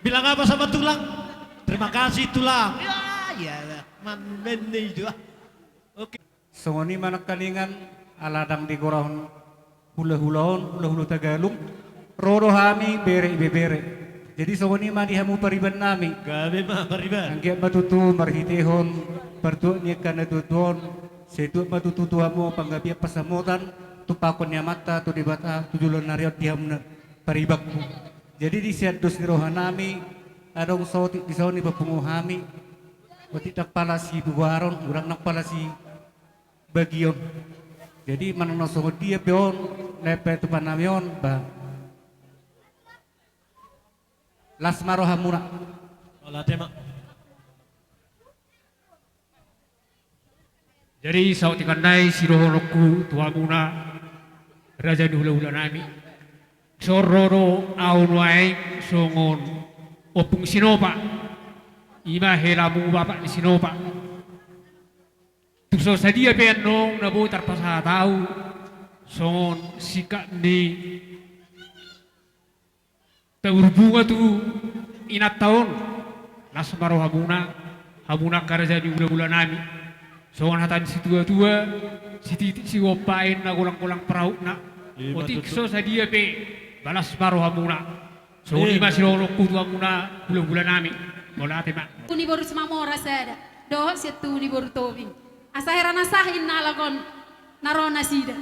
Bilang apa sama tulang? Terima kasih tulang. Ya, ya, man, men itu. Oke. Songon i ma nangkaningan, ala ndang digorahon hulahula on, hulahula Tagalung, ro do hami bere ibebere. Jadi songon i ma di hamu pariban nami. Gabe ma pariban. Anggiat ma tutu marhitehon partuat ni angka na tuatua on, sai tuat ma tutu tu hamu panggabean pansamotan, tumpahon ni Amanta, tu Debata, tu joloan ni ari on di hamuna paribanku. Jadi di sian dos ni roha nami, adong saotik dison dipapungu hami, otik ndang pala sibubaron, godang ndang pala si bagion. Jadi manang na songon dia pe on na patupa nami on, ba las ma rohamuna. Ola tema. Jadi saotik an nai sidohononku tu hamuna raja ni hulahula nami. Dison ro do au nuaeng songon ompung Sinopa. I ma helamu bapak ni Sinopa. Tung so sadia pe annon na boi tarpasahat au songon singkat ni taburbunga tu inanta on, las ma rohamuna, hamuna angka raja ni hulahula nami. Songon hata ni situatua, sititik sigompa inna, golanggolang parahutna. Ima tutu. Otik so sadia pe, balas ma rohamuna. Songon i ma sidohononku tu hamuna, hulahulanami. Mauliate ma. Tu ni boru Simamora sada, dohot sian tu ni boru Tobing. Asa hera na sah inna halak on, na ro nasida.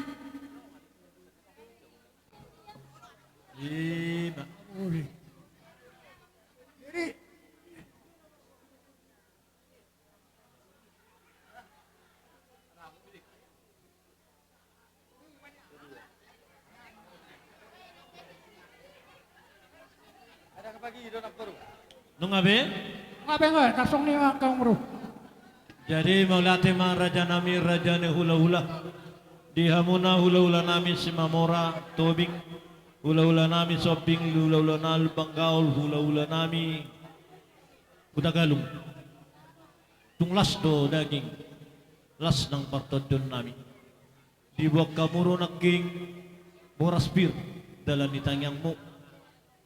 Ima. Nunga be? Nunga be, nunga be, tarsongon i ma angka umur. Jadi mauliate ma rajanami, raja ni hulahula. Di hamuna hulahulanami Simamora, Tobing, hulahulanami Somping, hulahulanami Lumban Gaol, hulahulanami Hutagalung. Tung las do daging, las nang partondionnami. Diboan hamu do nangkin boras pir dalan ni tangiangmu.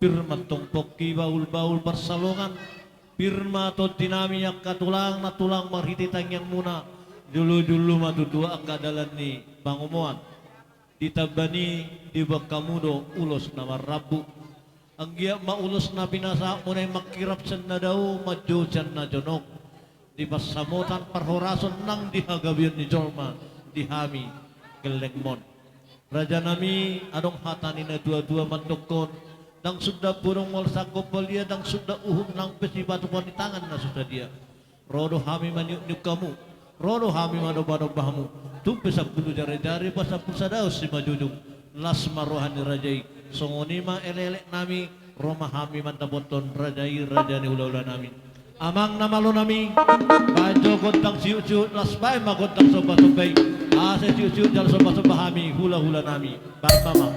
Pir ma antong pongki bahulbahul parsalongan. Pir ma tondinami angka tulang na tulang marhite tangiangmuna. Jolojolo ma tutu angka dalan ni pangomoan. Ditamba ni diboan hamu do ulos na marrambu. Anggiat ma ulos na pinasahatmuna i mangkirap sian na dao, manjou sian na jonok. Di pansamotan parhorason nang di hagabeon ni jolma di hami gellengmon. Rajanami, adong hata ni natuatua mandokkon, ndang suda bodong molo sangkop balia, ndang suda uhum nang pe sipatupaon ni tangan na so sadia. Ro do hami maniukniuk hamu, ro do hami manombanomba hamu. Tung pe sampulu jarijari, ba sampulu sadaon simanjujung. Las ma roha ni raja i. Songon i ma elekeleknami, ro ma hami mandapothon raja i, raja ni hulahulanami. Amang na malonami, baen jo gondang siutsiut, laos baen ma gondang sombasomba i. Asa siutsiut jala sombasomba hami hulahulanami. Baen ma amang.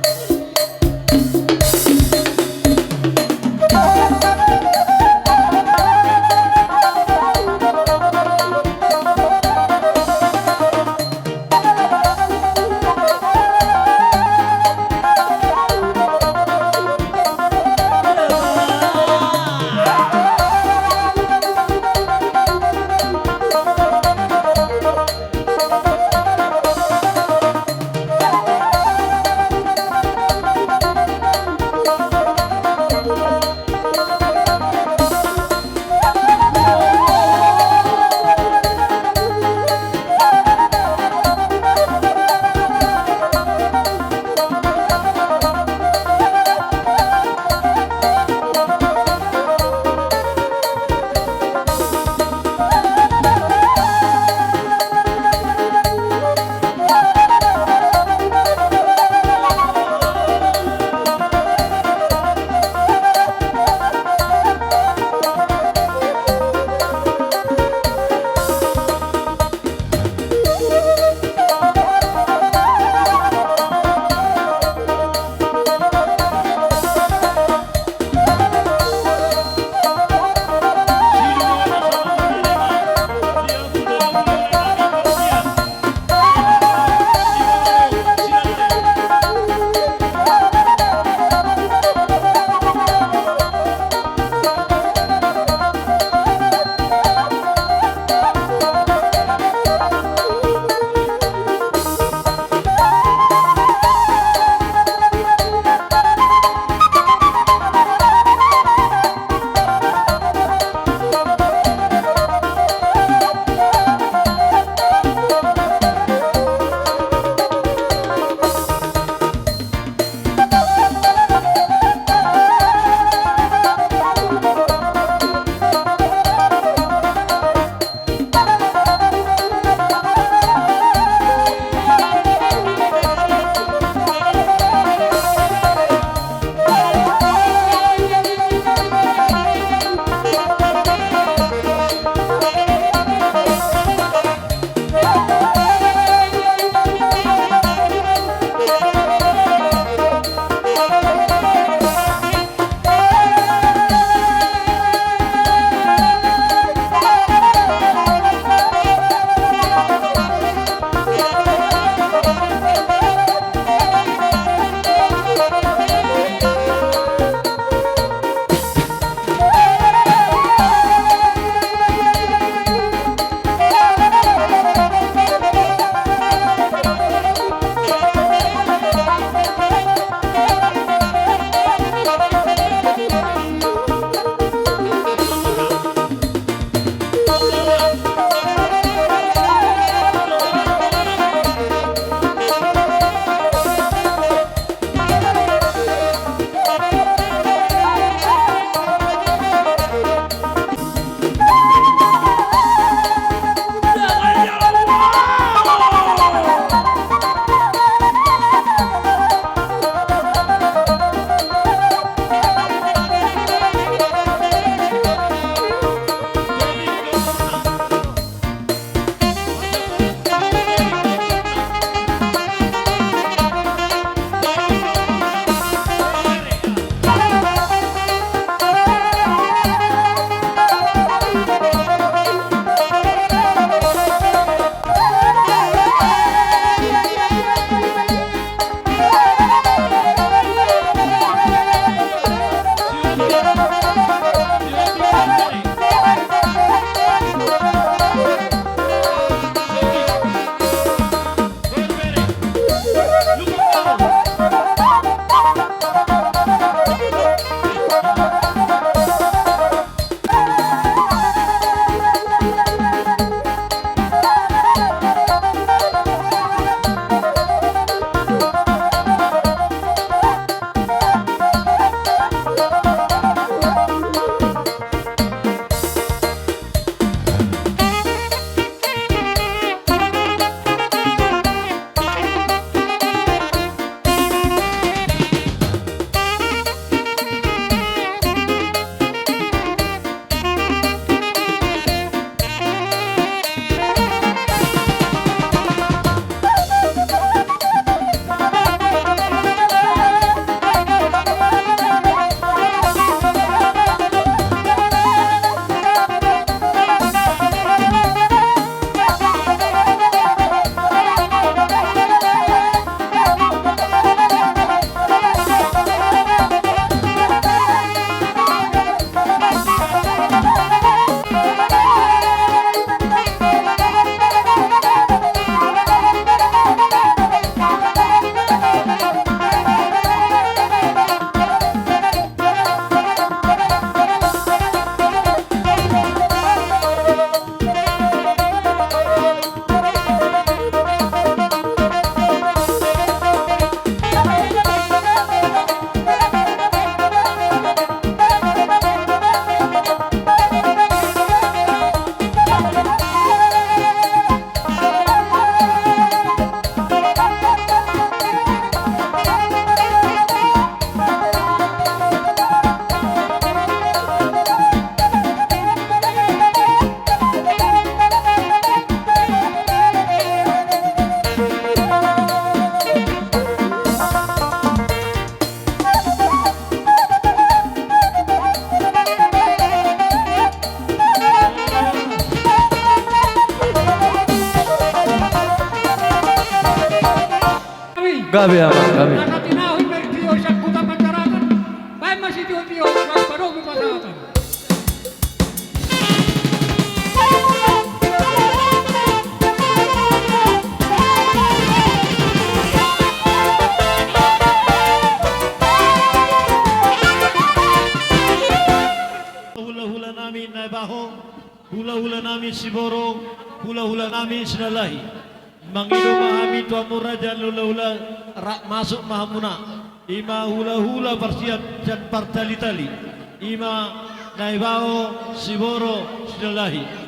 Gabe, amang, gabe. Asa tinahu i martio sian huta Panjarakan, baen ma sitiotio, laos padomu pasahaton. Hulahula nami Naibaho, hulahula nami Siboro, hulahula nami Sinalahi. Mangido ma hami tu hamu raja ni hulahula, rap masuk ma hamuna. I ma hulahula parsiap sian partalitali. I ma Naibaho, Siboro, Sinalahi.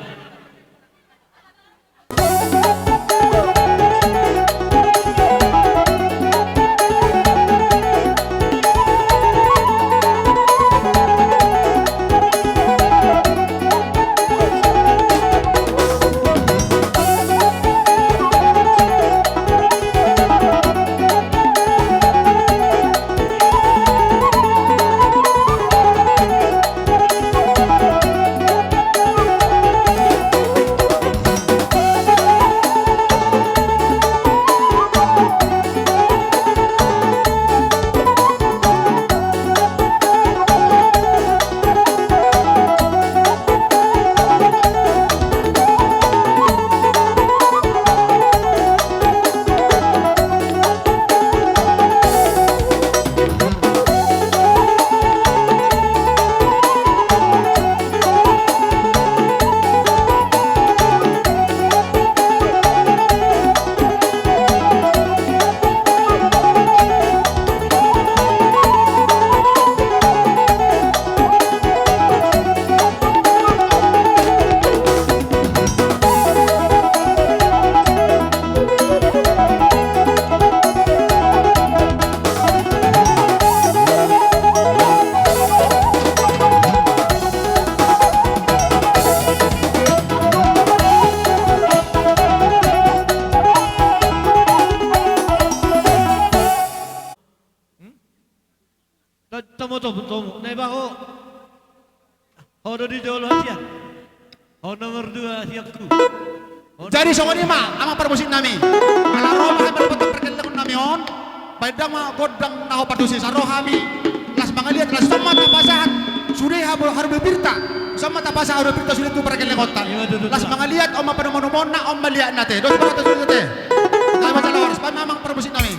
Hmm? To-, tomu, tomu, tomu. Naibaho. Ho do di jolo hatian. Ho nomor dua hatianku. Ho. Jadi songon i ma, amang parmusik nami. Ala ro ma hami mendapatkan pargellengon nami on. Baen ndang ma gondang na hombar tusi, asa ro hami. Laos mangaliat, laos on ma tapasahat sude habu-, haru bebirta. On ma tapasahat haru bebirta sude tu pargellengonta. Iya, betul, betul. Laos mangaliat, on ma panomunomuonna, on ma liatna ate. Dos berata sude ate. Nami ma jala horas, baen ma amang parmusik nami.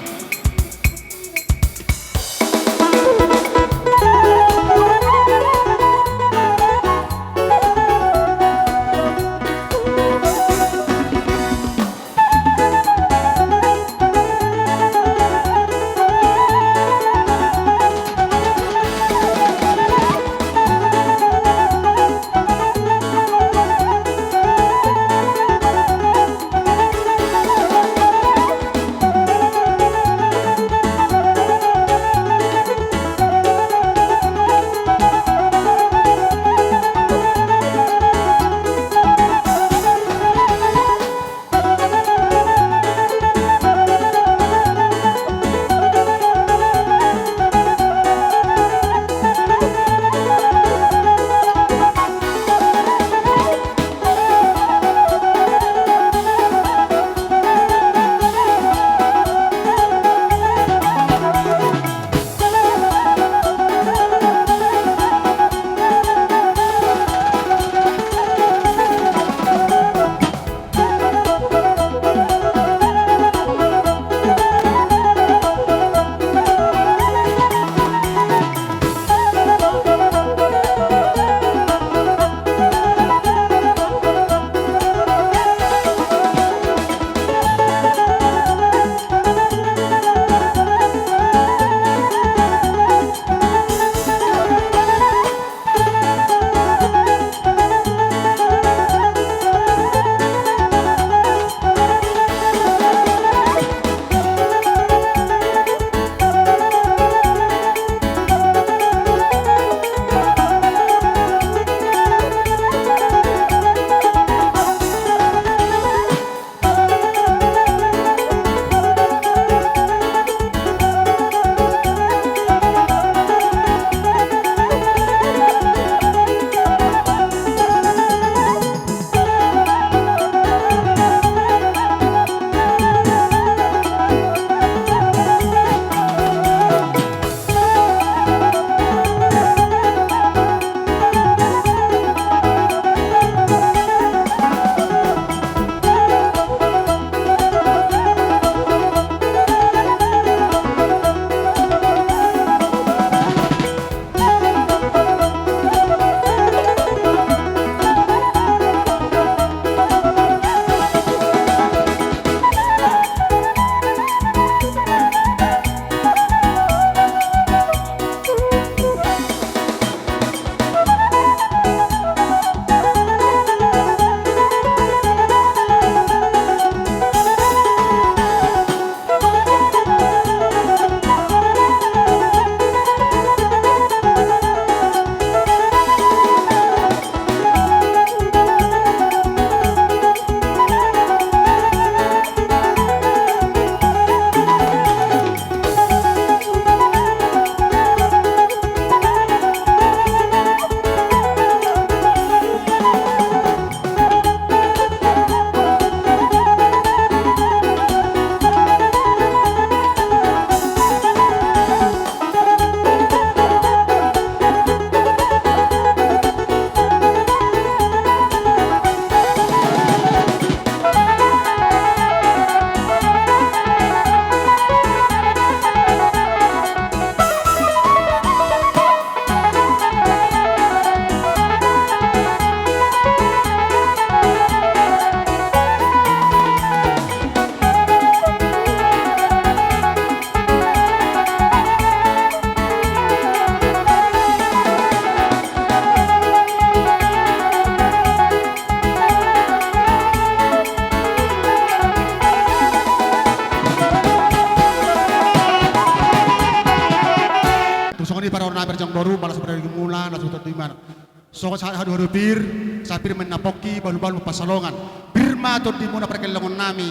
Nami raja amangboru, mauliate ma di hamuna, las ma tondimuna. Songon sahat haduapir, sai pir ma ninna pongki, bahulbahul ma pansalongan. Pir ma tondimuna pargellengonnami.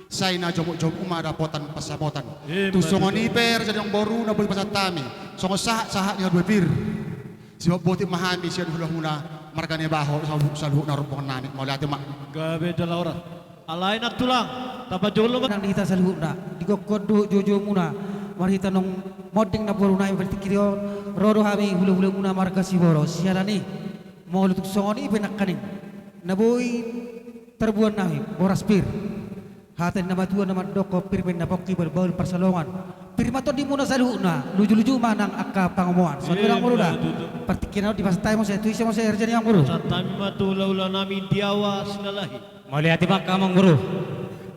Sai na jomukjomuk ma dapotan pansamotan. Ima tutu. Tung songon i pe raja ni amangboru na boi pasahat hami. Songon sahat sahat ni haduapir. Siboanbotik ma hami sian hulahulamuna marga Nabaho saluhutna rombongannami. Mauliate ma. Gabe jala horas. Alai nang tulang, tapajolo ma. Nang di hita saluhutna, di gokhon dohot joujoumuna, marhite naung monding namborunami partingkian on, ro do hami hulahulamuna marga Siboro, siala ni, molo tung songon i pe nangkaning, na boi tarbuanonnami, boras pir. Hata ni na matua na mandok pir ma ninna pongki bahulbahul pansalongan. Pir ma tondimuna saluhutna, lujuluju ma nang angka pangomoan. Songon i ma nang amangboru da. Ima tutu. Partingkian on dipasahat hami muse, tu ise muse raja ni amangboru. Pasahat hami ma tu hulahulanami Diawa Silalahi. Mauliate ma angka amangboru.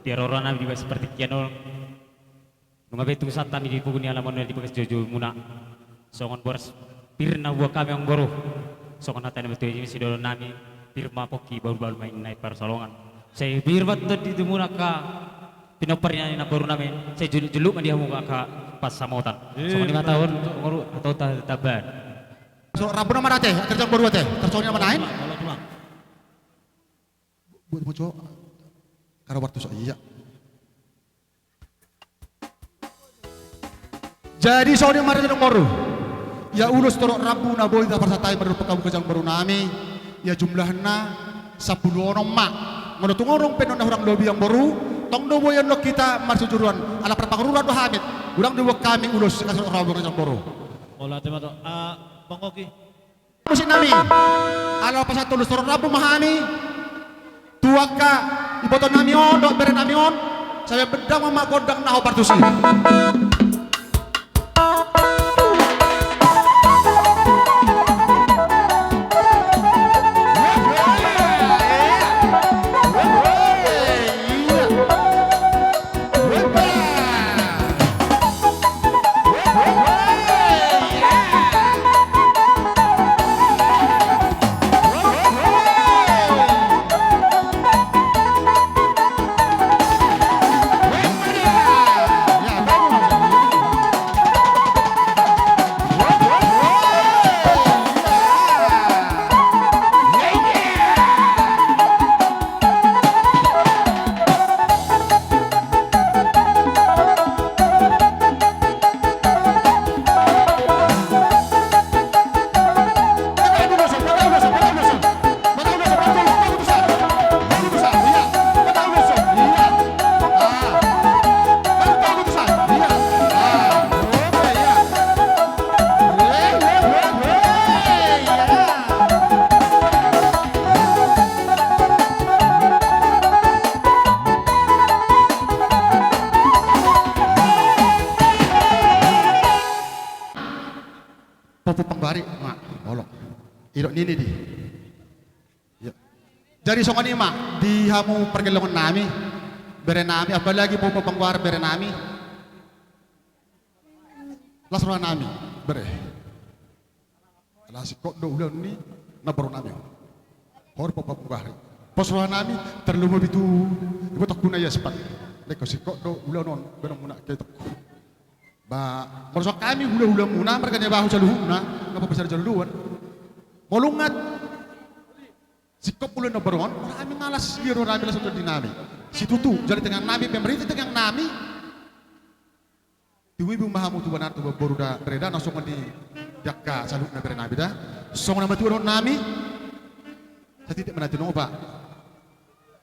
Di haroroannami di bagasan partingkian on. Nunga be tung sahat hami di pogu ni alamanmuna di bagas joujoumuna. Songon boras pir na huboan hami amangboru. Songon hata ni na matua i sidohononnami, pir ma pongki bahulbahul ma ninna i pansalongan. Sai pir ma tondimuna angka pinompar ni namborunami, sai jolokjolok ma di hamu angka pansamotan. Songon i ma taon, amangboru, hatahon tatambahan. Solhot rambu nama ate, angka raja amangboru ate, tarsongon i nama naeng. Buat mojo. Karo waktu so iya. Jadi songon i ma raja ni amangboru. Ia ulos torop rambu na boi tapasahat hami mandok tu hamu angka raja ni amangborunami. Ia jumlahna sampulu onom ma. Molo tung adong pe annon na hurang lobi amangboru, tong do boi annon hita marsiuruan. Ala parpangururan do hami. Unang dibuat hami ulos, angka torop rambu raja ni amangboru. Mauliate ma tu, ah, Bang Oki. Musik nami. Ala pasahat ulos torop rambu ma hami tu angka ibotonnami on dohot berenami on, sai bahen damang ma gondang na hombar tusi. Pompom panggoari ma, olo. Idok nini di. Iya. Jadi songon i ma di hamu pargellengonnami, berenami, apalagi pompom panggoari berenami. Las rohanami, bere. Ala singkop do ulaon ni namborunami on. Hori pompom panggoari. Pos rohanami, tarlumobi tu ibotongku na i Aspat. Lengkon singkop do ulaon on, berenmuna, itongku. Ba, molo songon hami hulahulamuna marga Nabaho saluhutna, na papasahat jala ulaon. Molo nunga singkop ulaon ni namboru on, molo hami nunga las, las rohanami, las tondinami. Situtu, jala tangiangnami pe marhite tangiangnami. Tibu-ibu ma hamu tu boru da, bere da, na songon i di angka saluhutna berenami da. Songon na matua dohononnami. Satitik ma na tinopa.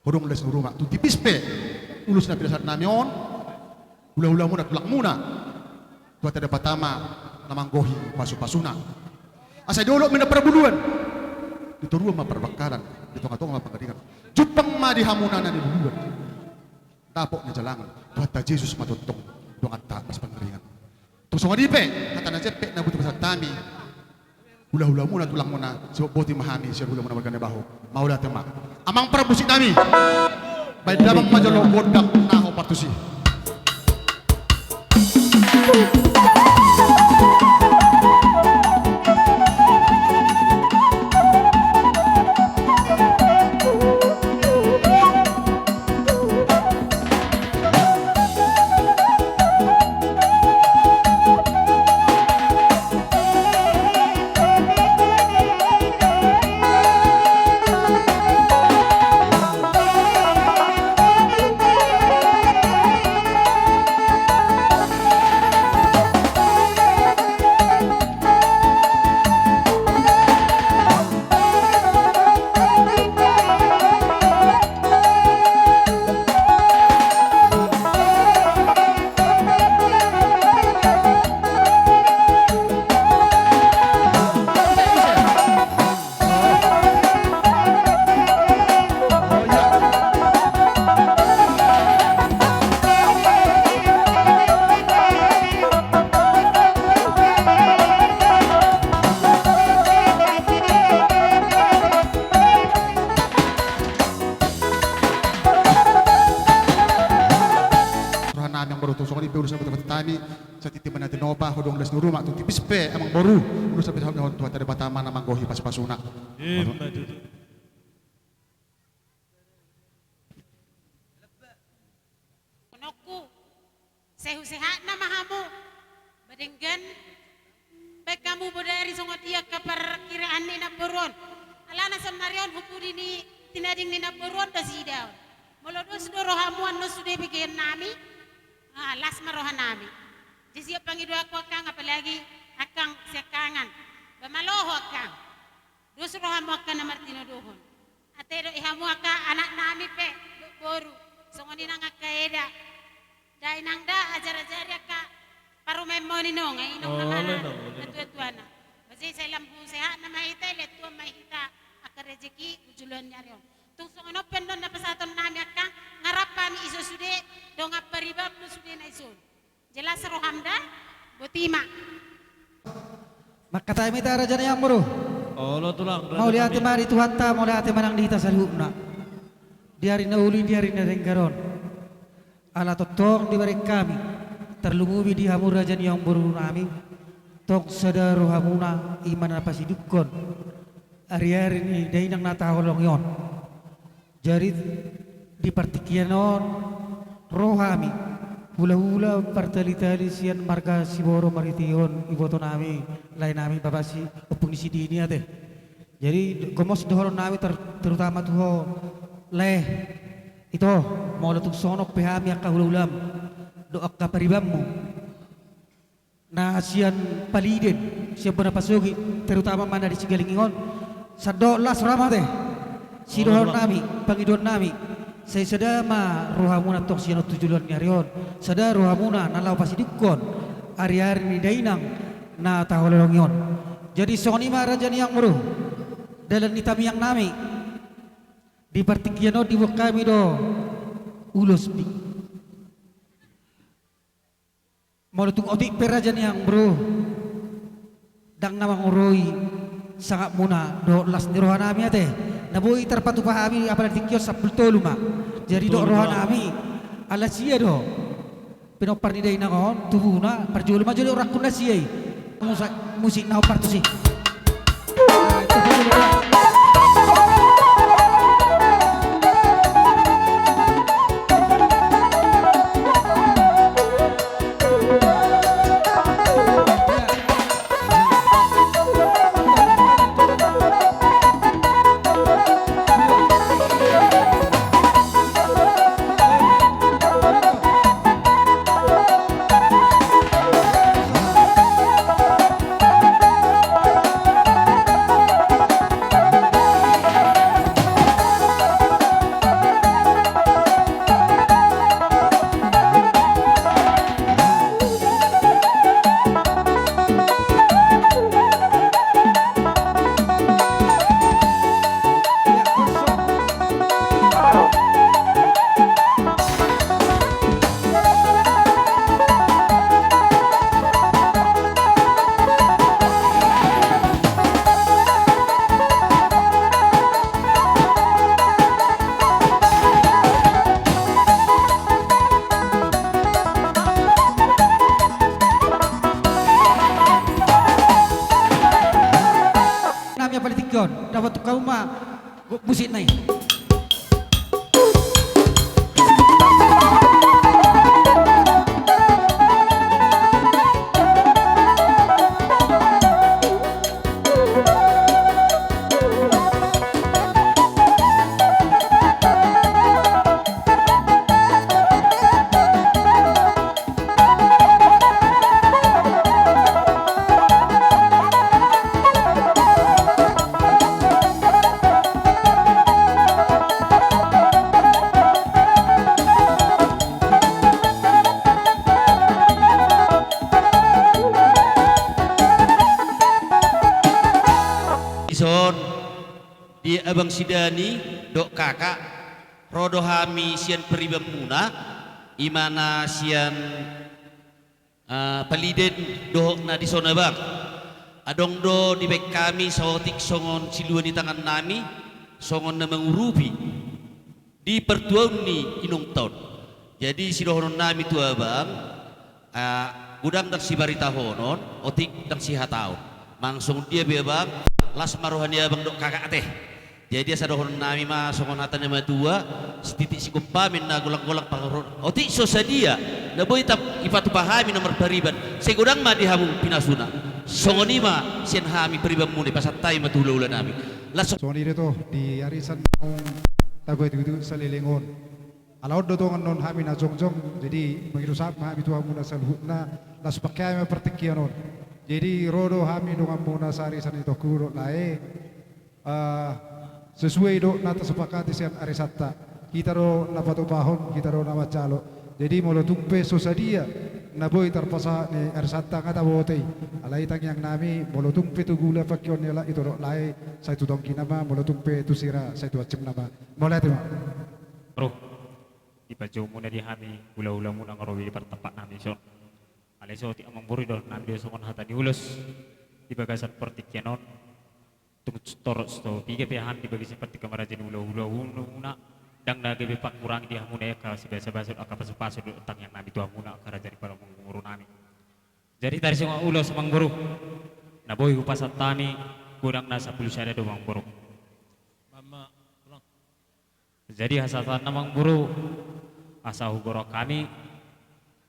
Hodong las ni ruma. Tung tipis pe ulos na pinasahatnami on. Hulahulamuna, tulangmuna. Tuhanta Debata ma na manggohi pasupasuna. Asa di dolok ma na parbuluan. Di toruan ma parbangkalan. Di tongatonga ma pangaringan. Jumpang ma di hamuna na nibuluan. Dapot ni jalangan, Tuhanta Jesus ma tongtong donganta marsipangaringan. Tung songon i pe, hata na jempek na boi tapasahat hami. Hulahulamuna, tulangmuna, siboanboan ma hami sian hulahulamuna marga Nabaho. Mauliate ma. Amang parmusiknami. Bahen damang ma jolo gondang na hombar tusi. Tung songon i pe ulos na binoto hami, sahat tu tintin ni Tinopa, hodong las ni urupi, tung tipis pe amangboru, ulos na binoto hami, Tuhanta Debata ma na manggohi pasupasuna. Ima tutu. Anakku, sehat-sehat nama hamu. Ba denggan baen hamu bodari songon dia angka parkiraan ni namboru on. Alana saonari on hupudi ni tinading ni namboru on do nasida on. Molo dos do rohamu annon sude begeon nami, ah, las ma roha nami. Jadi siap pangidoanku angkang, apalagi angkang siangkangan. Ba malo ho angkang. Dos rohamu angka na martinodohon. Ate do i hamu angka anak nami pe, dohot boru. Songon i nang angka eda. Da inang da, ajar-ajari angka parumaenmon i nang, eh, inong nang, na tua-tuana. Ba jadi sai lam husehat nama hita, lean tuan ma hita angka rejeki tu joloan ni ari on. Tung songon on pe annon na pasahaton nami angkang, ngarap hami i so sude, dongan pariban do sude na i son. Jelas roham da, boti ma. Mangkatai ma hita raja ni amangboru. Olo tulang, raja nami. Mauliate ma di Tuhanta, mauliate ma nang di hita saluhutna. Di ari na uli, di ari na denggan on. Ala tongtong dibereng hami, tarlumobi di hamu raja ni amangboru nami. Tong sada rohamuna, i ma na pasidungkon ari-ari ni dainang na taholongi on. Jadi di partingkian on ro hami, hula-hula partali-tali sian marga Siboro marhitehon iboto nami, lae nami, bapa si ompung ni si Dini ate. Jadi gomos dohonon nami ter-, terutama tu ho lae, ito, molo tung songon on pe hami angka hula-hulam dohot angka paribanmu na sian Paliden, sian bona pasogit, terutama ma na di Sigalingi on. Sandok las roham ate. Sidohonon nami, pangidoan nami. Sai sada ma rohamuna tong sian on tu joloan ni ari on. Sada rohamuna na laho pasidungkon ari-ari ni dainang na taholongi on. Jadi songon i ma raja ni amangboru. Dalan ni tamiang nami. Di partingkian on diboan hami do ulos, Pik. Molo tung otik pe raja ni amangboru, ndang na mangoroi sangapmuna dohot las ni roha nami ate. Na boi tarpatupa hami apala di tingki on sampulu tolu ma. Jadi dohot roha nami, ala sia do pinompar ni dainang on, tubuna, parjolo ma jolo rangkun na sia i. Musa-, musik na ompar tusi. Nami apala di tingki on, dapot tu hamu ma. Musik na i. Dison, di abang si Dani dohot kakak, ro do hami sian paribanmuna, i ma na sian Ah, Paliden dohot na dison abang. Adong do dibaen hami saotik songon silua ni tangan nami, songon na mangurupi di partuaon ni inongta on. Jadi sidohonon nami tu abang, ah, godang ndang sibaritahonon, otik ndang sihataon. Manang songon dia pe abang, las ma roha ni abang dohot kakak ate. Jadi asa dohonon nami ma songon hata ni natuatua, sititik sigompa ma inna, golang-golang pangarahutna. Otik so sadia na boi ta-, dipatupa hami na marpariban, sai godang ma di hamu pinasuna. Songon i ma sian hami paribanmuna, pasahat hami ma tu hula-hula nami. Las. Songon i do tutu di arisan naung tagoitgoit saleleng on. Ala on do tong annon hami na jongjong, jadi mangido sahat ma hami tu hamuna saluhutna, laos pangke hami ma partingkian on. Jadi ro do hami donganmuna saarisan i, Tohongguru dohot lae, ah, sesuai dohot na tasepakati sian arisanta. Hita do na patupahon, hita do na manjalo. Jadi molo tung pe so sadia na boi tarpasahat ni arisanta, nga taboto i. Alai tangiang nami, molo tung pe tu gula pangkeon ni halak ito dohot lae, sai tu tonggina ma, molo tung pe tu sira, sai tu hansimna ma. Mauliate ma. Bro. Dipajoumuna di hami hula-hulamuna nga ro di partampak nami dison. Alai so otik amang boru, dohonon nami do songon hata ni ulos di bagasan partingkian on. Tung torop so piga pe hami di bagasan partingkian maraja ni hula-hulamuna, ndang na gabe pangkurangi di hamuna angka sibasa-basa dohot angka pasu-pasu dohot tangiang nami tu hamuna angka raja ni parumaen boru nami. Jadi taringot ulos amang boru, na boi hupasahat hami godang na sampulu sada do amang boru. Jadi hasahatan amang boru, asa hugoarhon hami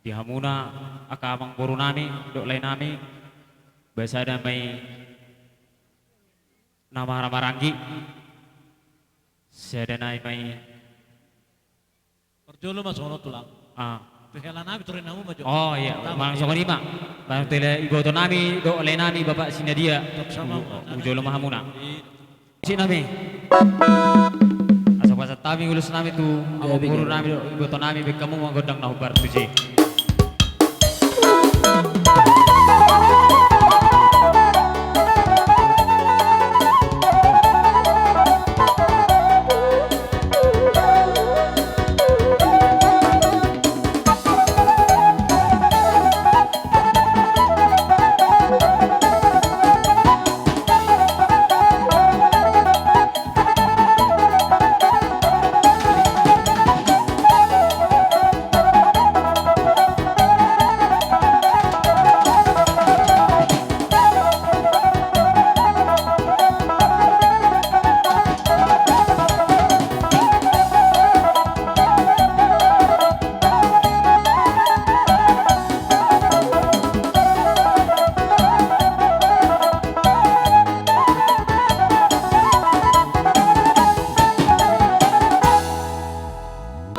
di hamuna angka amang boru nami dohot lae nami, ba sada ma i na marhaha maranggi, sada nai ma i. Parjolo ma songon on tulang. Ah. Tu hela nami, tu ri nami ma jo. Oh iya, manang songon i ma. Manang tu hela iboto nami dohot lae nami, Bapak Sinadia. Hu-, hujolo ma hamuna. Musik nami. Asa pasahat hami ulos nami tu amang boru nami dohot iboto nami, baen hamu ma gondang na hombar tusi.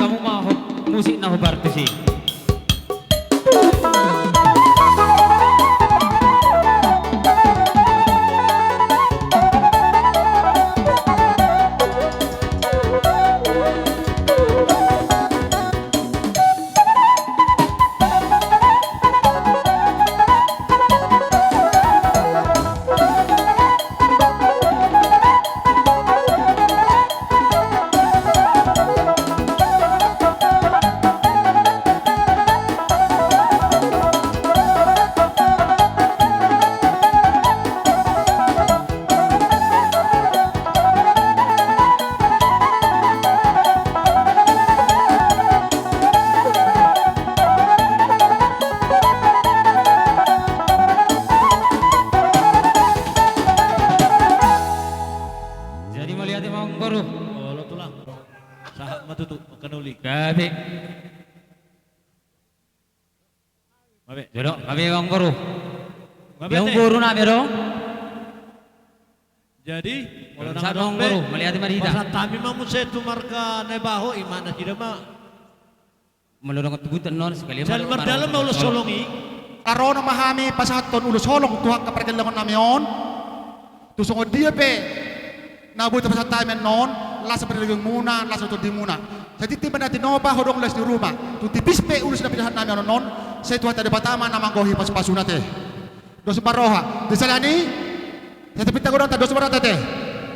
Hamu ma ho-, musik na hombar tusi. Jadi mauliate ma amang boru. Olo tulang. Sahat ma tutu, mangkanoli. Gabe. Gabe. Jolo, gabe amang boru. Gabe, amang boru nami do. Jadi molo ndang adong pe, mauliate ma di hita. Pasahat hami ma muse tu marga Naibaho, ima nasida ma. Molo ndang tubutan non sekali ma. Jala mardalan ma ulos holong i. Ro ma hami pasahathon ulos holong tu angka pargellengon nami on. Tu songon dia pe na boi tapasahat hami annon, las ma di lelengmuna, las ma tondimuna. Sai tintin ma na tinopa, hodong las ni ruma. Tung tipis pe ulos na pinasahat nami annon, sai Tuhanta Debata ma na manggohi pasu-pasuna ate. Dos ma roha. Di siala ni i, sai tapinta godang ta, dos ma roha ate.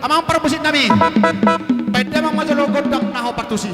Amang parmusik nami, baen damang ma jolo gondang na hombar tusi.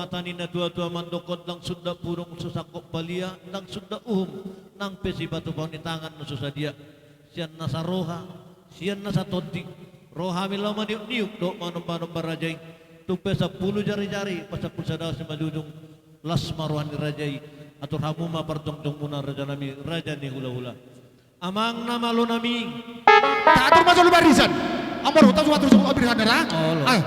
hata ni na tua-tua mandok, ndang sundat pudung so sangkop palia, ndang sundat uhum nang pe sipatupaon ni tangan na so sadia. Sian nasa roha, sian nasa tondi, ro hami laho maniuk-niuk dohot manomba-nomba raja i. Tung pe sampulu jari-jari, pasampulu sada simanjujung, las ma roha ni raja i. Atur hamu ma parjongjongmuna, rajanami, raja ni hula-hula. Amang na malo nami. Taatur ma jolo barisan. Amor huta suatu suku abir hadara. Olo. Ah.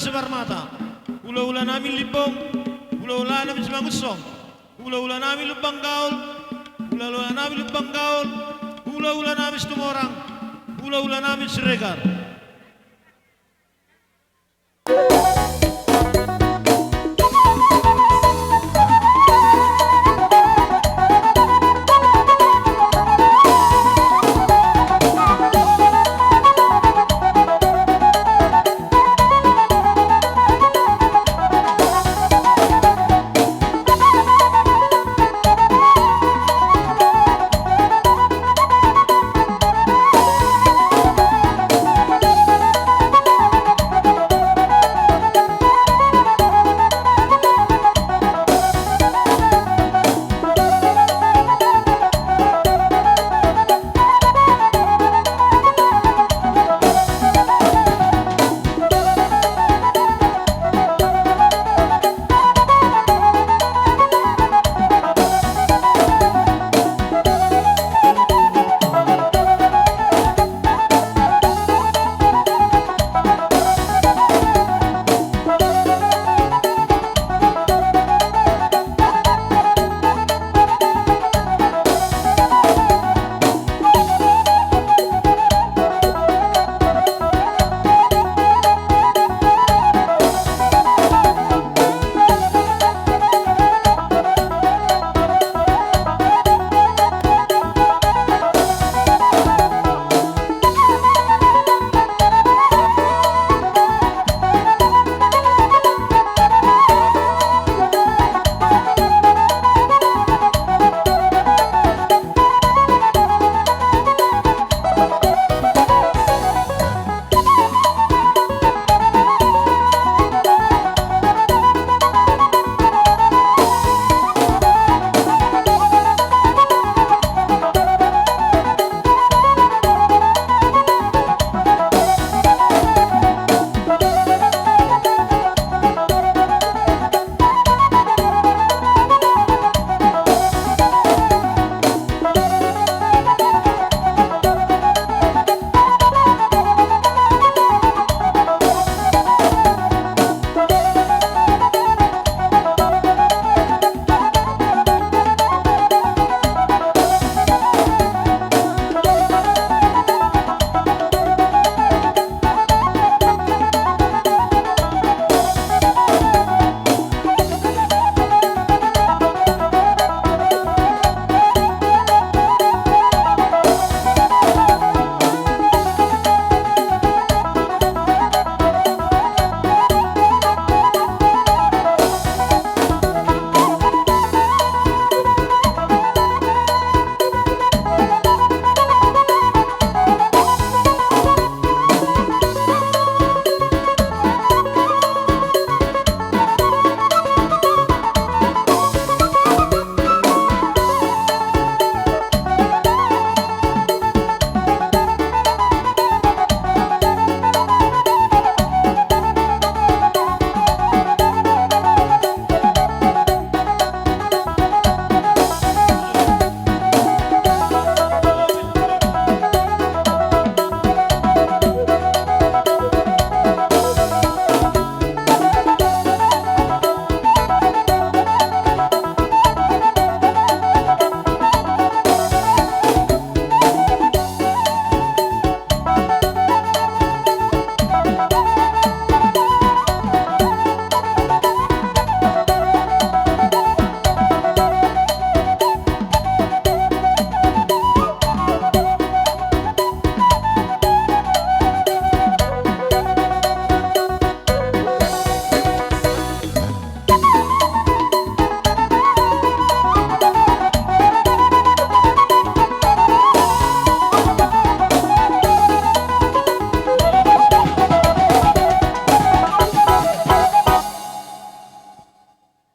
Parmata, hulahula nami Limbong, hulahula nami Simangunsong, hulahula nami Lumban Gaol, hulahula nami Lumban Gaol, hulahula nami Situmorang, hulahula nami Siregar.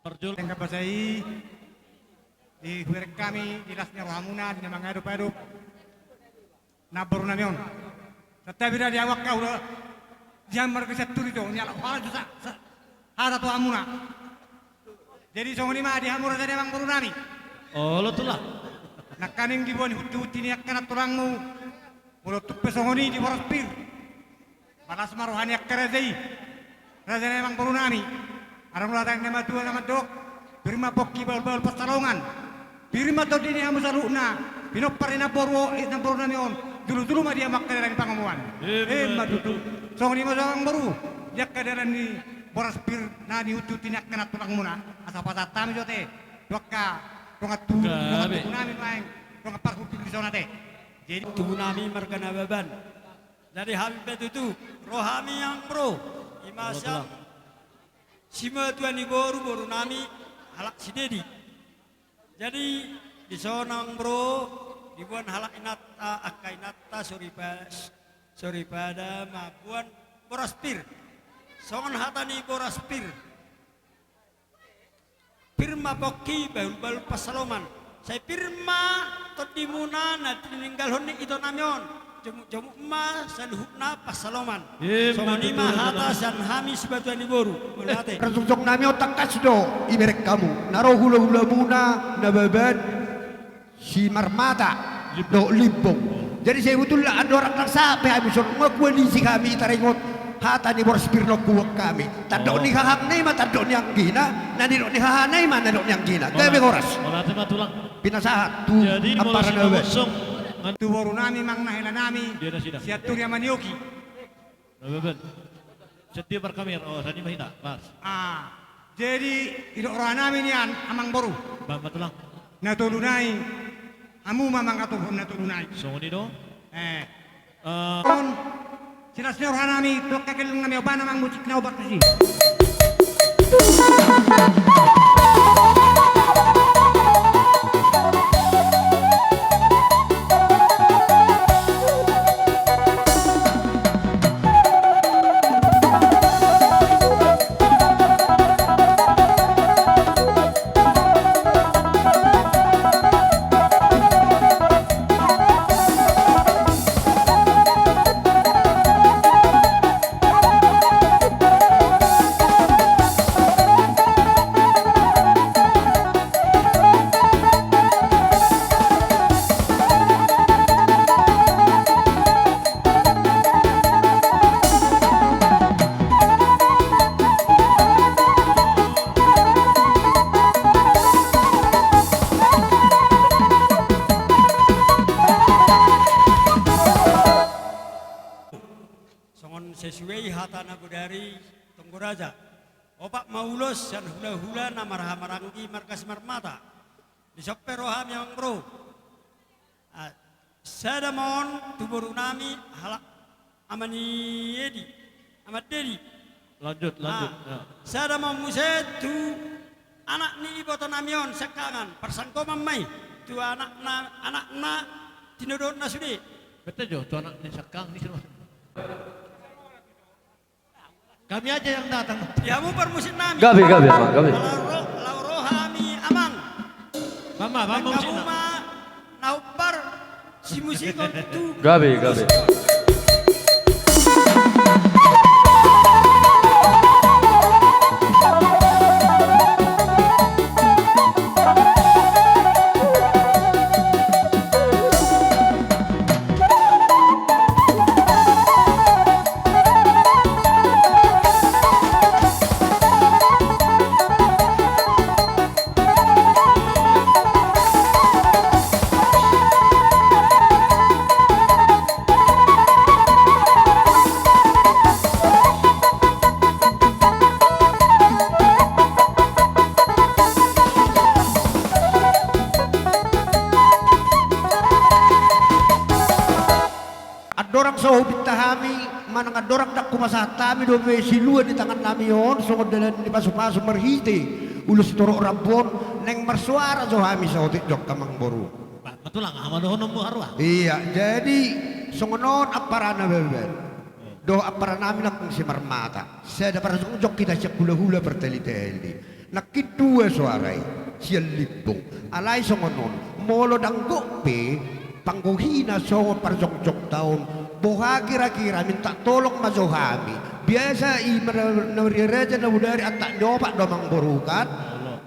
Parjolo. Denggan basa i, di hubereng hami di las ni rohamuna di na mangadop-adop namboru nami on. Santabi ra di au angka ula, di hamu marga Sianturi do, ni ala, ala tu sa, sa, hata tu hamuna. Jadi songon i ma di hamu raja ni amangboru nami. Olo tulang. Nangkaning diboan ni hunti-hunti ni angka na tulangmu, molo tung pe songon i di boras pir, malas ma roha ni angka raja i. Raja nami, amangboru nami, adong do hata ni na matua na mandok: Pir ma pongki, bahulbahul pansalongan. Pir ma tondi ni hamu saluhutna, pinompar ni namboru, eh, namboru nami on, jolojolo ma di hamu angka dalan ni pangomoan. Emma tutu. Songon i ma jo, amangboru, di angka dalan ni boras pir na nihutihut ni angka nantulangmuna, asa pasahat hami jo ate tu angka dongan tubu, dongan tubu nami nuaeng, dongan parhundul di son ate. Jadi tubu nami marga Nababan. Jadi hami pe tutu ro hami, amangboru, i ma sian simatua ni boru, boru nami halak Sidedi. Jadi di son, amangboru, diboan halak inanta, angka inanta soripa-, soripada mamboan boras pir. Songon hata ni boras pir: Pir ma pongki, bahulbahul pansalongan. Sai pir ma tondimuna na tininggalhon ni ito nami on. Jomukjomuk ma saluhutna pansalongan. Songon i ma hata sian hami simatua ni boru. Mauliate. Parjongjong nami on tangkas do ibereng hamu, na ro hulahulamuna Nababan, Simarmata dohot Limbong. Jadi sebetulna andorang ndang sahat pe hami dison, nunga hualisi hami taringot hata ni boras pir na huboan hami. Tandok ni hahangna i ma tandok ni anggina, na nidok ni hahana i ma na nidok ni anggina. Gabe horas. Pinasahat tu ampara Nababan. Tu boru nami, amang na hela nami, sian Turi Amanioki. Nababan. Setia Barkamir, oh, sani ma hita, pas. Ah, jadi didok roha nami nian, amangboru. Bah, ma tulang. Na tolu nai, hamu ma mangaturhon na tolu nai. Songon i do. Eh. Eh. On, silas ni roha nami, tu angka gelleng nami, oba na amang musik na oba tusi. Songon sesuai hata na bodari, tonggo raja. Opat ma ulos sian hulahula na marhahamaranggi marga Simarmata. Dison pe ro hami, amangboru. Ah, sada ma on tu boru nami halak Ama ni Edi, Ama Dedi. Lanjut, lanjut. Ah, ya. Sada ma on muse tu anak ni iboto nami on, Sangkangan, parsanggoman ma i tu anakna, anakna tinodohonna sude. Bete jo tu anak ni Sangkangan i. Kami aja yang datang. Di hamu parmusik nami. Gabe, gabe, amang, gabe. Laho ro-, laho ro hami, amang. Mama, mama, musik na. Hamu ma na hombar simusikon tu. Gabe, gabe. Andorang so hupinta hami, manang andorang ndang hupasahat hami dope silua ni tangan nami on songon dalan ni pasupasu marhite ulos torop rambu on, naeng marsuara jo hami saotik jo, amangboru. Bah, ma tulang, aha ma dohononmu, haroa? Iya, jadi songon on, ampara Nababan dohot ampara nami nang Simarmata, sada parjongjong hita sian hulahula partalitali. Nangkin dua soara i sian Limbong. Alai songon on, molo ndang gok pe panggohina songon parjongjongta on, boha kira-kira, minta tolong ma jo hami. Biasa i ma na, na marria raja na bodari antak ni opat do, amangboru, kan?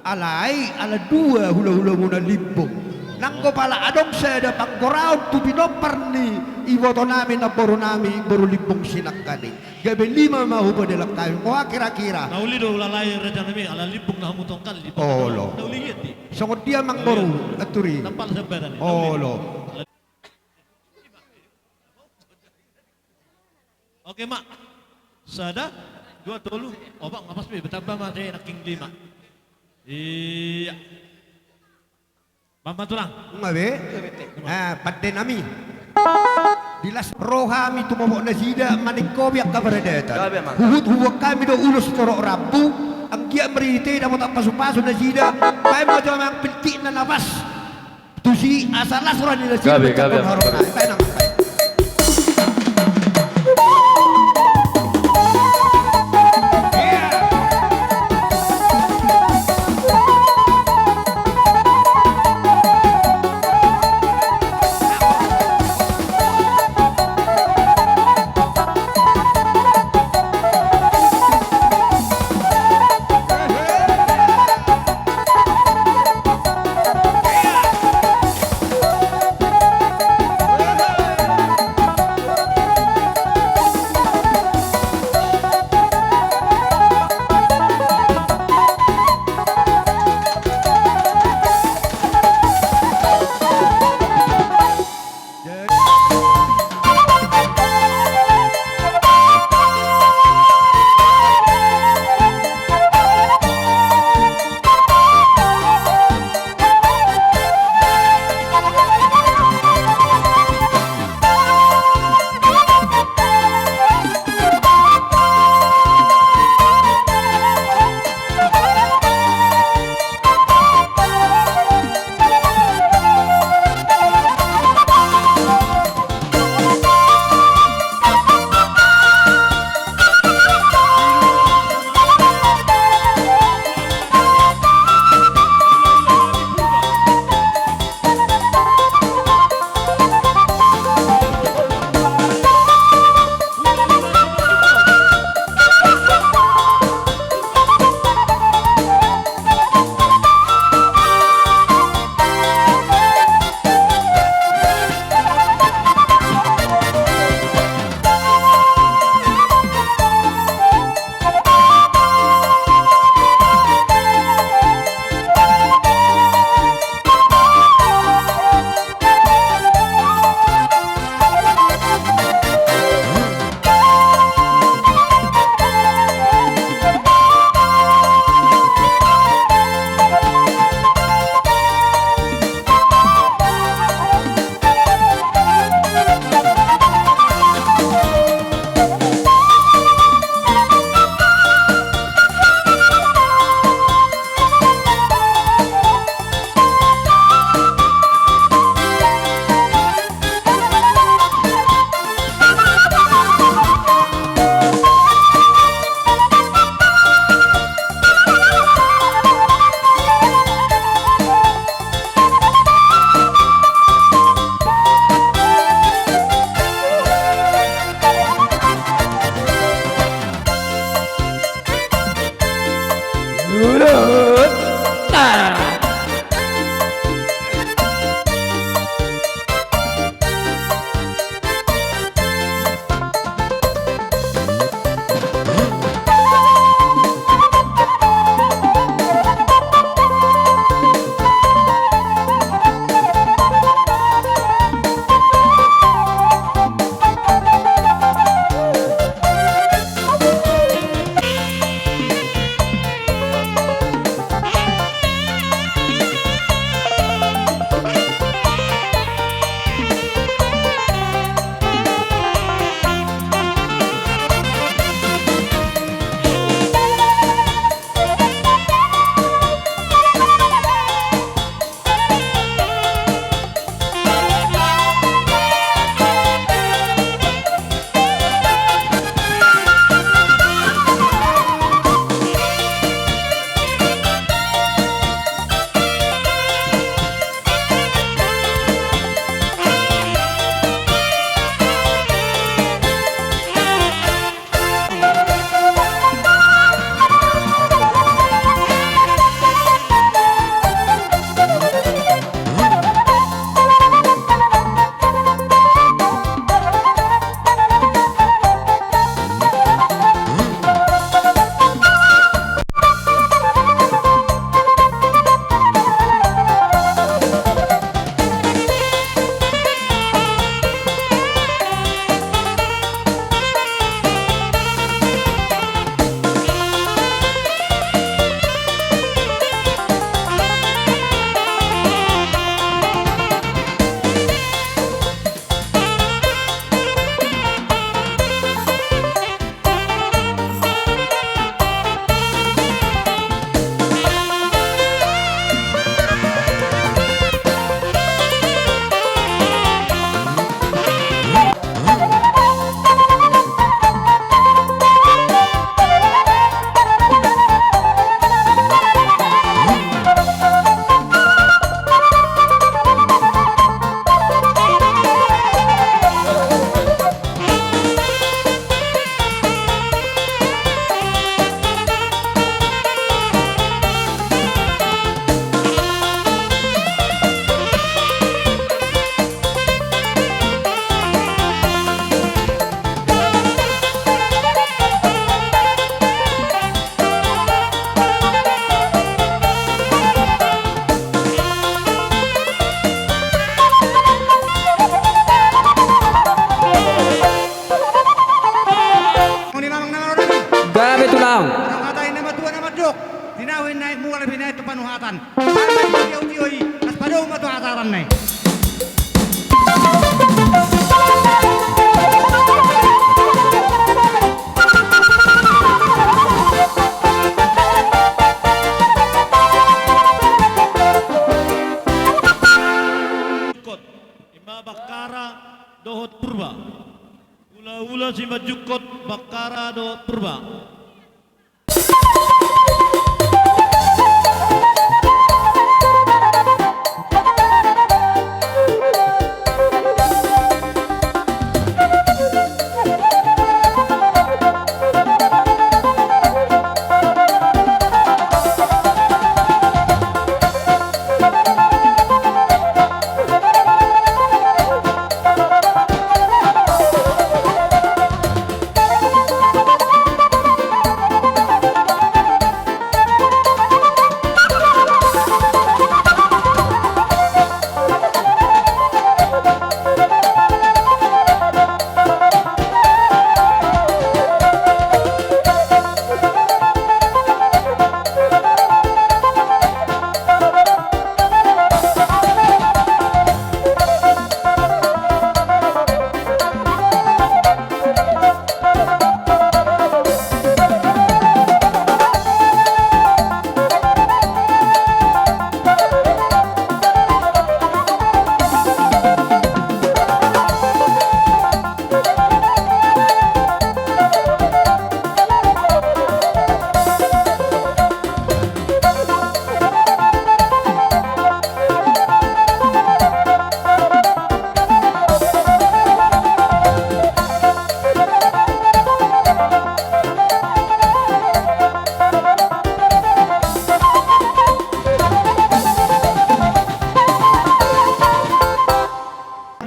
Alai ala dua hulahulamuna Limbong. Nanggo pala adong sada panggoraon tu pinompar ni ibotonami, namborunami, boru Limbong Sinangkaning. Gabe lima ma hupadalan hami. Nga kira-kira. Na uli do ulaon i, rajanami, ala Limbong na hamu tongkal di. Olo. Na uli i. Songon dia, Amangboru, anturi. Tampal sabaran. Olo. Oke, Mak. Sada, dua, tolu. Opat, nga pas be, bertambah ma, eh, nangkin lima. Iya. Bang Maturang. Nga be? Ah, pandenami. Di las ro hami tumomok nasida maningkopi angka paradaton. Huhut hubuan hami do ulos torop rambu, anggiat marhite dapotan pasu-pasu nasida, baen ma jo amang piltikna na pas. Tusi asa las roha ni nasida. Gabe, gabe, mancaton haroro. Baen amang. Tinahu inna i, mual pe inna i tu panuhatan. Paman, tiotio i, las padomu ma tu hataranna i. Ima Bakkara dohot Purba. Ulaula Simanjungkot, Bakkara dohot Purba.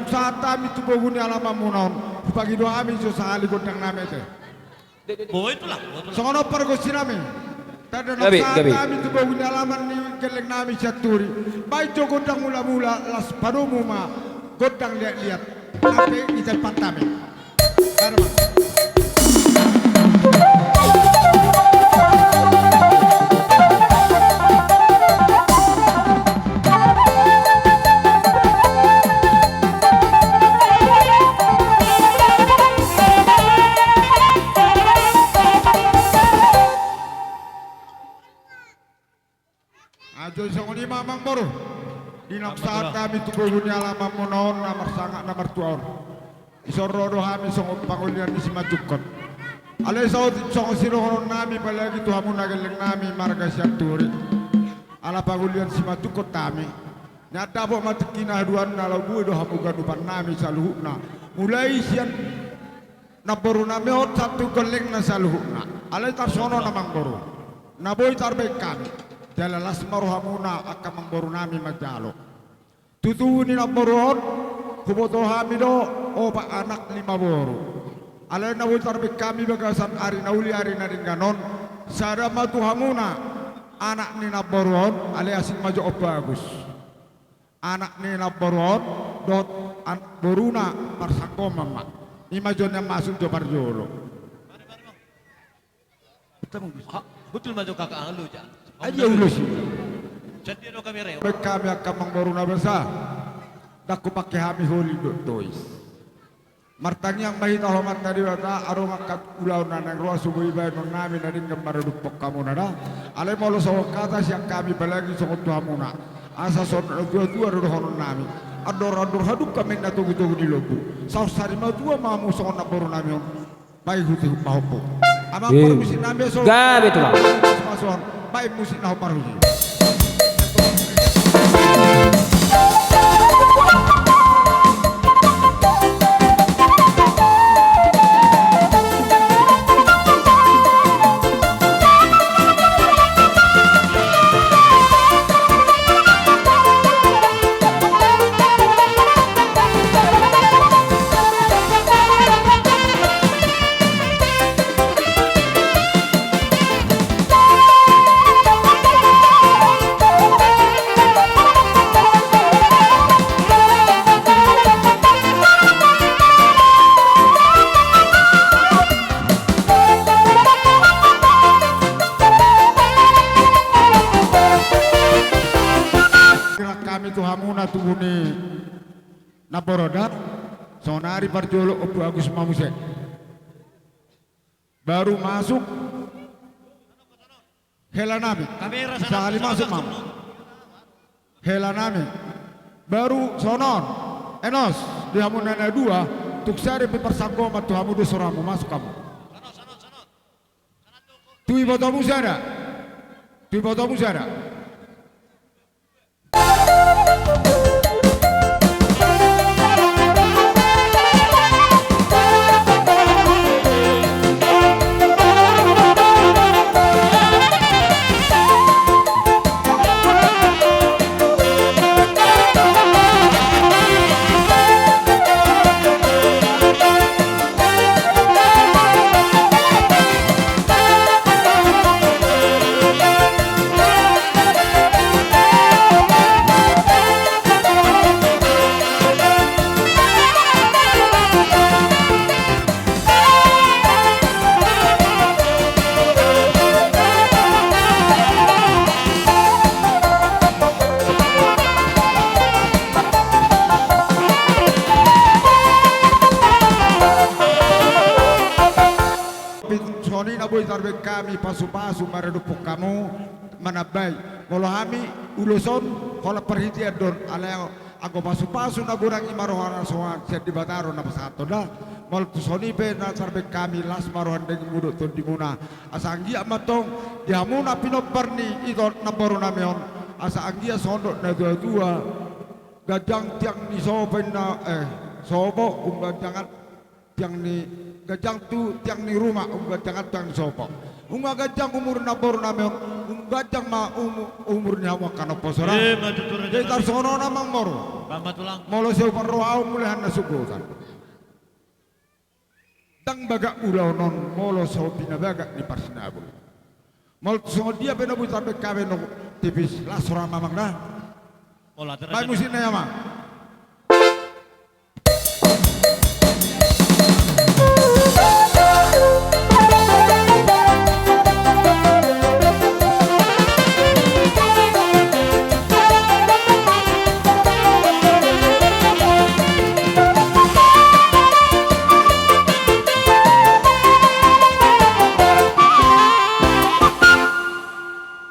Sahat hami tu bogu ni alamanmuna on, hupangido hami jo sahali gondang nami ate. Boi tulang, boi tulang. Songon on pargonsi nami. Tanda na sahat hami tu bogu ni alaman ni gelleng nami Sianturi. Baen jo gondang mulamula, las padomu ma gondang liatliat. Ate, i tempat nami. Ajo i songon i ma amangboru. Di na sahat hami tu bogu ni alamanmuna on na marsangap na martua on. Dison ro do hami songon pangolian ni Simanjungkot. Alai saotik songon sidohonon nami apalagi tu hamuna gelleng nami marga Sianturi. Ala pangolian Simanjungkot hami. Nian dapot ma tingkina haduanna laho bue do hamu ganupan nami saluhutna. Mulai sian namboru nami on sahat tu gellengna saluhutna. Alai tarsongon on amangboru. Na boi tarbaen hami. Jala las ma rohamuna angka amangboru nami manjalo. Tutu ni namboru on, huboto hami do opat anak lima boru. Alai na boi tarbaen hami bagasan ari na uli ari na denggan on, sada ma tu hamuna anak ni namboru on, alai asing ma jo on bagus. Anak ni namboru on, dohot an-, boruna parsanggoman ma. I ma jo nian masuk jo parjolo. Betul ma jo kakak alu ja. Ai dia ulos i. Jadi do kami reo. Baen hami angka amangboru na basa. Ndang hupangke hami holi dohot tois. Martangiang ma hita tu Amanta Debata, adong angka ulaon na naeng ro asa boi baenon nami na denggan maradophon hamuna da. Alai molo songon hata sian hami apalagi songon tu hamuna. Asa songon natuatua do dohonon nami. Andorandor hadungka ma inna togutogu ni lombu. Saur sari matua ma hamu songon namboru nami on. Baen hutihut pahompu. Amang parmusik nami so. Gabe tulang. Masuan. Baen musik na hombar hutihut. Tu hamuna tubu ni namboru da, saonari parjolo Ompu Agus ma muse. Baru masuk hela nami. Kamera, sahali masuk ma hela nami. Baru songon on, Enos, di hamuna na dua, tung sada pe parsanggoman tu hamu do soramu, masuk hamu. Tu ibotomu sada. Tu ibotomu sada. Songon i na boi tarbaen hami pasupasu maradophon hamu manambai. Molo hami ulos on holan parhitean do on, alai anggo pasupasu na godang i ma roha na songon sian Debata do na pasahathon da. Molo tung songon i pe na tarbaen hami, las ma roha ni dagingmu dohot tondimuna. Asa anggiat ma antong di hamu na pinompar ni ito namboru nami on, asa anggiat songon dok na tuatua, ganjang tiang ni sopo inna, eh, sopo, umganjangan tiang ni, ganjang tu tiang ni ruma, umganjangan tiang ni sopo. Nunga ganjang umur ni namboru nami on, umganjang ma umu-, umur ni hamu angka na poso da. Ima tutu, raja nami. Jadi tarsongon on amang boru. Molo sai huparroha au mulahan na sugotan. Ndang bagak ulaon on molo so pinabagak ni parsinabul. Molo songon dia pe na boi tarbaen hami, tipis, las roha ma amang da. Baen musik na i amang.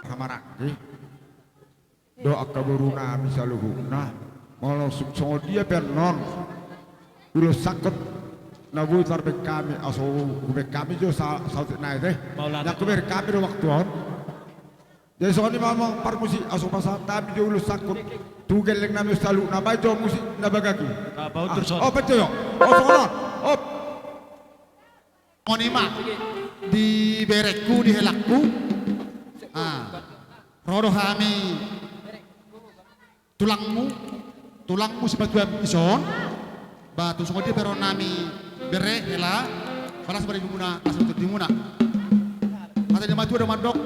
Hamaranggi do angka boru nami saluhutna. Molo songon dia pe annon ulos sangkot na boi tarbaen hami, asa hubaen hami jo sa-, saotik nai te. Ndang hubereng hami do waktu on. Jadi songon i ma amang parmusik, asa pasahat hami jo ulos sangkot tu gelleng nami saluhutna, baen jo musik na bagak i. Ah, baen jo. Op, songon on. Op. Songon i ma di berengku, di helangku. Ah. Ro do hami tulangmu, tulangmu sipatuam ison. Ba tung songon dia pe roha nami bere, hela, palas ma di hamuna, las ma di hamuna. Hata ni na matua do mandok,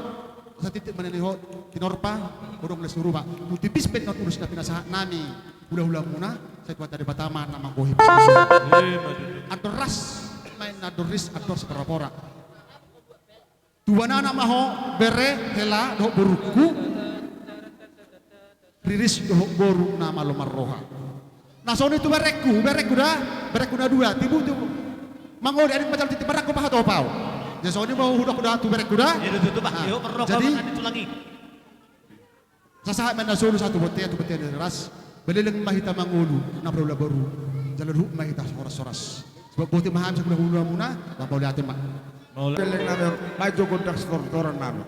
satitik ma nian ho tinorpa, godang las ni urupa. Tung tipis pe annon ulos na pinasahat nami hulahulamuna, sai Tuhanta Debata ma na manggohi pasupasu. Andor ras ma inna, andor ris, andor siporapora. Tuan anak ma ho bere, hela, dohot borungku, riris dohot boru na malo marroha. Na songon i tu berengku, berengku da, berengku na dua, tibu, tibu. Mangoli, adong ma jala titi barangku pahatop au. Jadi songon i ma hudok da tu berengku da. Jadi Sasahat ma na solu, sahat tu bontean, tu bontean na ras. Baleleng ma hita mangolu, na parula boru. Jala luhut ma hita so horas-horas. Sebab botima hami sahulahulamuna, ba mauliate ma. Baleleng nami, baen jo gondang sitortoran nami.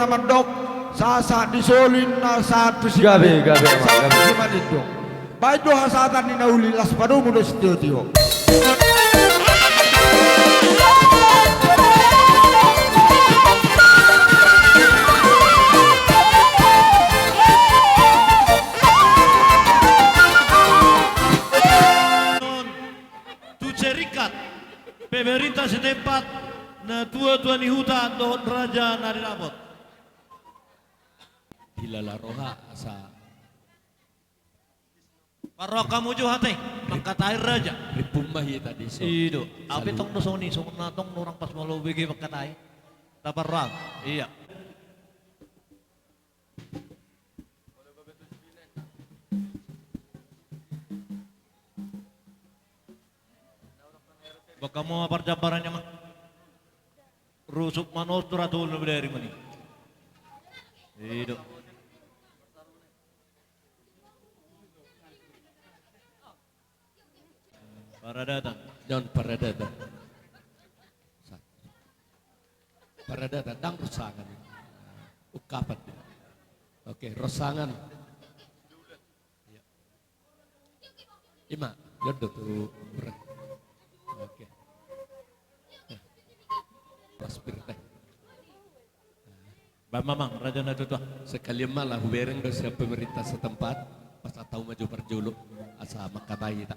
Mandok, sahat-sahat ni solu ninna sahat tu si Gabe, gabe, gabe. Baen do hasahatan ni na uli, las padomu do sitio-tio. Tu serikat pemerintah setempat, na tua-tua ni huta dohot raja na dinapot. Dilala roha asa. Parroham jo hata i, mangkatai raja. Ripum ma hita dison. I do. Ape tong do songon i, songon na tong do urang pas malo bege mangkatai. Taparroham. Iya. Baen hamu ma parjambaran i ma. Rusuk manos tu ratu na bidari mani. I do. Paradatan. Don paradatan. Sa-, paradatan, ndang ronsangan. Ungkapan. Oke, ronsangan. Iya. I ma, jondo tu bere. Oke. Pas birte. Baen ma amang, raja na tuatua. Sekalian ma laho hubereng do sian pemerintah setempat, pasahat hamu ma jo parjolo, asa mangkatai hita.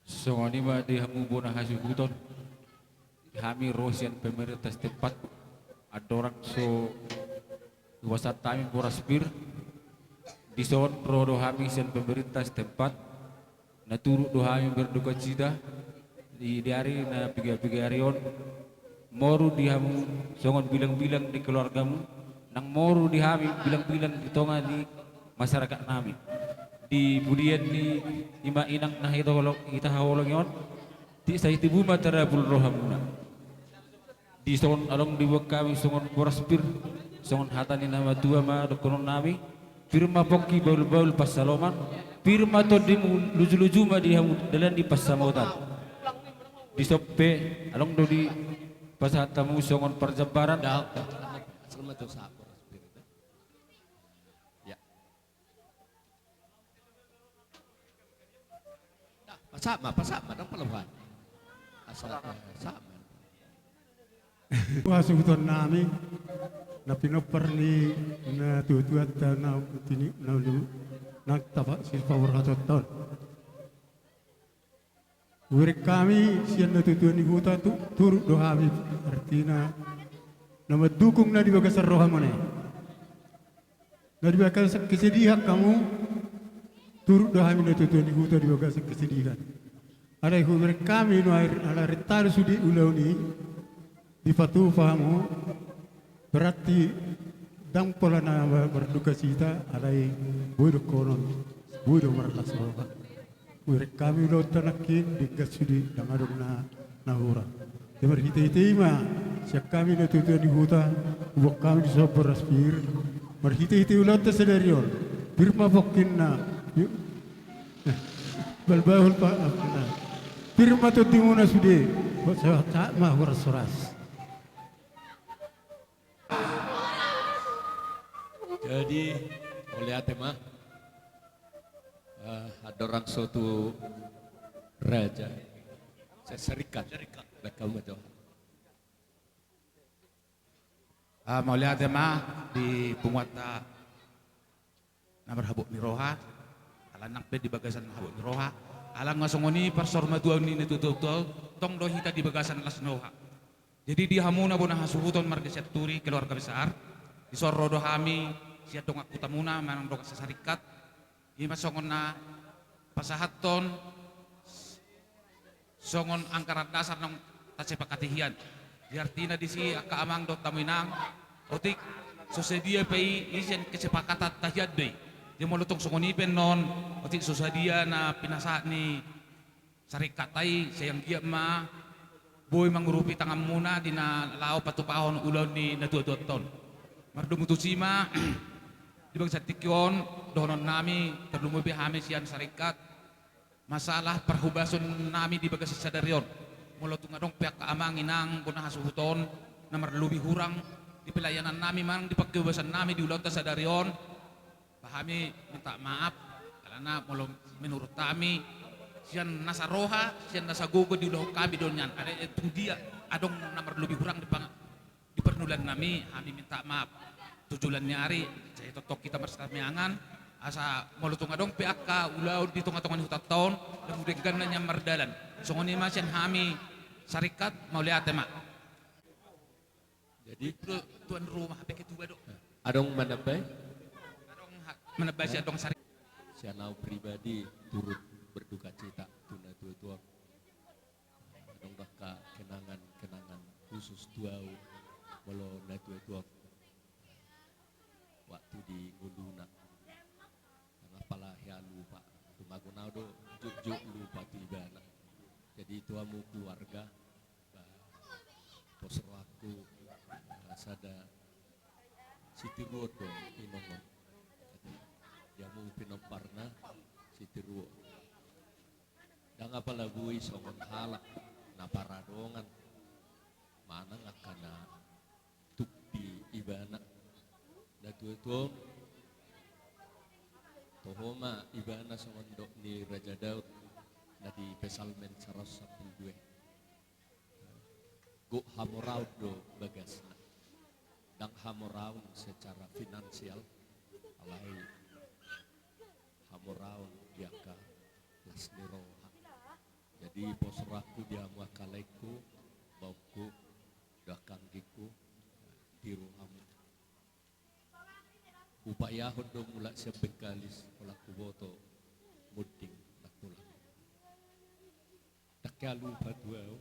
Songon i ma di hamu bona hasuhuton, hami ro sian pemerintah setempat, andorang so hupasahat hami boras pir, dison ro do hami sian pemerintah setempat, na turut do hami berdukacita di, di ari na piga-piga ari on, moru di hamu songon bilang-bilang di keluargamu, nang moru di hami bilang-bilang di tonga ni masyarakat nami. Di pudian ni i ma inang na hita holo-, hita haholongi on, asa i tubu ma tarapul rohamuna. Dison adong diboan hami songon boras pir, songon hata ni na matua ma dohonon nami, pir ma pongki bahul-bahul pansalongan, pir ma tondimu luju-luju ma di hamu dalan ni pansamotan. Dison pe adong do dipasahat hamu songon parjambaran. Dah, dah, selamat, selamat tu sa-, boras pir. Ya. Nah, pasahat ma, pasahat ma, ndang pala boha. Asa, eh, pasahat ma. Hasuhuton nami, na pinompar ni na tuatuanta na tini, na ulu, na tapa sipaborhaton. Hubereng hami sian na tuatua ni huta tu-, turut do hami, artina na mandukung na di bagasan rohamuna i. Na di bagasan kesedihan hamu, turut do hami na tuatua ni huta di bagasan kesedihan. Alai hubereng hami nuaeng ala rentalu sude ulaon i, dipatupa hamu, berarti ndang pola na mar-, mardukacita, alai boi dohonon, boi do marlas roha. Hubereng hami ulaonta nangkin, denggan sude, ndang adong na, na hurang. Marhite-hite i ma, sian hami na tuatua ni huta, huboan hami dison boras pir, marhite-hite ulaonta sadari on, pir ma pongkinna, yu-, bahul-bahul pa-, apana. Pir ma tondimuna sude, sahat-sahat ma horas-horas. Jadi, mauliate ma. Eh, andorang so tu raja. Sa-, sarikat. Sarikat. Baen hamu ma jo. Ah, mauliate ma di punguanta na marhabot ni roha, ala nang pe di bagasan habot ni roha, ala nga songon i parsaurmatuaon ni na tuatua, tong do hita di bagasan las ni roha. Jadi di hamuna bona hasuhuton marga Sianturi, keluarga besar, dison ro do hami sian dongan hutamuna manang dongan sasarikat, i ma songon na pasahathon songon anggaran dasar naung tasepakati hian. Di artina disi angka amang dohot hamu inang, otik so sadia pe i, i sian kesepakatan tahian do i. Jadi molo tong songon i pe annon, otik so sadia na pinasahat ni sarikata i, sai anggiat ma boi mangurupi tanganmuna di na laho patupahon ulaon ni na tuatuanta on. Mardomu tusi ma, di bagasan tingki on, dohonon nami, tarlumobi hami sian sarikat, masalah parhobason nami di bagasan sadari on. Molo tung adong pe angka amang inang bona hasuhuton na marlobi hurang di pelayanan nami manang di panghobasan nami di ulaonta sadari on, ba hami minta maaf, alana molo menurut hami sian nasa roha, sian nasa gogo diulahon hami do nian. Alai tung dia adong na marlobi hurang di pang- di parnulaon nami, hami minta maaf. Tu joloan ni ari, sai tongtong hita marsitamiangan, asa molo tung adong pe angka ulaon di tongatonga ni hutanta on, lam denggan na nian mardalan. Songon i ma sian hami sarikat, mauliate ma. Jadi, tu-, tuan rumah, hape ketua do. Adong manambai? Adong ha-, manambai sian adong sarikat. Sian au pribadi turut berduka cita tu natua-tua. Adong do angka kenangan-kenangan khusus tu au molo natua-tua on. Waktu di ngoluna. Ndang apala hea lupa. Tung ago na do jotjot lupa tu ibana. Jadi tu hamu keluarga, ba, pos rohangku, ba, sada sitiruon do inong on. Jadi, di hamu pinomparna sitiruon. Ndang apala boi songon halak na paradongan manang angka na tuk di ibana. Natua-tua on, toho ma ibana songon dok ni Raja Daud na di Psalmen saratus sampulu dua. Gok hamoraon do bagasna. Ndang hamoraon secara finansial, alai hamoraon di angka las ni roha. Jadi pos rohangku di hamu angka laengku, baoku, dohot angka anggingku, tiru hamu. Hupaiahon do mulak sian Bengkalis, holan huboto munding nantulang. Ndang hea lupa tu au.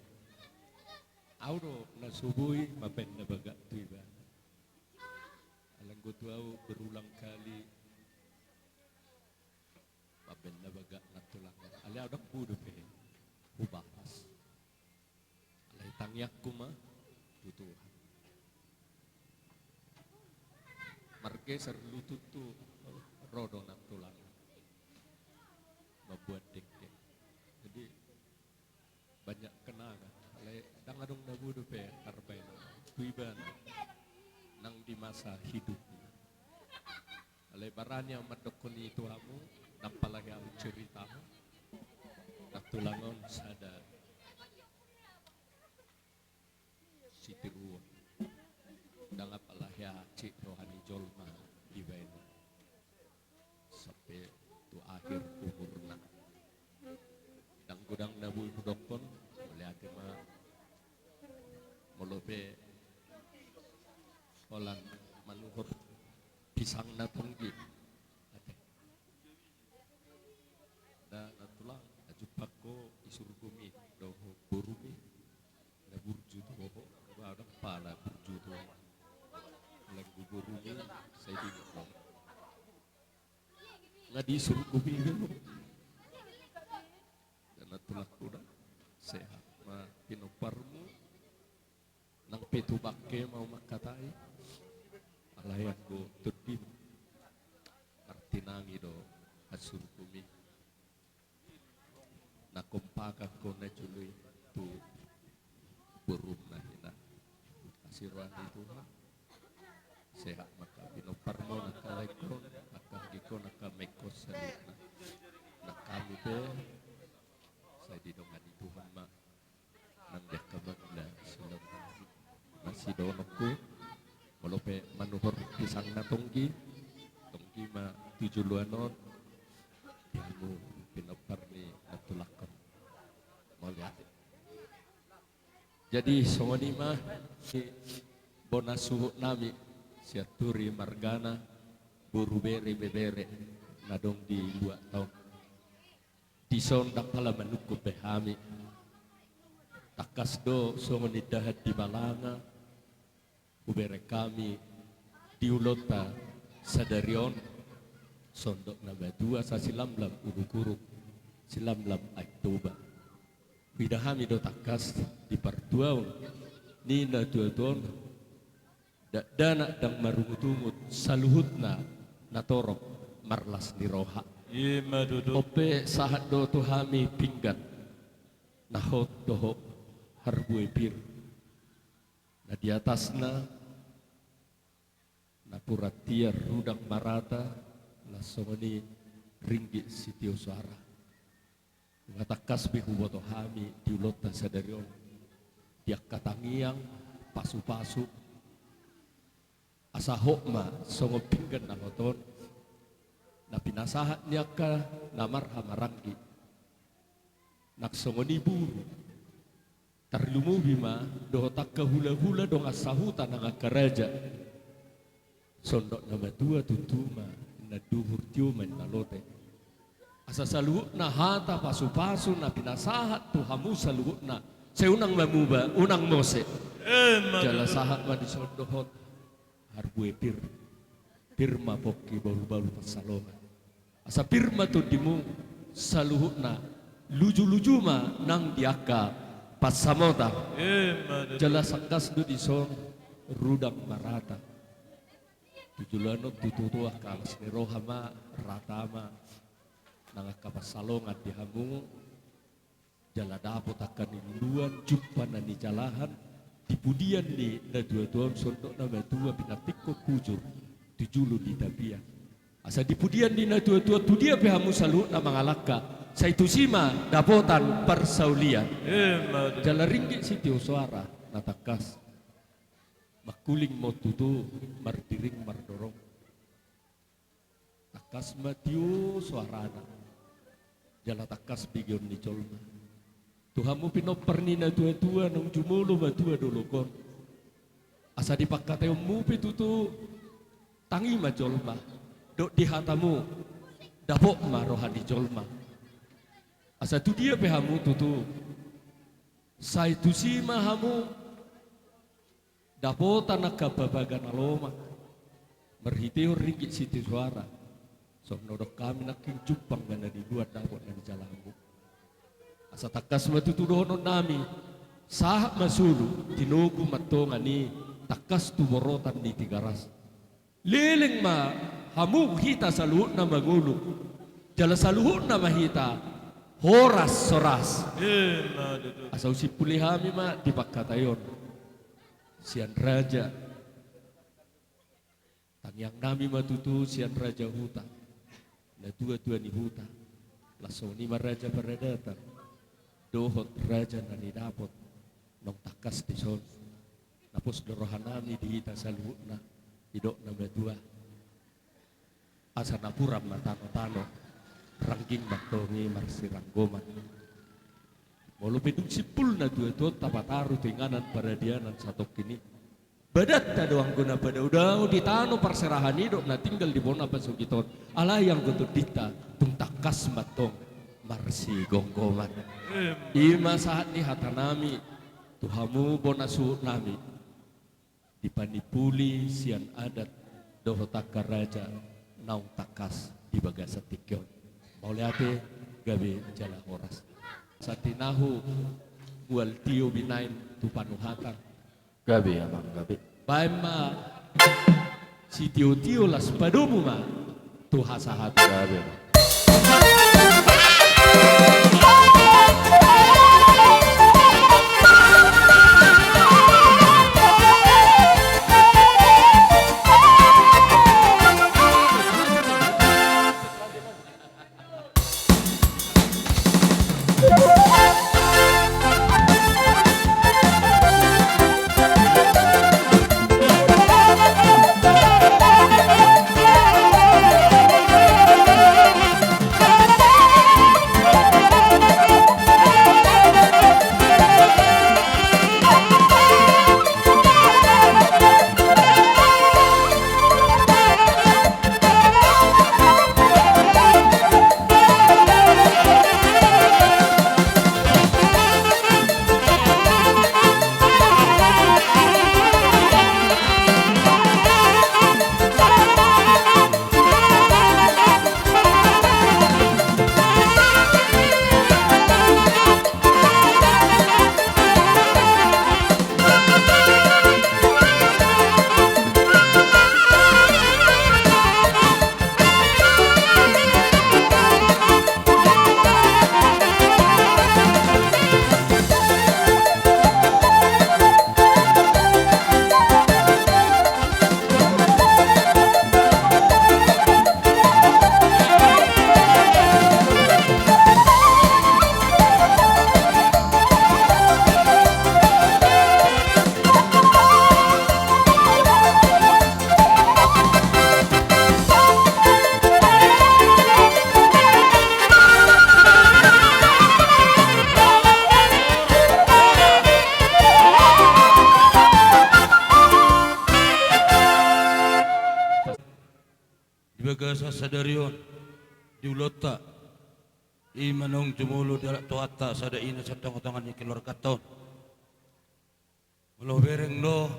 Au do na so boi mambaen na bagak tu ibana. Alai anggo tu au berulang kali mambaen na bagak nantulang. Alai au ndang boi dope hubalas. Alai tangiangku ma tu Tuhan. Margeser lututhu, ro do nantulang. Mambuat dengke. Jadi, banyak kenangan. Alai ndang adong na boi dope tarbaen tu ibana nang di masa hidupna. Alai barani au mandokkon i tu hamu, ndang apala hea huceritahon. Nantulang on sada sitiruon. Ndang apala hea cik roha ni jolma dibaen sampe tu akhir umurna. Ndang godang na boi hudokkon, mauliate ma. Molo pe holan manuhor pisang na tonggi. Ate. Da nantulang, na jumpang ho i surgumi dohot borumi, na burju tu ho, ba ndang pala burju tu ho. Lenggu borumi, sai di ho. Nga di surgumi do. Da nantulangku da, sehat ma pinomparmu. Nang pe tu bangke ma au mangkatai. Alai anggo tondim martinangi do hasurgumi. Na kompakan ho na jolo i tu borum na hina. Asi roha ni Tuhan. Sehat ma angka pinomparmon, angka laengkon, angka anggingkon, angka amangkon saluhutna. Nang hami pe sai didongani Tuhan ma. Nang di angka bagina silom na sidohononku. Molo pe manuhor pisang na tonggi, tonggi ma tu joloan on. Di hamu pinompar ni nantulangkon. Mauliate. Jadi songon i ma bona suhut nami Sianturi margana, boru bere ibebere na adong di luat on. Dison ndang pala manungkun be hami. Tangkas do songon indahan di balanga hubereng hami di ulaonta sadari on, sondok na matua sasilamlam uruk-uruk, silamlam Aek Toba. Huida hami do tangkas di partuaon ni natua-tua on, dakdanak ndang marungut-ungut saluhutna natorop marlas ni roha. Ima tutu. On pe sahat do tu hami pinggan na hot dohot harbue pir, na di atasna napuran tiar rudang marata, laos songon i ringgit sitio soara. Nunga tangkas be huboto hami di ulaonta sadari on, di angka tangiang, pasupasu, asa hot ma songon pinggan na hot on na pinasahat ni angka na marhahamaranggi, nang songon i boru, tarlumobi ma dohot angka hulahula dongan sahuta nang angka raja. Sondok na matua tutu ma, inna duhur tio ma inna lote. Asa saluhutna hata pasupasu na pinasahat tu hamu saluhutna, sai unang mamuba, unang mose. Ima tutu. Jala sahat ma dison dohot harbue pir. Pir ma pongki bahulbahul pansalongan. Asa pir ma tondimu saluhutna, lujuluju ma nang di angka pansamotan. Ima tutu. Jala tangkas do dison rudang marata. Tu joloan on tutu angka las ni roha ma, rata ma nang angka pansalongan di hamu. Jala dapot angka niluluan, jumpa na nijalahan di pudian ni natuatua on, sondok na matua pinantikhon hujur tu julu ni tapian. Asa di pudian ni natuatua tudia pe hamu saluhutna mangalangka, sai tusi ma dapotan parsaulian. Ima tutu. Jala ringgit sitio soara na tangkas. Mangkuling ma on tutu, mardiring mardorong. Tangkas ma tio soarana, jala tangkas begeon ni jolma. Tu hamu pinompar ni natuatua naung jumolo matua dolok on, asa di pangkataionmu pe tutu tangi ma jolma, dohot di hatamu dapot ma roha ni jolma. Asa tudia pe hamu tutu, sai tusi ma hamu dapotan angka pabaga na lomak marhitehon ringgit sitio soara. Songon na hudok hami nangkin, jumpang ma na niluluan, dapot na nijalahanmu. Asa tangkas ma tutu dohononnami, sahat ma solu tinogu ma antong i, tangkas tu borotan ni Tigaras. Leleng ma hamu hita saluhutna mangolu, jala saluhutna ma hita horas-horas. Ima tutu. Asa husimpuli hami ma di pangkataion sian raja. Tangiangnami ma tutu sian raja huta, natuatua ni huta, laos songon i ma raja paradatan dohot raja na nidapot. Naung tangkas dison, na pos do rohanami di hita saluhutna, didok na matua. Asa napuran ma tanotano, rangging ma antong i marsiranggoman. Molo pe dung simpul natuatua on tapataru tu inganan paradianan satongkin i, badanta do anggo na padaodao di tano parserahan i dohot na tinggal di bona pasogit on. Alai anggo tondinta tung tangkas ma antong marsigomgoman. Ima sahat ni hatanami tu hamu bona suhutnami, dipanimpuli sian adat dohot angka raja naung tangkas di bagasan tingki on. Mauliate, gabe jala horas. Satinahu mual tio binaen tu panuhatan. Gabe, amang, gabe. Baen ma sitiotio, laos padomu ma tu hasahatan. Gabe, amang. bagasan sadari on di ulaonta, i ma naung jumolo dialap Tuhanta sada ina sian tongatonga ni keluarganta on. Molo hubereng do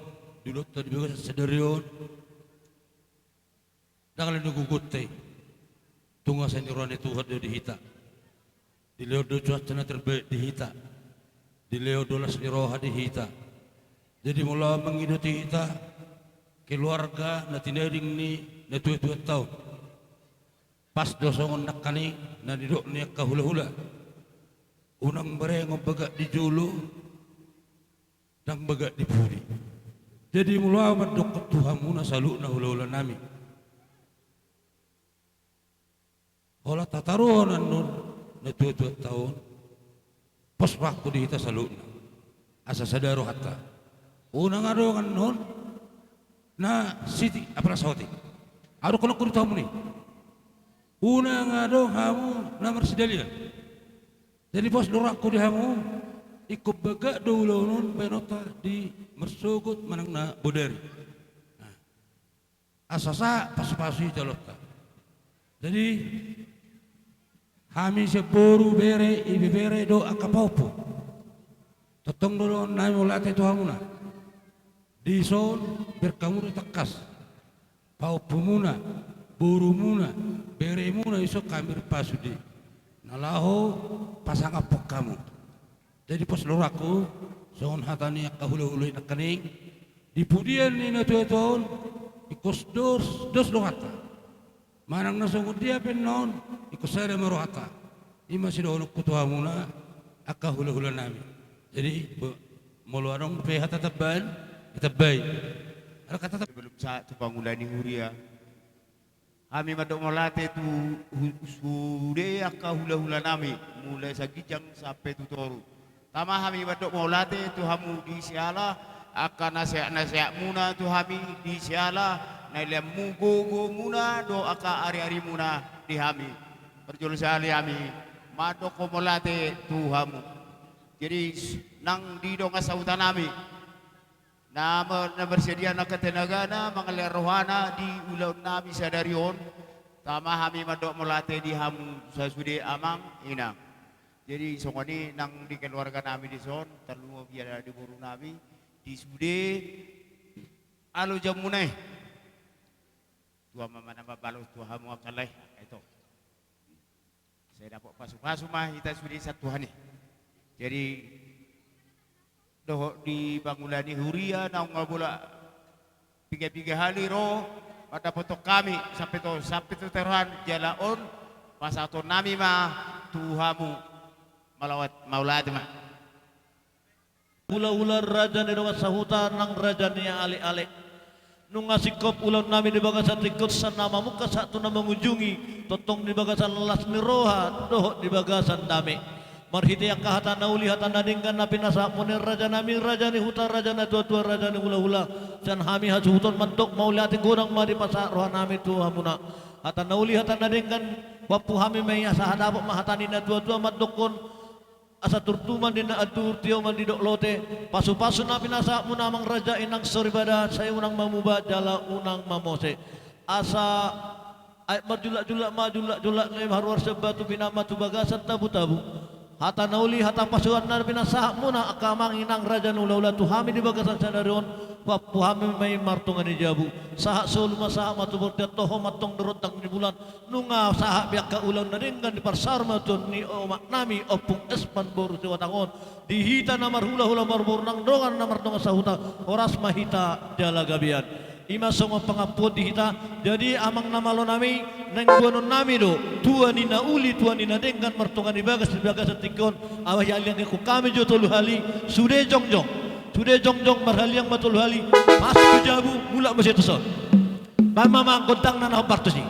di ulaonta di bagasan sadari on, ndang leleng gogonta i. Tung asa ni roha ni Tuhan do di hita. Dilehon do cuaca na terbaik di hita. Dilehon do las ni roha di hita. Jadi molo ahu mangido tu hita, keluarga na tinading ni natuatuanta on, pas do songon nangkaning na nidok ni angka hulahula: Unang berengon bagak di jolo, ndang bagak di pudi. Jadi molo ahu mandokkon tu hamuna saluhutna hulahulanami, holan tataruhon annon natuatuanta on, pos rohangku di hita saluhutna, asa sada rohanta. Unang adong annon na siti apala saotik. Ahu dokkon do tu hamuna i, unang adong hamu na marsidalian. Jadi pos do rohangku di hamu, ingkon bagak do ulaon on baenonta di marsogot manang na bodari. Nah, asa sahat pasupasu i jaloonta. Jadi hami sian boru, bere, ibebere dohot angka pahompu, tongtong do dohononnami mauliate tu hamuna. Dison berka muna tangkas, pahompumuna, borumuna, beremuna, dison hami marpasu di na laho pasangaphon hamu. Jadi pos do rohangku, songon hata ni angka hulahula i nangkaning, di pudian ni natuatua on, ingkon dos, dos do rohanta. Manang na songon dia pe annon, ingkon sada ma rohanta. I ma sidohononku tu hamuna angka hulahulanami. Jadi bo-, molo adong pe hata tambaan, ditambai. Adong hata tam- Sebelum sahat tu pangula ni huria, hami mandok mauliate tu hu-, sude angka hulahulanami, mulai sian ginjang sampe tu toru. Tama hami mandok mauliate tu hamu di siala angka nasehatnasehatmuna tu hami, di siala nilehonmu gogomuna dohot angka ariarimuna di hami. Parjolo sahali hami mandokkon mauliate tu hamu. Jadi s-, nang di dongan sahutanami, na ma-, na marsadia angka tenagana mangalehon rohana di ulaonnami sadari on, tama hami mandok mauliate di hamu sasude amang inang. Jadi songon i nang di keluarganami dison, tarlumobi di borunami, di sude alo jamuna i. Tua ma na mambalos tu hamu angka lae, ito. Sai dapot pasupasu ma hita sude sian Tuhan i. Jadi dohot di pangula ni huria naung nga bolak piga-piga hali ro mandapothon hami sampe tu, sampe tu toruan, jala on pasahatonnami ma tu hamu. Mauliate, mauliate ma. Hulahula, raja ni dongan sahuta nang raja ni aleale. Nunga singkop ulaonnami di bagasan tingki on, sian na mamungka sahat tu na mangujungi, tongtong di bagasan las ni roha dohot di bagasan dame. Marhite angka hata na uli, hata na denggan na pinasahatmuna i, rajanami, raja ni huta, raja ni natuatua, raja ni hulahula, sian hami hasuhuton mandok mauliate godang ma dipasahat rohanami tu hamuna. Hata na uli, hata na denggan, huampu hami ma i asa dapot ma hata ni natuatua mandokkon: Asa turtu ma di na anduhur, tio ma di dolok lote, pasupasu na pinasahatmuna amang raja inang soripada, sai unang mamuba jala unang mamose. Asa aek marjulakjulak ma julakjulak, na i ma haruar sian batu, pinama tu bagasan tabutabu. Hata na uli, hata pasu-pasu na pinasahatmuna angka amang inang raja ni hulahula tu hami di bagasan sadari on, huampu hami ma i martonga ni jabu. Sahat solu ma, sahat ma tu bortian, toho ma antong di rondang ni bulan. Nunga sahat be angka ulaon na denggan, diparsaor ma tu adopan ni omaknami Ompung Espan boru Siwatang on. Di hita na marhulahula, marboru nang dongan na mardongan sahuta, horas ma hita jala gabean. I ma songon pangampuon di hita. Jadi amang na malonami, naeng boanonnami do tua ni na uli, tua ni na denggan martonga ni bagas di bagasan tingki on. Asa haliangkon hami jo tolu hali, sude jongjong. Sude jongjong marhaliang ma tolu hali, masuk tu jabu, mulak muse tuson. Baen ma amang gondangna na hombar tusi.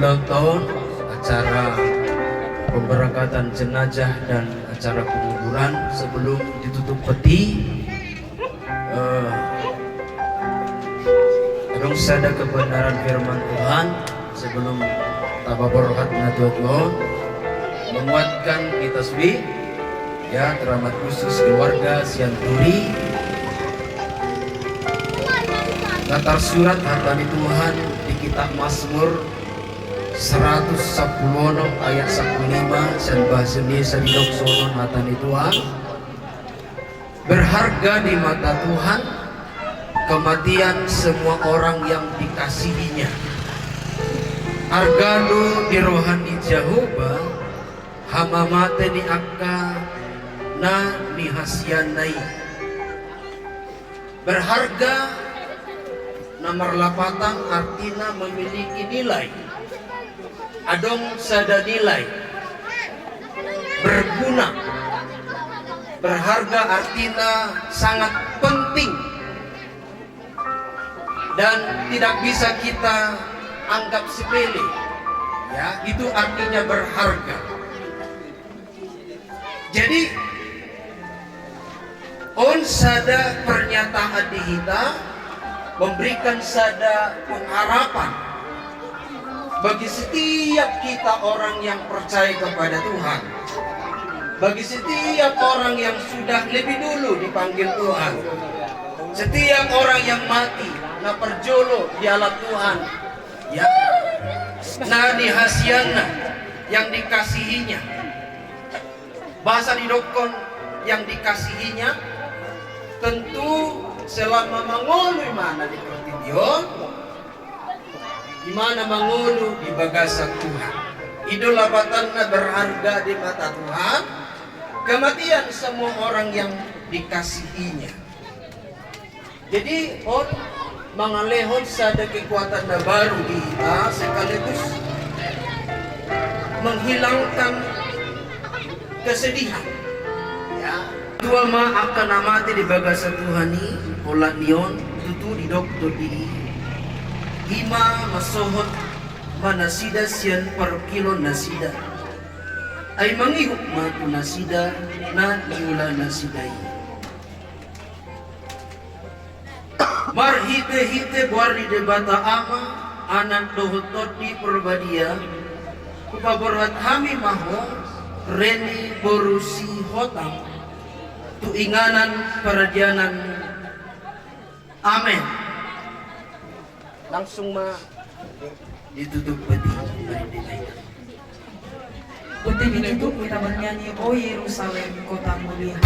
Ulang tahun, acara pemberangkatan jenazah dan acara penguburan. Sebelum ditutup peti, eh, adong sada kebenaran firman Tuhan sebelum tapaborhat na tuak on, menguatkan kita sude. Ya, terhormat khusus keluarga Sianturi. Na tarsurat hata ni Tuhan di kitab Mazmur seratus sampulu onom ayat sampulu lima, sian bahasa Indonesia, didok songon on hata ni Tuhan. Berharga di mata Tuhan kematian semua orang yang dikasihinya. Arga do di roha ni Jahowa hamamate ni angka na nihasianna i. Berharga na marlapatan artina memiliki nilai. Adong sada nilai. Berguna. Berharga artina sangat penting. Dan tidak bisa kita anggap sepele. Ya, itu artinya berharga. Jadi, on sada pernyataan di hita, memberikan sada pengharapan bagi setiap kita orang yang percaya kepada Tuhan, bagi setiap orang yang sudah lebih dulu dipanggil Tuhan, setiap orang yang mati na parjolo dialap Tuhan, ya, na nihasianna, yang dikasihinya. Bahasa didokkon yang dikasihinya, tentu selama mangolu imana di portibi on, imana mangolu di bagasan Tuhan. I do lapatanna berharga di mata Tuhan, kematian semua orang yang dikasihinya. Jadi, on mangalehon sada kekuatan na baru di hita, sekaligus menghilangkan kesedihan. Ya. Tua ma angka na mate di bagasan Tuhan i, olat ni on, tutu didok do di i. I ma mansohot ma nasida sian parungkilon nasida. Ai mangihut ma tu nasida na niula nasida i. Marhitehite goar ni Debata Ama, Anak dohot Tondi Porbadia, hupaborhat hami ma ho, re ni boru Sihotang, tu inganan paradianan. Amen. Langsung ma ditutup peti. Peti ditutup, kita bernyanyi, "O Yerusalem, kota mulia."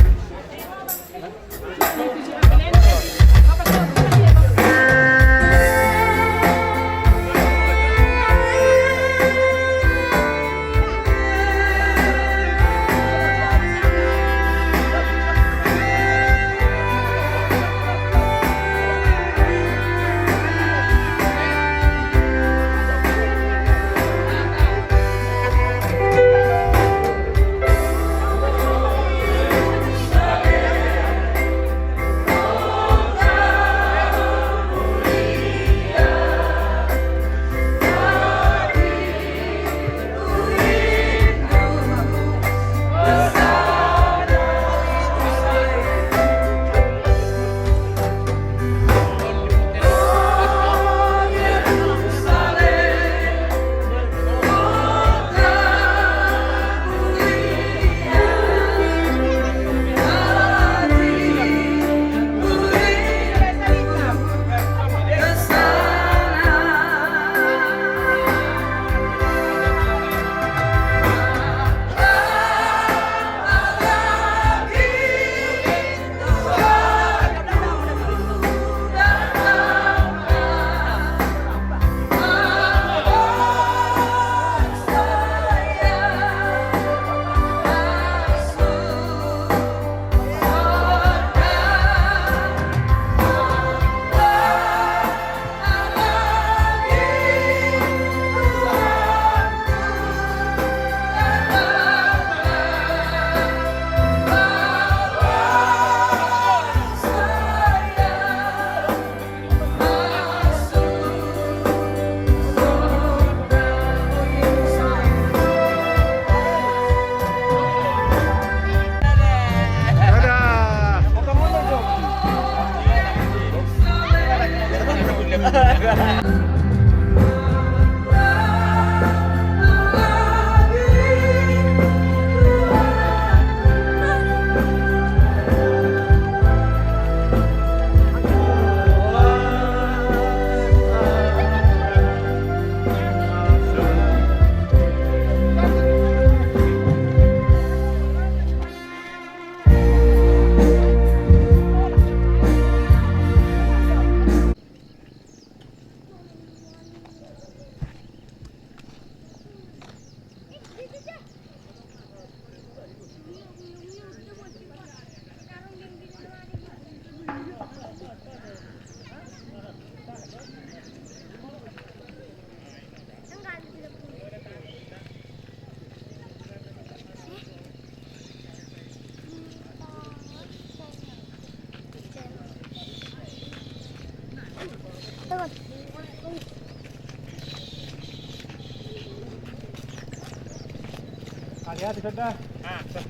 Hati-hati, sudah. Langkah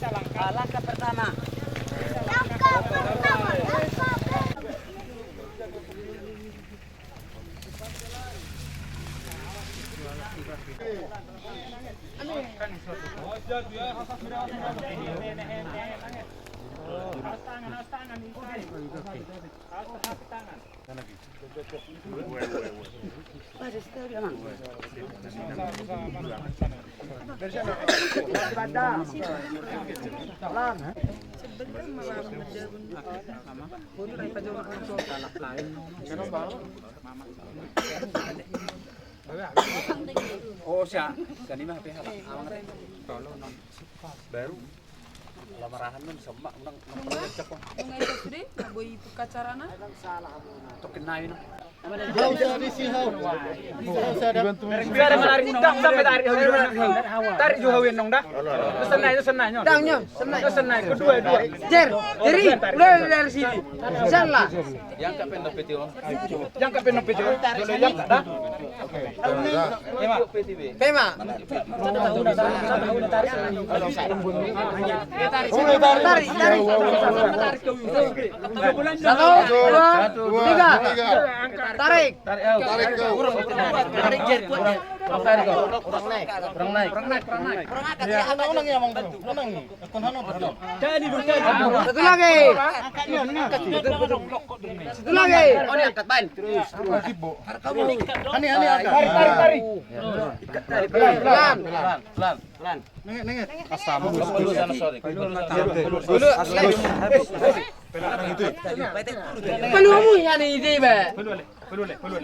pertama. Langkah pertama. Langkah pertama. Oh, siap. Siap lima H P. Baru. Lamarahan non sama unang. Nunga, nunga itu sudah, nggak boleh buka carana. Tokin naik, no. Sudah ada menarik, dang, sampai tarik, tarik jauh, nong, dah. Senai, senai, nong. Dang, nong, senai. Senai, kedua, dua. Jer, jadi, mulai dari sini. Salah. Yang kapan dapat itu? Yang kapan dapat itu? Yang kapan dah? Oke. Tema. Tema. Tarik, tarik. Satu, dua, tiga. Tarik. Tarik, tarik. Tarik, tarik. Kurang naik, kurang naik. Kurang naik, kurang naik. Kurang naik. Satu lagi. Satu lagi. Oh, ini angkat, Bang. Terus. Ani, ani, angkat. Tarik, tarik, tarik. Pelan, pelan, pelan, pelan. Nengok, nengok. Asam. Dulu, dulu, sorry. Dulu, dulu. Pelan, habis, habis. Pelan, itu. Pelan, itu, Bang. Pelan, pelan.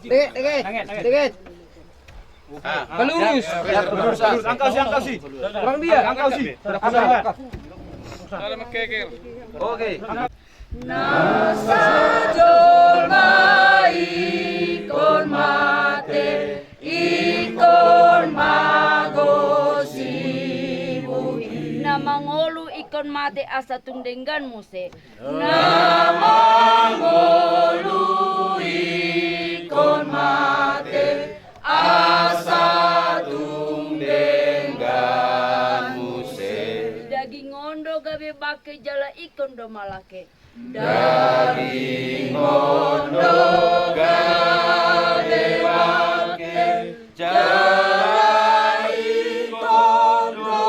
Dikit, dikit, dikit. Pelurus. Angkau si, angkau si. Kurang dia. Angkau si. Oke. Na sajolma ingkon mate, ingkon mago sibuti. Na mangolu ingkon mate asa tung denggan muse. Na mangolu ingkon mate asa tung denggan muse. Daging on do gabe bangke jala ingkon do malangke. Daging on do gabe bangke jala ingkon do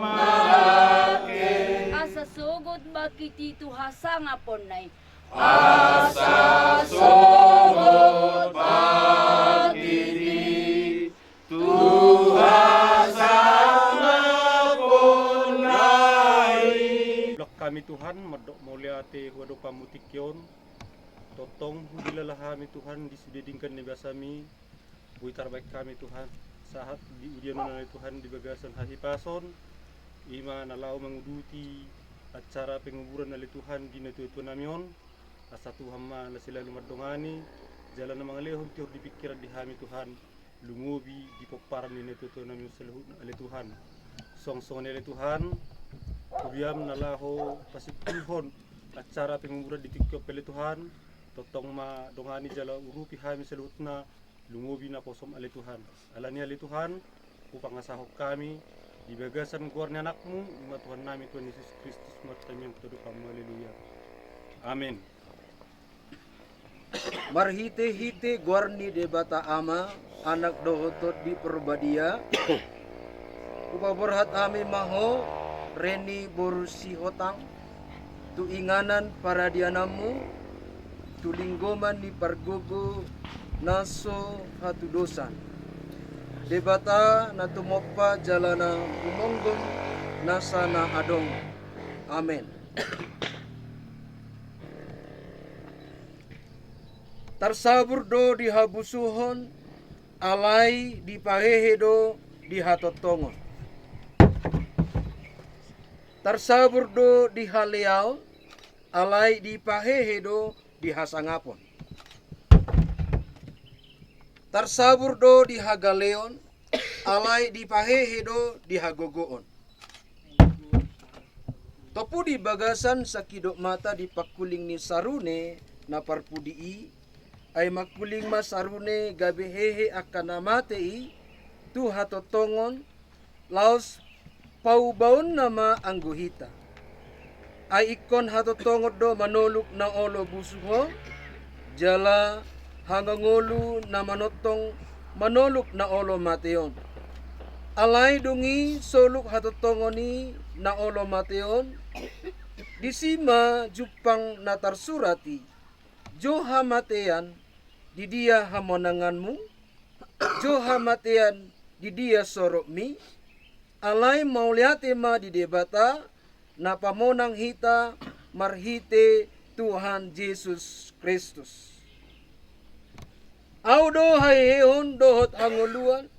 malangke. Asa sogot bangkit i tu hasangaponna i. Asa sogot bangkit i tu hasangaponna i. Ulang hami Tuhan mandok mauliate tu adopanmu tingki on. Tongtong hudilala hami Tuhan di sude denggan ni basami. Boi tarbahen hami Tuhan sahat di udianmuna ale Tuhan di bagasan hahipason, i ma na laho manguduti acara penguburan ale Tuhan di natuatuanami on. Asa Tuhan ma na selalu mandongani jala na mangalehon tiur ni pingkiran di hami Tuhan, lumobi di pomparan ni natuatuanami on saluhutna ale Tuhan. Suang songon i ale Tuhan, huria na laho pasimpulhon acara penguburan di tingki on pe ale Tuhan, tongtong ma dongani jala urupi hami saluhutna, lumobi naposom ale Tuhan. Alani i ale Tuhan, hupangasahon hami di bagasan goar ni Anakmu, i ma Tuhannami Tuhan Jesus Kristus, martangiang tu adopanmu. Haleluya. Amin. Marhitehite goar ni Debata Ama, Anak dohot Tondi Parbadia, hupaborhat hami ma ho, Reni boru Sihotang, tu inganan paradiananmu, tu linggoman ni pargogo na so hatudosan. Debata na tumompa jala na humonggon nasa na adong. Amen. Tarsabur do di habusuhon, alai dipahehe do di hatongtongon. Tarsabur do di haleaon, alai dipahehe do di hasangapon. Tarsabur do di hagaleon, alai dipahehe do di hagogoon. Topu di bagasan sangkidop mata di pangkuling ni sarune na parpudi i, ai mangkuling ma sarune gabe hehe angka na mate i tu hatongtongon, laos paubaonna ma anggo hita. Ai ingkon hatongtongon do manoluk na olo busuhon, jala hangangolu na manongtong manoluk na olo mateon. Alai dung i soluk hatongtongon i na olo mateon, disi ma jumpang na tarsurat i: Jo hamatean, di dia hamonanganmu? Jo hamatean, di dia sorotmi? Alai mauliate ma di Debata, na pamonang hita marhite Tuhan Jesus Kristus. Ahu do hahehehon dohot hangoluan,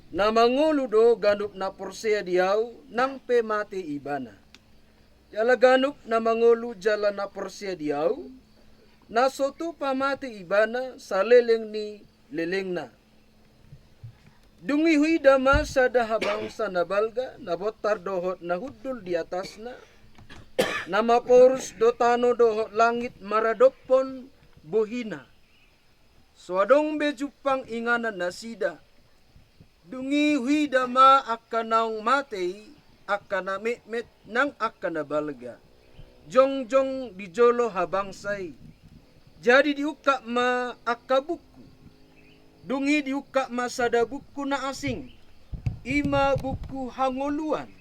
na mangolu do ganup na porsea di ahu, nang pe mate ibana. Jala ganup na mangolu jala na porsea di ahu, na so tupa mate ibana saleleng ni lelengna. Dung i huida ma sada habangsa na balga, na bontar dohot na hundul di atasna, na maporus do tano dohot langit maradophon bohina. So adong be jumpang inganan nasida. Dung i huida ma angka naung mate i, angka na metmet nang angka na balga, jongjong di jolo habangsa i. Jadi diungkap ma angka buku. Dung i diungkap ma sada buku na asing, i ma buku hangoluan.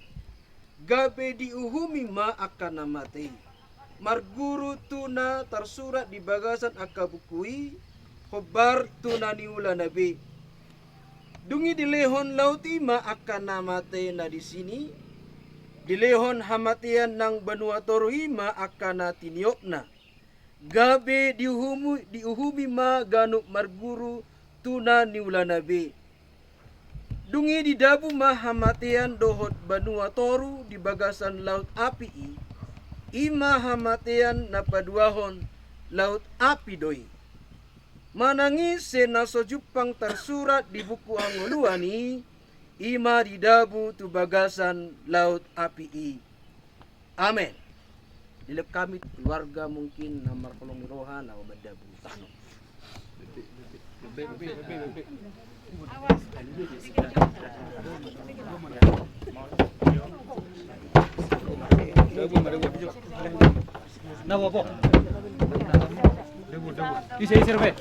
Gabe diuhumi ma angka na mate i marguru tu na tarsurat di bagasan angka buku i, hombar tu na niulana be. Dung i dilehon laut i ma angka na mate na disi, dilehon hamatean nang banua toru i ma angka na tiniopna. Gabe diuhumi, diuhumi ma ganup marguru tu na niulana be. Dung i didabu ma hamatean dohot banua toru di bagasan laut api i, i ma hamatean na paduahon, laut api do i. Manang ise na so jumpang tarsurat di buku hangoluan i, i ma didabu tu bagasan laut api i. Amen. Dilehon hami keluarga mungkin na marholong ni roha na mandabu tano. Na bobo. Ise ise be.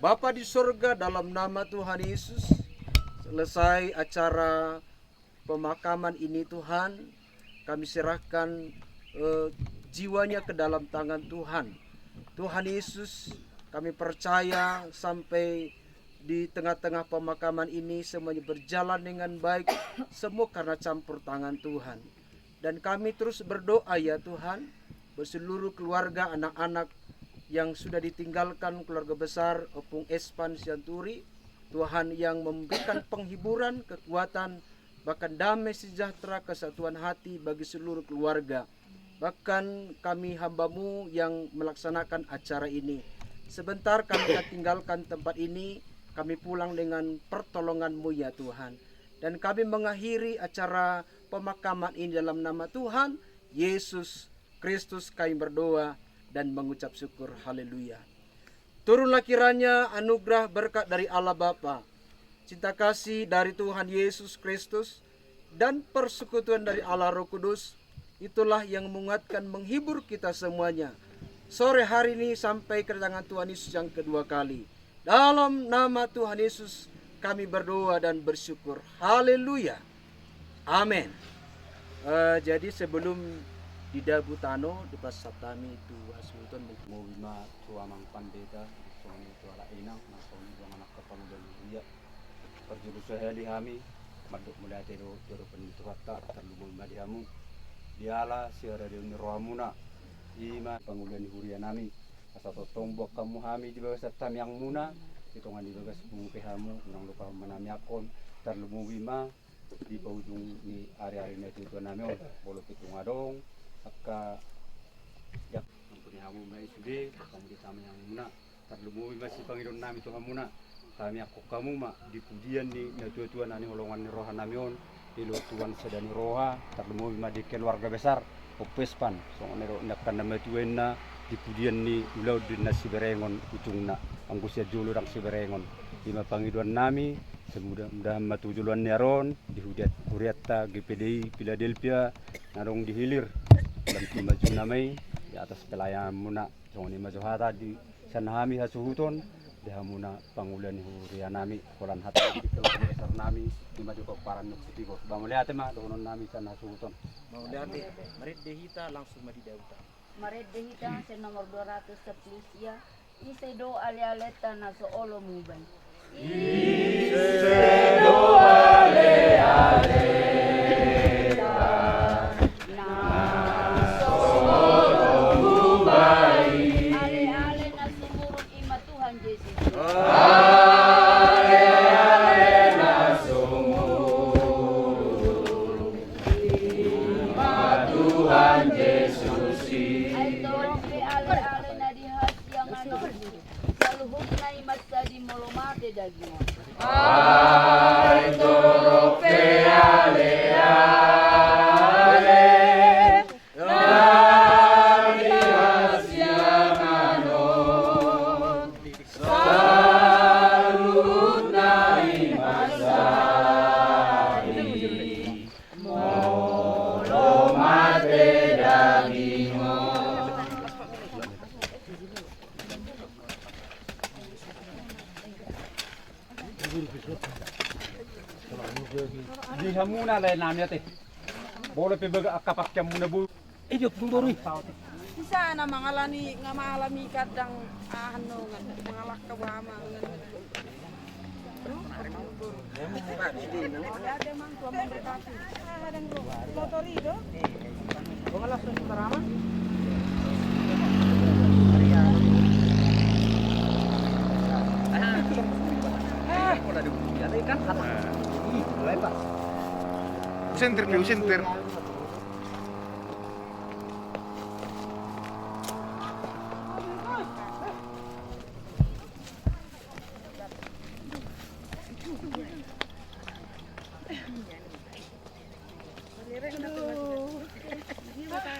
Bapa di sorga, dalam nama Tuhan Yesus, selesai acara pemakaman ini, Tuhan, kami serahkan, eh, jiwanya ke dalam tangan Tuhan. Tuhan Yesus, kami percaya sampai di tengah-tengah pemakaman ini semuanya berjalan dengan baik, semua karena campur tangan Tuhan. Dan kami terus berdoa, ya Tuhan, buat seluruh keluarga, anak-anak yang sudah ditinggalkan keluarga besar Ompung Espan Sianturi, Tuhan yang memberikan penghiburan, kekuatan, bahkan damai sejahtera, kesatuan hati bagi seluruh keluarga. Bahkan kami hamba-Mu yang melaksanakan acara ini. Sebentar kami akan tinggalkan tempat ini, kami pulang dengan pertolongan-Mu, ya Tuhan. Dan kami mengakhiri acara pemakaman ini dalam nama Tuhan Yesus Kristus kami berdoa dan mengucap syukur. Haleluya. Turunlah kiranya anugerah berkat dari Allah Bapa, cinta kasih dari Tuhan Yesus Kristus, dan persekutuan dari Allah Roh Kudus, itulah yang menguatkan, menghibur kita semuanya. sore hari ini sampai kedatangan Tuhan Yesus yang kedua kali. Dalam nama Tuhan Yesus kami berdoa dan bersyukur. Haleluya. Amin. Eh, jadi sebelum di dabu tano, dipasahat hami tu hasuhuton. Tarlumobi ma tu amang pandita, songon i tu halak inang, na songon i tu angka pangulian huria. Parjolo sahali hami mandok mauliate do tu adopan ni Tuhanta, tarlumobi ma di hamu. Diala siharadeon ni rohamuna, i ma pangulian ni huria nami. Asa tongtong boan hamu hami di bagasan tangiangmuna, di tonga ni bagas pungu pe hamu, unang lupa hamu manangiangkon, tarlumobi ma di paujung ni ari-ari ni natuatua nami on, molo pe tung adong angka, ya, ampuni hamu ma i sude, boan hamu di tangiangmuna. Tarlumobi ma sipangidoan nami tu hamuna. Tangiangkon hamu ma di pudian ni natuatua na niholongan ni roha nami on, di lotuan sada ni roha, tarlumobi ma di keluarga besar Ompu Espan, songon i do angka na matua inna, di pudian ni ulaon do inna siberengon ujungna, anggo sian jolo ndang siberengon. I ma pangidoan nami, semudah-mudahan ma tu joloan ni ari on, di huria-, hurianta G P D I Philadelphia, na adong di hilir, lam tu majuna ma i, di atas pelayananmuna. Songon i ma jo hata di sian hami hasuhuton, di hamuna pangulian ni huria nami, holan hata di keluarga besar nami, i ma di pomparan ni Ompu Tibor. Ba mauliate ma dohonon nami sian hasuhuton. Mauliate, marende hita langsung ma di dabu tano. Marende hita sian nomor dua ratus sepuluh sia, ise do alealeta na so olo muba i. Ise do alealeta na so olo muba i. Aleale na sumurut i ma Tuhan Jesus. Aleale na sumurut i ma Tuhan Jesus i. Ai torop pe aleale na di hasiangan on, saluhutna i ma sadi molo mate daging on. Ai torop pe aleale na di hasiangan on, saluhutna i ma sadi molo mate daging on. Di hamuna lae nami ate. Molo pe baga angka pakeanmuna bo. Eh, dia pun boru i. Bisa na mangalani, nga mangalami kadang ahan no, nga mangalangka bo ama, nga. Ada mang tua memberkati. Ah, ada motor i do. Gua langsung ke Rama. Ah, ada ikan apa? Ih, lepas. Usen ter, usen ter.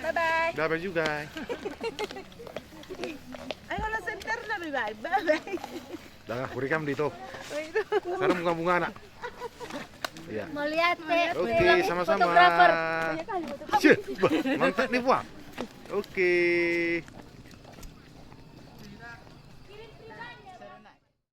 Bye-bye. Bye-bye juga. Ayo, holan senter na, bye-bye. Bye-bye. Dah, berikan di itu. Oh, itu. Sekarang bunga-bunga, nak. Iya. Mauliate. Oke, sama-sama. Fotografer. Sih, bah, mantap nih, Puang. Oke.